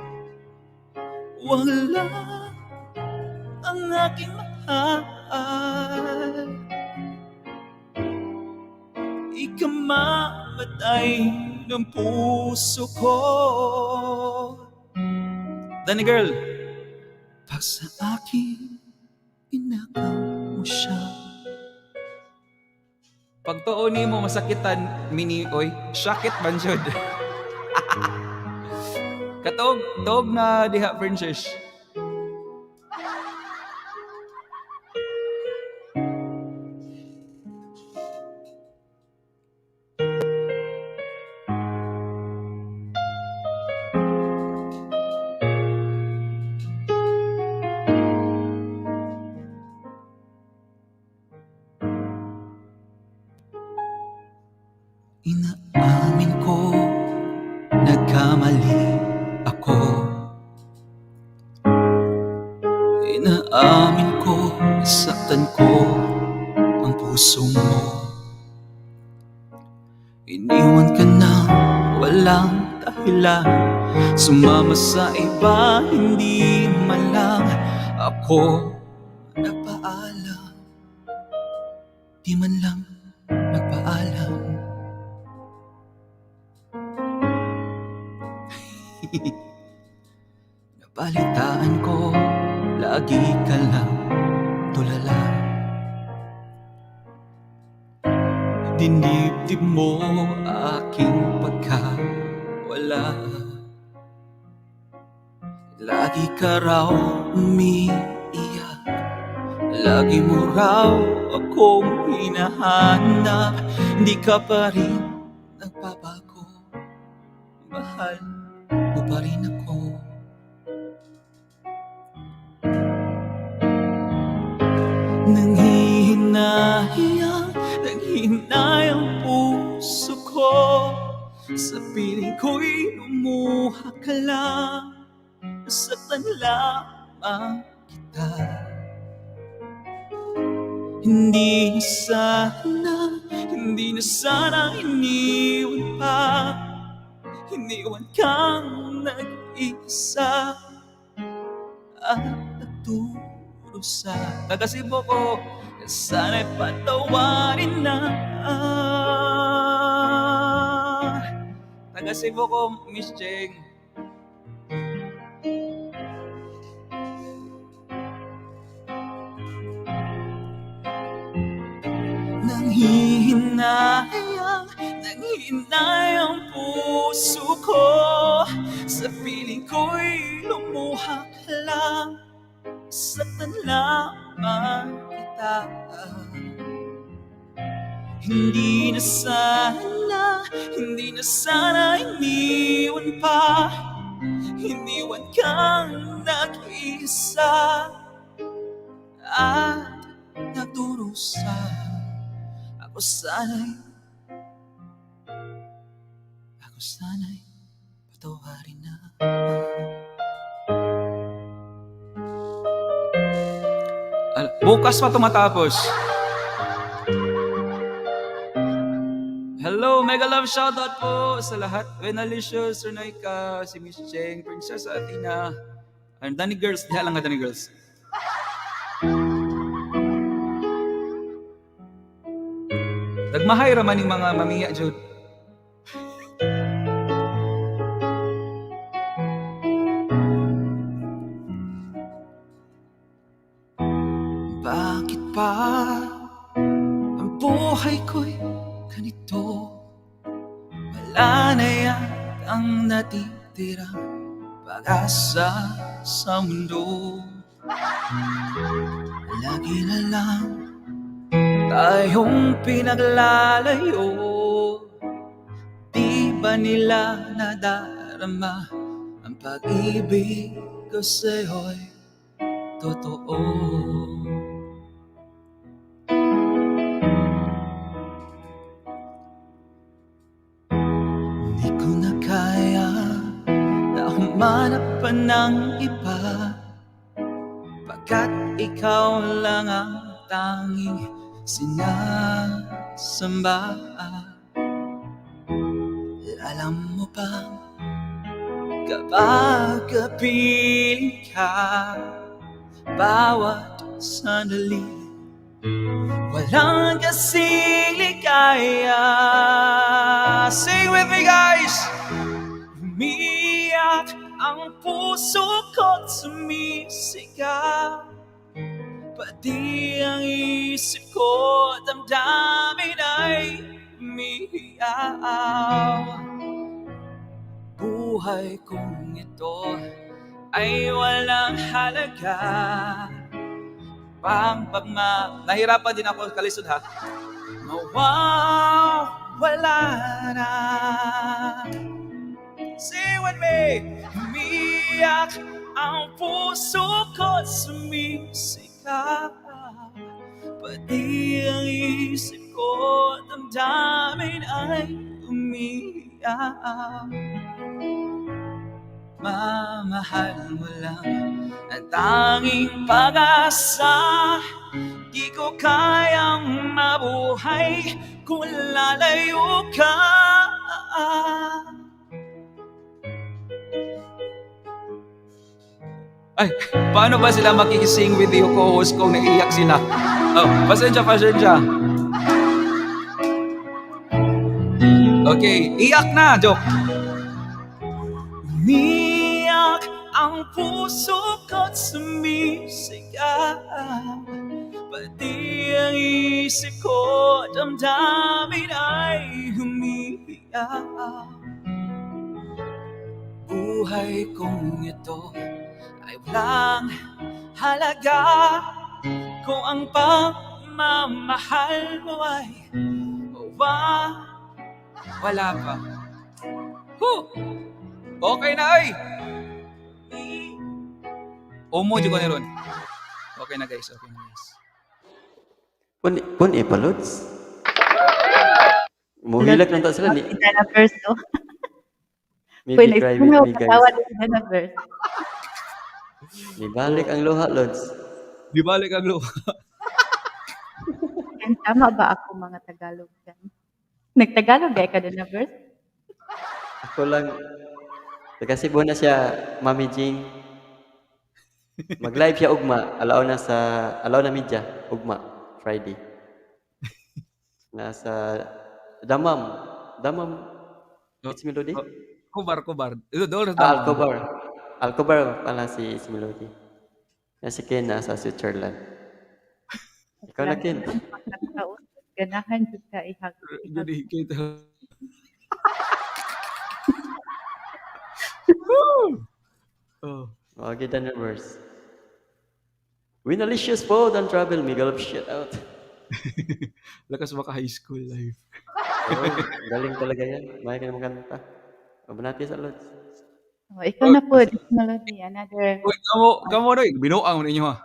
Wag lang ang aking mahal. Ikamamatay ng puso ko. Danny girl, pag sa akin inakaw mo siya. Pagtuo nimo masakitan mini oy, sakit man jud. Katog tog na diha, princess. Inaamin ko, nagkamali ako. Inaamin ko, nasaktan ko ang puso mo. Iniwan ka na, walang dahilan. Sumama sa iba, hindi man lang ako nagpaalam. Di man lang nagpaalam. Nabalitaan ko, lagi ka lang tulala. Dinibdib mo aking pagkawala. Lagi ka raw umiiyak. Lagi mo raw akong hinahanap. Hindi ka pa rin nagbabago. Mahal mo pa rin ako. Nanghihinayang, nanghihinayang puso ko. Sa piling ko'y lumuha ka lang. Nasaktan lamang kita. Hindi na sana, hindi na sana iniwan pa. Iniwan kang nag-iisa at nagdurusa. Taga Cebu ko. Sana'y patawarin na. Taga Cebu ko, Miss Cheng. Nanghihinayang, nanghihinayang puso ko. Sa piling ko'y lumuha ka lang. Saktan lamang kita. Hindi na sana, hindi na sana iniwan pa. Iniwan kang nag-iisa at nagdurusa. Ako sana'y patawarin na. Bukas pa tumatapos. Hello, mega love shoutout po sa lahat. Venalicious, Sir Noika, si Miss Cheng, Princess Athena, and Danny Girls. Diha lang nga Danny Girls. Nagmahay ra man ning mga mamiya, Jude. Bakit ba ang buhay ko'y ganito? Wala na yata ang natitirang pag-asa sa mundo. Lagi na lang tayong pinaglalayo. Di ba nila nadarama ang pag-ibig ko sa'yo'y totoo. Hindi ko na kaya na humanap pa ng iba, pagkat ikaw lang ang tanging sinasamba. Alam mo ba kapag kapiling ka, bawat sandali walang kasing ligaya. Sing with me, guys! Umiyak ang puso ko't sumisigaw, pati ang isip ko, damdamin ay umihiyaw. Buhay kong ito ay walang halaga. Pang pagma... Nahirapan din ako kalisod ha. Mawawala na. Sing with me! Umiyak ang puso ko't sumisigaw, pati ang isip ko, damdamin ay umiiyak. Mamahal mo lang ang tanging pag-asa. Di ko kayang mabuhay kung lalayo ka. Ay, paano ba sila makikising with you, co-host, kung naiiyak sila? Oh, pasensya, pasensya. Okay, iyak na, joke. Umiyak ang puso ko't sumisigaw, pati ang isip ko, damdamin ay humihiyaw. Buhay kong ito ay walang halaga kung ang pagmamahal mo ay wala pa. Huh! Okay na ay! Umo, di ko na ron. Okay na guys, okay na guys. Pun, pun e palods. Muhilak lang ta sila ni. Dana verse, oh. Maybe cry with me, guys. Dana verse. Nibalik ang luha, Lods. Nibalik ang luha. And tama ba ako mga Tagalog dyan? Nagtagalog ay ka Dana verse? Ako lang. Taga Cebu na siya, Mami Jing. Mag-live siya ugma, alaw na sa alaw na media ugma Friday. Nasa Damam, Damam. It's Melody. Kubar, Kubar. Ito doon sa Damam. Alcobar. Alcobar pala si It's Melody. Nasa Ken nasa Switzerland. Ikaw na Ken. Ganahan jud ka ihag. Jadi kita. Oh. Okay, the numbers. Winalicious po, don't travel, Miguel shit out. Lakas maka high school life. Oh, galing talaga yan. May ka naman kanta. Mabanati sa Lods. Oh, ikaw na po, Melody. Another. Uy, kamo, kamo na. Binuang mo ninyo ha.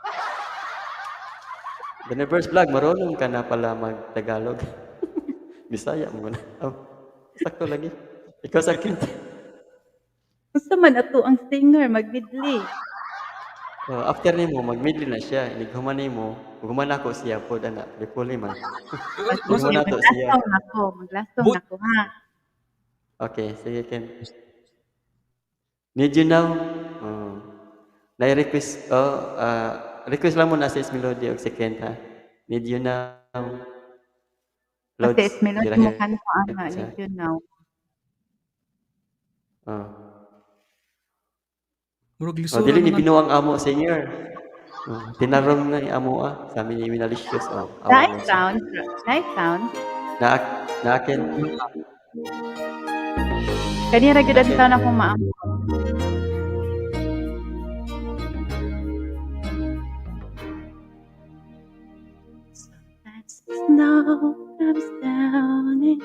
The Universe Vlog, marunong ka na pala mag-Tagalog. Bisaya mo na. Oh, sakto lagi. Ikaw sa akin. Unsa man ato ang singer magmidli. Oh, after nimo mag-medley na siya. Inig-human nimo, human ako siya pod ana, dipuli man. Human nato siya. Maglastaw nako, ha. Okay, sige Ken. Need you now? Oh. Na-request oh, request lang mo na si Melody og si Ken ha. Need you now. Lods, kasi Melody mo kanto ana, need you now. Oh. Murag Oh, dili ni binuang amo singer. Oh, tinarong na ni amo ah. Sa amin ni Winalicious. Oh, nice sound. Nice sound. Na naakin. Kanira gyud ang sound akong maamo. Sometimes the snow comes down and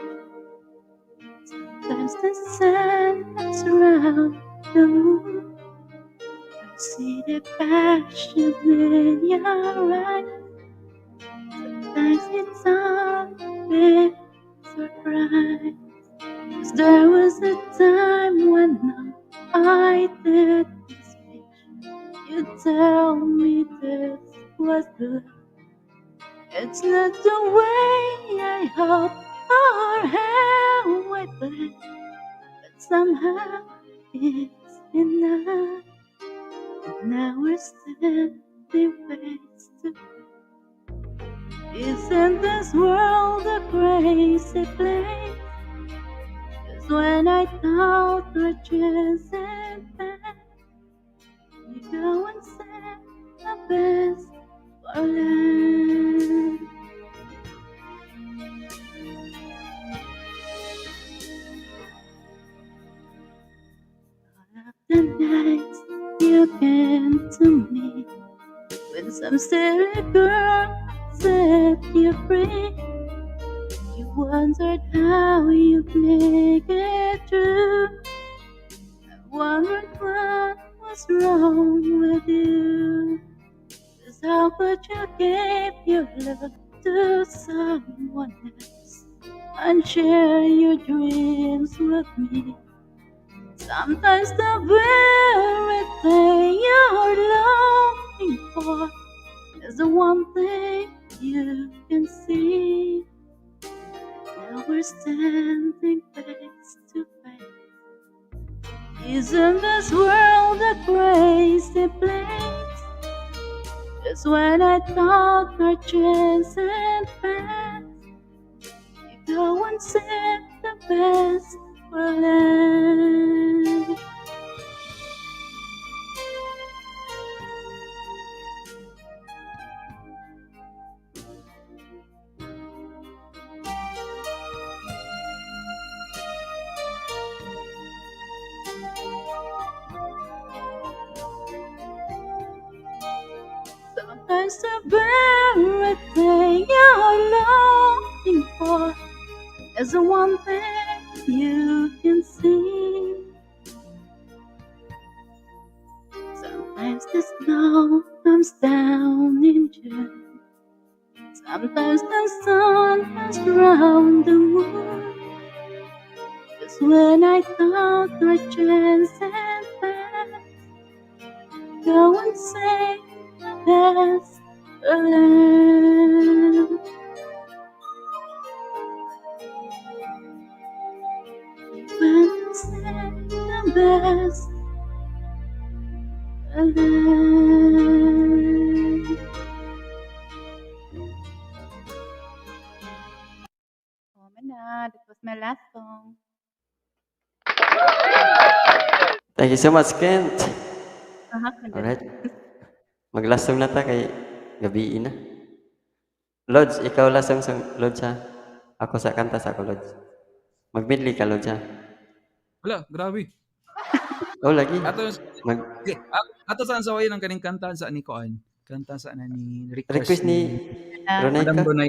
sometimes the sun comes around the moon. See the passion in your eyes. Sometimes it's a big surprise. 'Cause there was a time when I did speech. You tell me this was love. It's not the way I hoped or how I planned, but somehow it's enough. And now we're standing face to face. Isn't this world a crazy place? 'Cause when I thought our chance had passed, you go and said the best for last. All of the nights you came to me when some silly girl set you free. You wondered how you'd make it through. I wondered what was wrong with you. 'Cause how could you give your love to someone else and share your dreams with me? Sometimes the very thing you're longing for is the one thing you can see. Now we're standing face to face. Isn't this world a crazy place? Just when I thought our chance had passed, you go and said the best for last. Sometimes the very thing you're longing for is the one thing you can see. Sometimes the snow comes down in June. Sometimes the sun has round the moon. Just when I thought our chance had passed, go and say the best for last. When you say the best for last. Oh, na, that was my last song. Thank you so much, Kent. Aha. Alright. Mag-last song na ta kay gabi na. Lods, ikaw last song, song Lods ha. Ako sa kanta sa ako, Lods. Mag-medley ka, Lods ha. Wala, grabe. Oh, lagi. Ato Mag okay, ato saan sa ng kaning kanta sa ni Kuan. Kanta sa na ni request, request ni Madam Ronaika. Donay.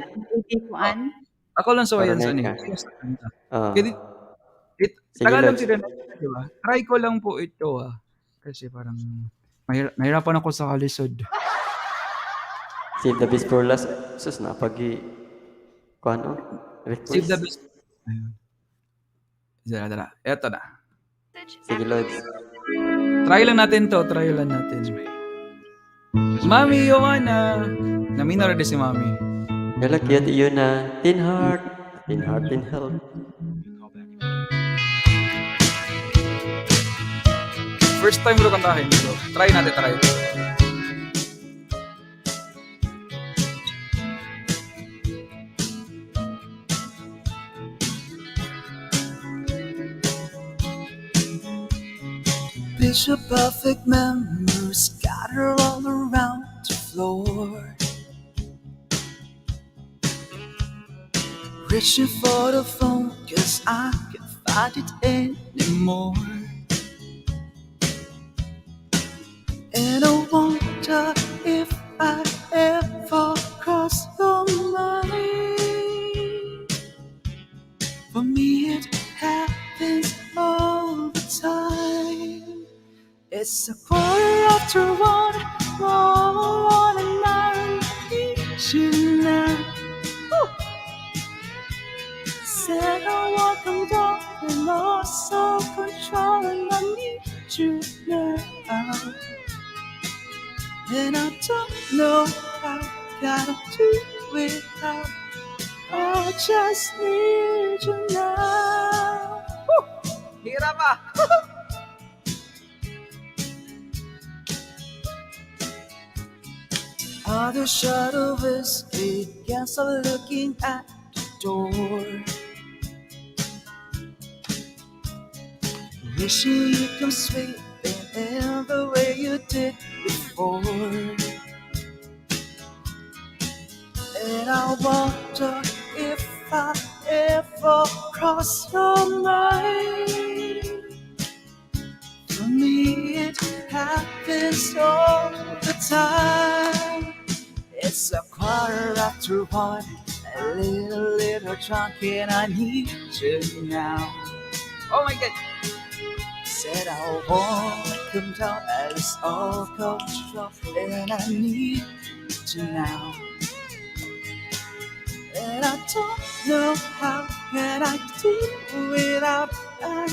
Kuan. Ako lang sawayan sa ni. Ronaika. Sa kanta. Oh. Kaya it, Sige, Tagalog Lods. si Renata, di ba? Try ko lang po ito ah. Kasi parang nahirapan ako sa kalisod. Save the best for last. Sus na pagi kuan oh. Request. Save the best. Ayun. Dala, dala. Eto na. Sige, Lods. Try lang natin to. Try lang natin. Mami Joanna. Namino rin si Mami. Hello, cute yun na. Tin heart. Tin heart, tin heart. First time ko kantahin. So, try natin, try. Picture perfect memories scatter all around the floor. Reaching for the phone, 'cause I can't find it anymore. And I wonder if I ever cross your mind. For me, it happens all the time. It's 9:15 after 1, 1, and I need you now. Woo! Said I walk on dark and lost all control, and I need you now. And I don't know how gotta do without. I just need you now. Woo! Hirap ah! Other shot of whiskey, guess I'm looking at the door. Wishing you come sweeping in the way you did before. And I wonder if I ever cross your mind. For me, it happens all the time. It's 1:15, a little, little drunk, and I need you now. Oh my God. Said I won't come down, I lose all control, and I need you now. And I don't know how can I do without. I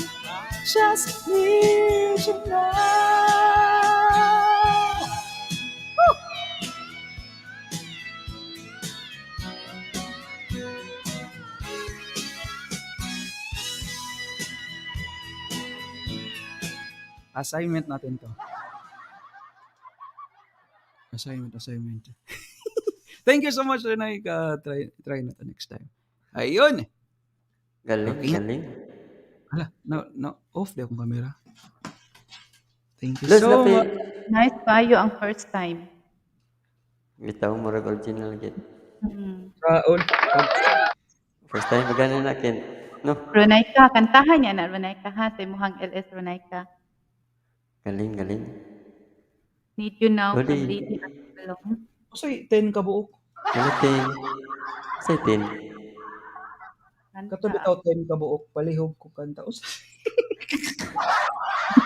just need you now. Woo! Assignment natin to. Assignment, assignment. Thank you so much, Renaika. Try na to next time. Ayun! Galing, Okay. galing. Hala, no, off di akong camera. Thank you Lods, so lapi. much. Nice kayo ang first time. Bitaw, murag original gid. Raon. First time, magana na, Ken. No? Ronaika, kantahan niya na, Ronaika, ha? Sa imuhang LS, Ronaika. Galing, galing. Need You Now from Huli. Lady Antebellum. Usoy, 10 ka buok. Ano, 10? Usoy, 10? Kanta. Kato bitaw 10 ka buok, palihog ko kanta. Usoy.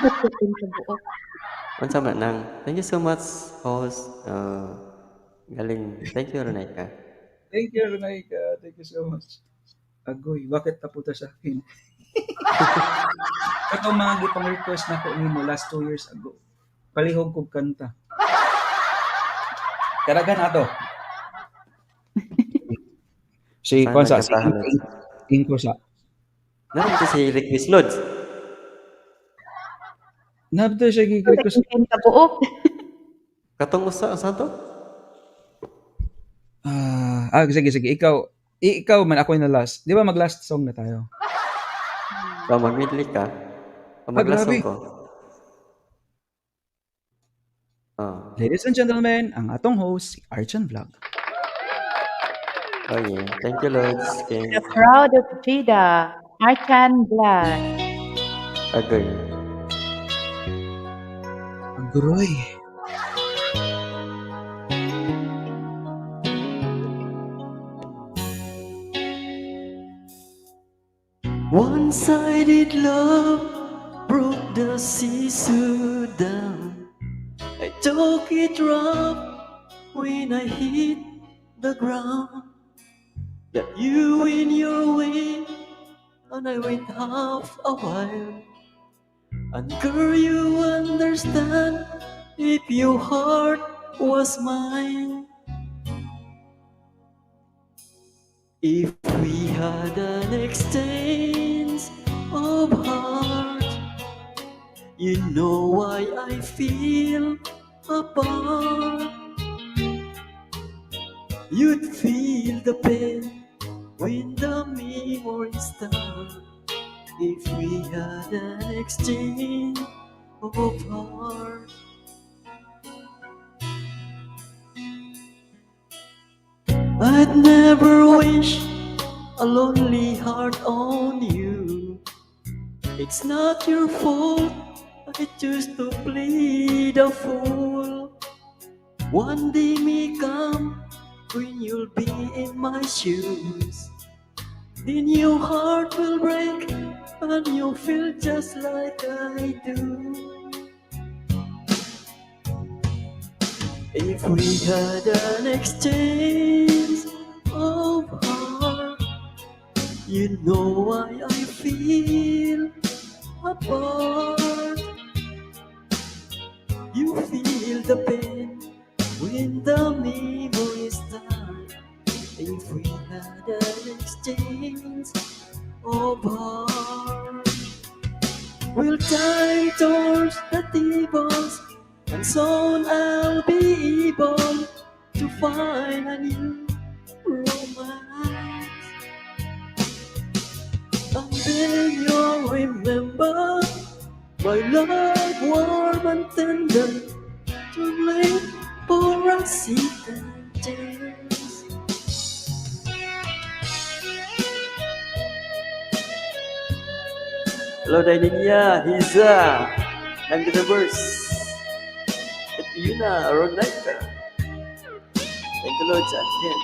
10 ka buok. Unsa man nang. Thank you so much, host. Galing. Thank you, Ronaika. Thank you, Ronaika. Thank you so much. Agoy, bakit napunta sa akin? Ito mga gipang request na ko nimo last 2 years ago. Palihog kog kanta. Karagan ato. Si Sana Kwanza, si kantahan Inko, natin. Inko sa. Naman to si request Lods. Nabto siya gi-request. Sa ka buok. Katong usa sa to? Sige, sige. Ikaw man ako na last. Di ba mag last song na tayo? Ba mag-medley ka? O mag-last Grabe. song ko? Ladies and gentlemen, ang atong host, si Archan Vlog. Oh yeah. Thank you, Lods. King. The proud of Jida, Archan Vlog. Agoy. Agroy. One-sided love broke the seesaw down. I took it rough when I hit the ground. Got you in your way, and I went half a while. And girl, you understand if your heart was mine. If we had an exchange of heart, you know why I feel apart. You'd feel the pain when the memories start. If we had an exchange of heart. I'd never wish a lonely heart on you. It's not your fault, I choose to play the fool. One day may come when you'll be in my shoes. Then your heart will break and you'll feel just like I do. If we had an exchange of heart, you know why I feel apart. You feel the pain when the memories start. If we had an exchange of heart, will time turns the tables, and soon I'll be able to find a new romance. And then you'll remember my love warm and tender. Too late for a second chance. Hello, Daininia, Hiza, and the verse. At Yuna, Ronita. Thank you, Lord, sa atin.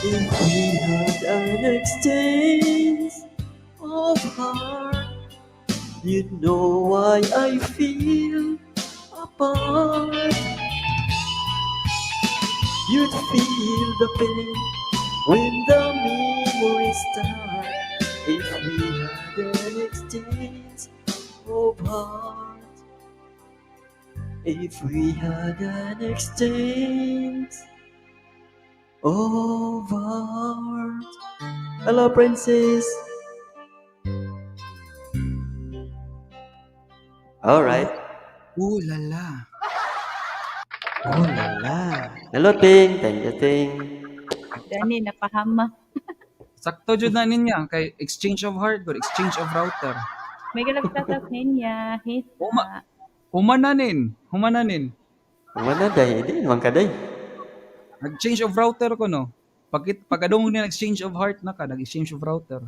If we had an exchange of heart, you know why I feel apart. You'd feel the pain when the memories start. If we had an exchange of heart, if we had an exchange of heart. Hello, princess. All right. Ooh la la. Oh la la. Hello, Ting. Thank you, Ting. Dani, napahama. Sakto jud na ninya kay exchange of heart good, exchange of router. May galagtatas ninya. Hisa. Humananin, humananin. Humana day, di man kaday. Nag-change of router ko no. Pagkit pagkadungog niya nag-exchange of heart na ka, nag-exchange of router.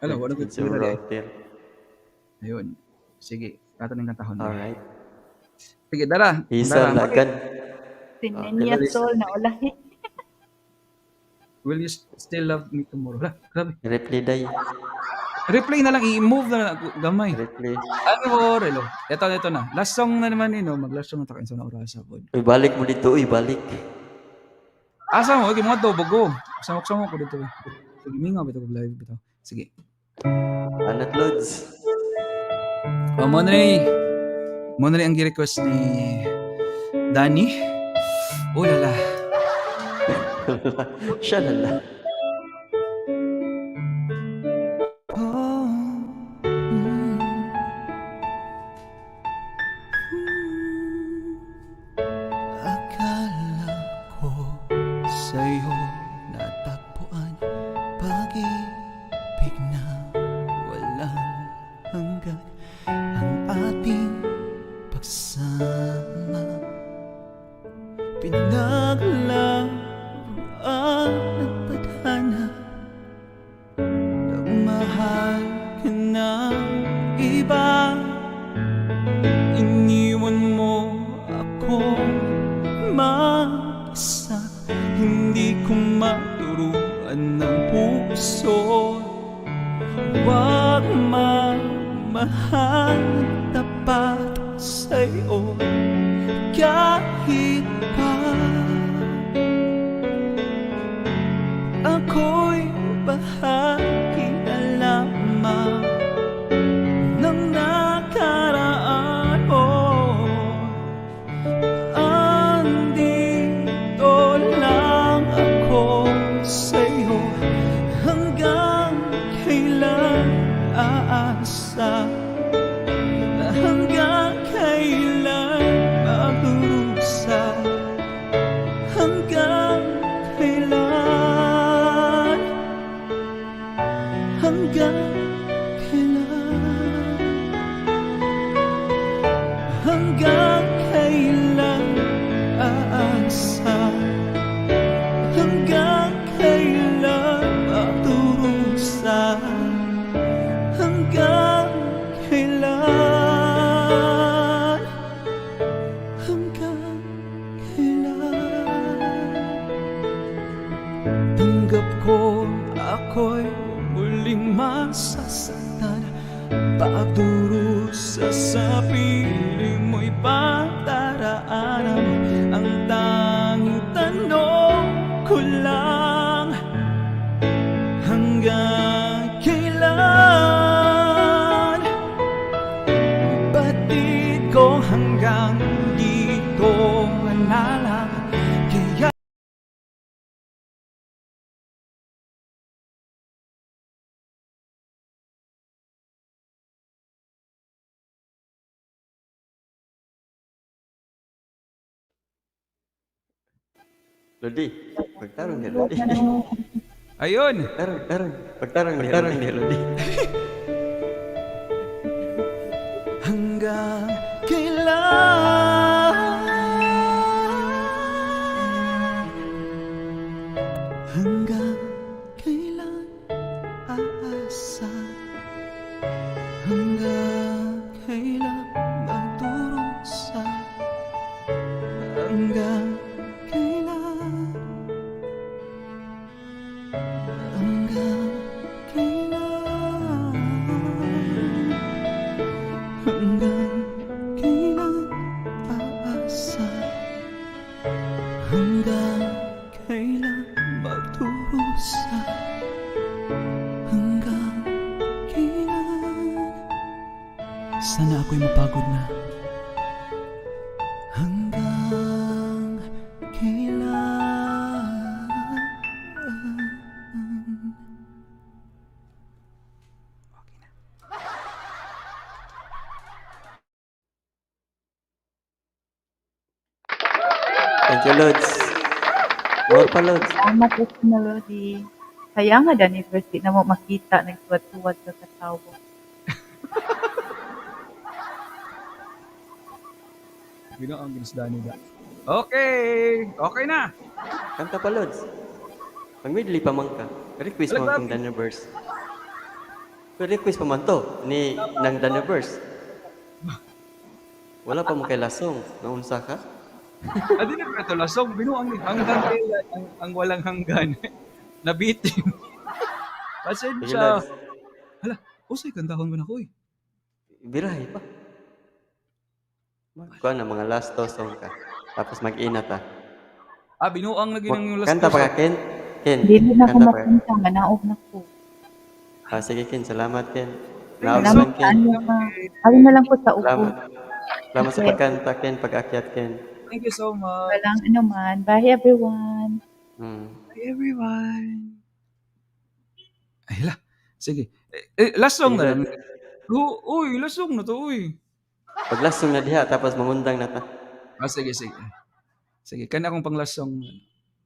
Hello, wala ko Exchange of router. Ayun. Sige, ato ning kantahon. All right. Sige, dara. Isa Dara. lagan. Si Nenya Sol na ulahi. Will you still love me tomorrow? Hala, grabe. Replay day. Replay na lang, i-move na lang gamay. Replay. Ano mo, Relo? Ito na. Last song na naman yun, no? Mag-last song na tayo sa orasa po. Uy, balik mo dito, uy, balik. Asa mo? Okay, mga to, bago. Samok-samok ko dito. Sige, mingaw, bitaw, live, bitaw. Sige. Anat Lods. Oh, mo na ang gi-request ni Danny. Oh, lala. Siya lala. Akala ko sa'yo natagpuan pag-ibig na walang hanggan ang ating pagsama. Pinaglaruan ng tadhana, nagmahal ka ng iba. Iniwan mo ako mag-isa, hindi ko maturuan ng puso. Huwag magmahal tapat sa'yo kahit pa ako'y bahagi na lamang ng nakaraan mo. Andito lang ako sa'yo hanggang kailan aasa, hanggang kailan magdurusa. Ako'y muling masasaktan. Pagdurusa sa piling mo'y padaraanan. Ang tanging tanong ko lang, hanggang kailan? Batid ko hanggang dito na lang. Kaya Lodi, pagtarong ni Lodi. Ayun. Tarong, tarong. Pagtarong ni Tarong ni Lodi. Hanggang kailan? Hanggang kailan aasa? Hanggang kailan magdurusa? Hanggang kailan? Hanggang kailan? Hanggang kailan aasa? Hanggang kailan magdurusa? Hanggang kailan? Sana ako'y mapagod na. Hanggang kailan? Okay na. Thank you, Lods. More pa, Lods. Salamat po sa Melody. Kaya nga, Danny, first di na mo makita, nagtuwad-tuwad ka katawa. Ginoong ginisdani da. Okay. Okay na. Kanta pa, Lods. Mag-medley pa man ka. Request Wala, man kang grabe. Danaverse. Pero request pa man to ni ng Danaverse. Wala pa mo kay Lasong. Naunsa ka? Adi na pa ito lasong binuang ni hanggang kailan ang walang hanggan. Nabitin. Sige, Pasensya. Lods. Hala, usay kantahon ko na ko eh. Birahe pa. Kuha na mga last to song ka. Tapos mag-ina ta. Ah, binuang lagi ng last Kanta two pa ka, song. Ken? Ken, Dili na ko kanta pa ka. makanta, manaog na ko. Ah, sige, Ken. Salamat, Ken. Salamat Naabsan, sa Ken. ano ka. Ako na lang ko sa upo. Salamat. Salamat sa Okay. pagkanta, Ken. Pag-akyat, Ken. Thank you so much. Walang ano man. Bye everyone. Bye everyone. Ay la. Sige. Eh, last song Sige, na lang. Lods. Uy, last song na to, uy. Pag last song na diha, tapos mangundang na ta. Ah, sige, sige. Sige, kani akong pang last song.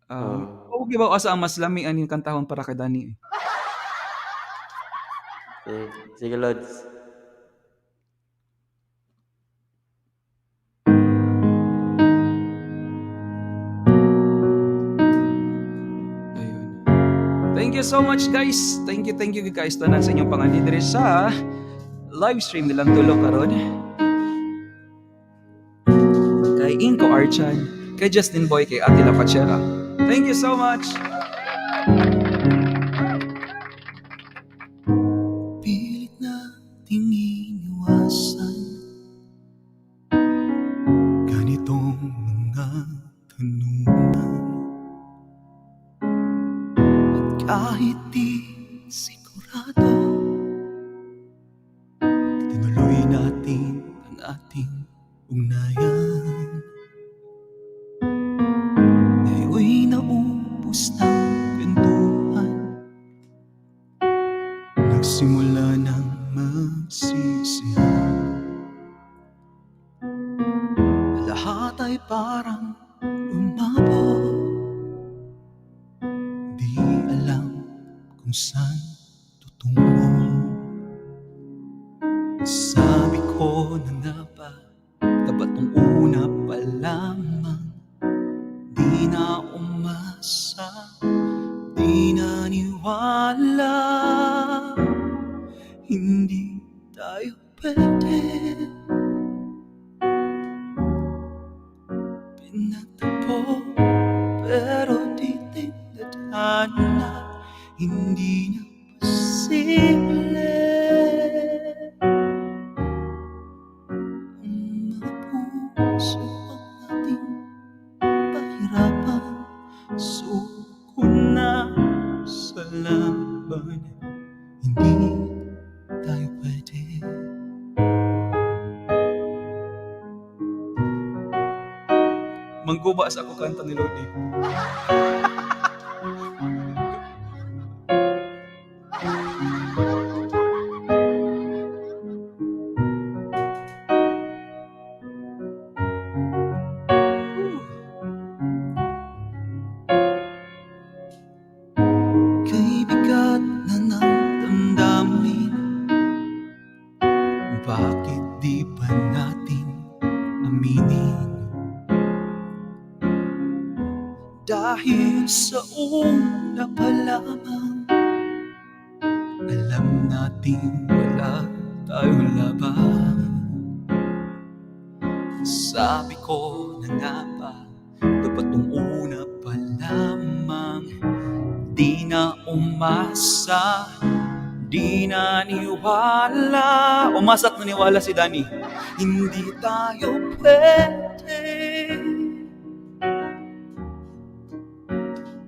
Oh. Okay ba asa ang mas lami ani kantahon para kay Danny? Eh. Sige, sige, Lods. Ayun. Thank you so much, guys. Thank you guys tanan sa inyong pangani diri sa live stream nilang tulo karon. Kay Inko Archan, kay Justin Boy, kay Ate La Pachera. Thank you so much. Pilit nating iniwasan ganitong mga tanungan. At kahit di sigurado, tinuloy natin ang ating ugnayan. Ngayon'y naubos ng kwentuhan. Nagsimula ng magsisihan. Lahat ay parang lumabo. Di alam kung saan tutungo. Sabi ko na nga ba, dapat nung una pa lamang, di na umasa, di na niwala. Hindi tayo pwede. Pinagtapo, pero di tinadhana. Hindi na posible. Ang mga puso ang ating pahirapan, suko na sa laban. Hindi tayo pwede. Mangguba sa ako kanta ni Lodi. Kay bigat na ng damdamin, bakit di ba natin aminin? Dahil sa una pa lamang, alam natin wala tayong laban. Sabi ko na nga ba, dapat nung una pa lamang, di na umasa, di na niwala. Umasa at naniwala si Danny. Hindi tayo pwede.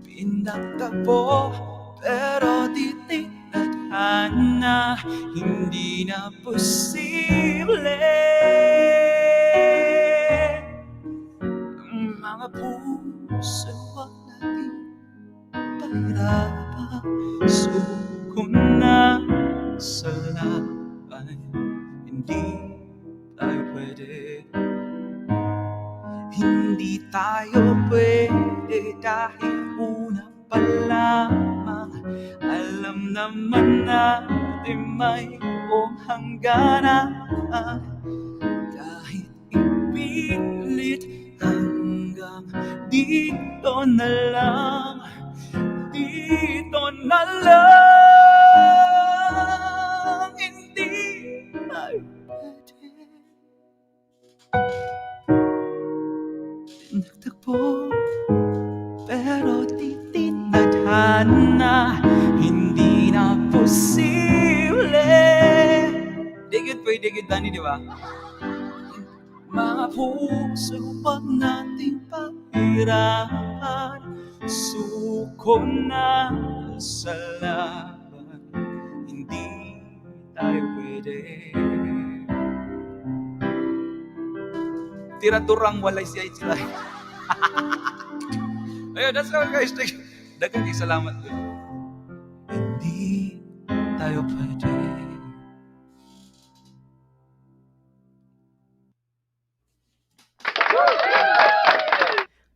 Pinagtagpo, pero di tinadhana. Hindi na posible. Ang mga puso wag nating pahirapan, suko na sa laban. Hindi tayo pwede. Hindi tayo pwede dahil una pa lamang, alam naman natin mayroong hangganan. Kahit ipilit hanggang dito na lang, dito na lang. Hindi tayo pwede. Nagtagpo, pero di tinadhana. Hindi na posible. Di gyud pwede gyud, Danny, di ba? Mga puso wag nating pahirapan, suko na sa laban. Hindi tayo pwede. Tiraturang walay siya sila. Ayun, that's all, guys. Daghang salamat. Hindi tayo pwede.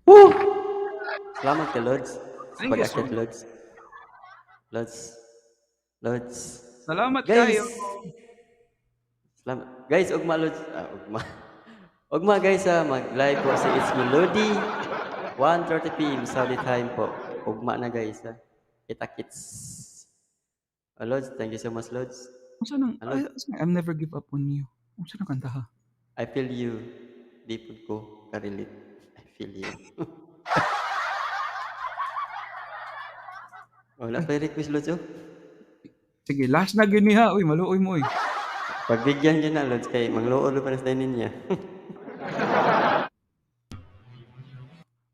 Woo! Salamat kay Lods. Sa Thank you so pag-akyat, Lods. Lods. Lods. Salamat Guys. kayo. Salamat. Guys, ugma, Lods. Ah, ugma. Ugma, guys, ha. Mag-live po si It's Melody. 1:30 p.m. Saudi time po. Ugma na, guys, ha. Kita kits. Oh, Lods, thank you so much, Lods. Unsa nang Ano? ay, unsa nang I'm never give up on you. Unsa nang kanta ha? I feel you. Di pud ko ka-relate. I feel you. Wala pa request, Lods, oh. Sige, last na gyud ni ha. Uy, maluoy mo, uy. Pagbigyan yun na, Lods, kay mangluod pa na sa niya.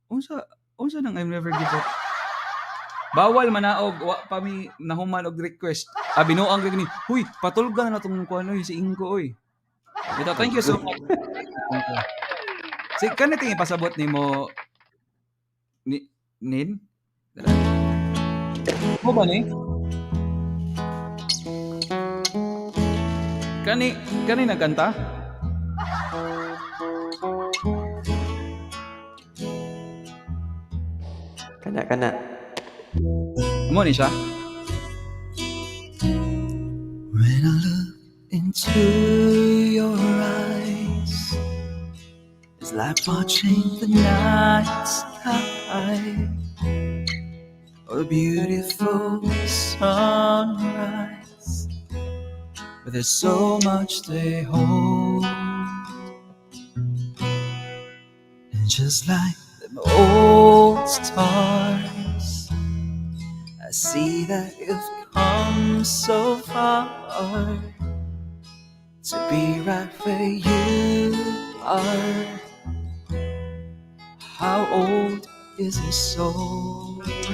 Unsa nang I'm never give up? Bawal manaog, wa pa mi nahuman og request. Ah, binuang gyud ni. Huy, patulga na tong kuan oy si Ingko oy. Bitaw, thank you so much. Si kanit ting ipasabot nimo ni Nin? Mo ba ni? Kani nagkanta? Kana, kana. Mo ni siya? When I look into your eyes, it's like watching the night sky or a beautiful sunrise. But there's so much they hold, and just like them old stars, I see that you've come so far to be right where you are. How old is your soul? Well,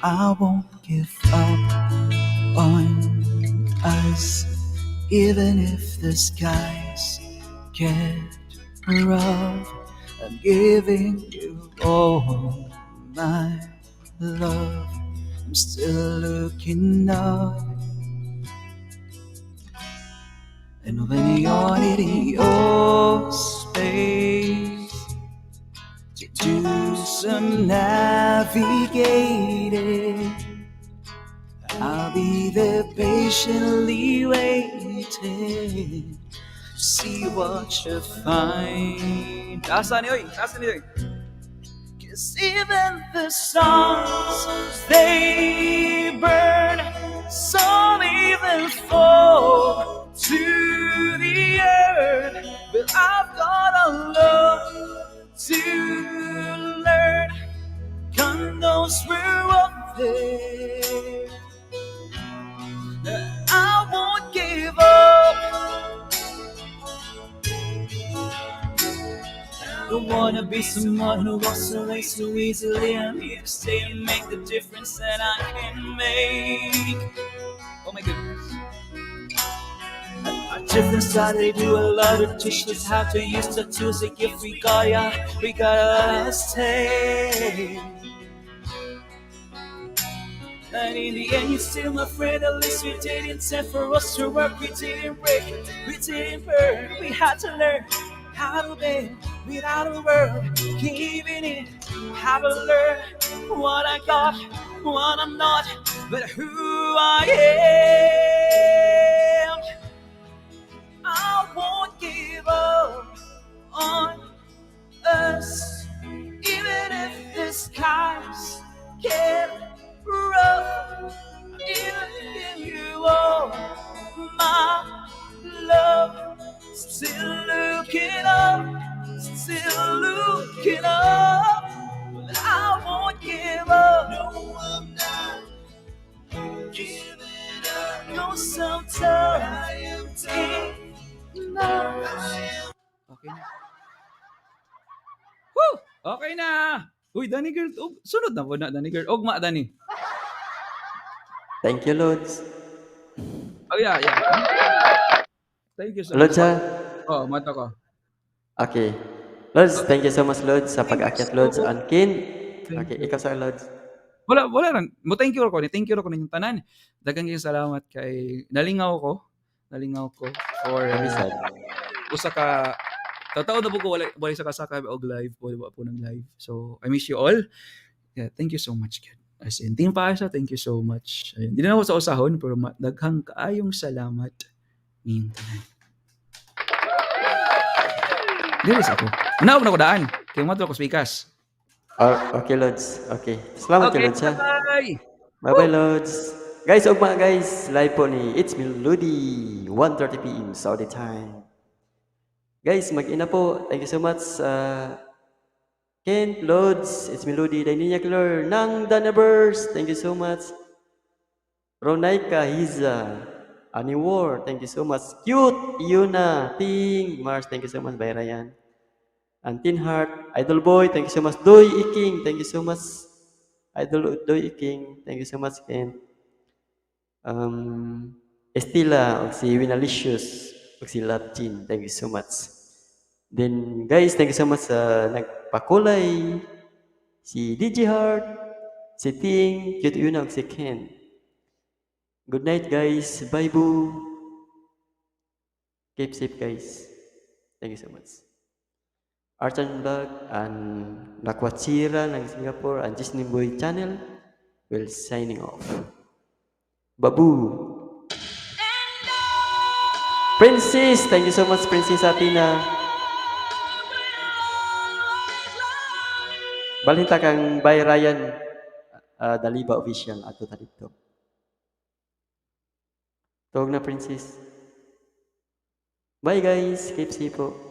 I won't give up on us, even if the skies get rough. I'm giving you all my love. I'm still looking up. And when you're needing your space to do some navigating, I'll be there patiently waiting to see what you find. Asa ni oy? Asa ni oy? 'Cause even the stars, they burn, some even fall to the earth. But I've got a lot to learn. God knows we're up there. I won't give up. Don't wanna be someone who walks away so easily. I'm here to stay and make the difference that I can make. Oh my goodness. A different style, they do a lot of teach us how to use the tools they give. We got ya, we gotta stay. And in the end, you're still my friend. At least we didn't intend for us to work. We didn't break, we didn't burn. We had to learn how to bend without a word, giving in. How to learn what I got, what I'm not, but who I am. I won't give up on us, even if the skies get rough. Even if you all my love, still looking up, still looking up. But I won't give up. No, I'm not giving up. No, sometimes I am enough. Okay na. Woo! Okay na! Uy, Danny girl, og, sunod na po na, Danny girl. Ugma, Danny. Thank you, Lods. Oh, yeah. Thank you so Lods, much. ha? Oh, mata ko. Okay. Lods, thank you so much, Lods, sa pag-akyat, Lods. And Ken. Thank Okay, you. Ikaw sa Lods. Wala, wala lang. Mo thank you ko ni. Thank you ko ninyong tanan. Daghang kayong salamat kay nalingaw ko. Nalingaw ko for Kami sad. Usa ka totoo na po ko wala wala sa kasaka og live po wa po ng live. So I miss you all. Yeah, thank you so much, kid. As in, Team Paasa, thank you so much. Ayun, di na ako sa usahon pero daghang kaayong salamat ninyong tanan. Dili sa ako. Naog na ko daan. Kay mo ko speakers. Ah, okay, Lods. Okay. Salamat Okay, kay Lods, ha? Bye. Bye-bye, Lods. Guys, ugma guys, live po ni It's Me Ludi, 1:30 p.m. Saudi time. Guys, mag-ina po. Thank you so much. Ken, Lods, It's Me Ludi, Daininya Klor, ng Danabers. Thank you so much. Ronaika, Hiza, Annie War, thank you so much. Cute, Yuna, Ting, Mars, thank you so much. Bye, Ryan. And Tin Heart, Idol Boy, thank you so much. Doy Iking, thank you so much. Idol Doy Iking, thank you so much, Ken. Estila, og si Winalicious, og si Love Jean, thank you so much. Then, guys, thank you so much sa nagpakulay, si DJ Heart, si Ting, Cute Yuna, og si Ken. Good night, guys. Bye, boo. Keep safe, guys. Thank you so much. Archan Vlog and Nakwachira ng Singapore and Disney Boy Channel will signing off. Babu. Princess! Thank you so much, Princess Athena. Balhin ta kang Bye Ryan Daliba Official ato ta dito. Tuwag na, Princess. Bye guys. Keep safe po.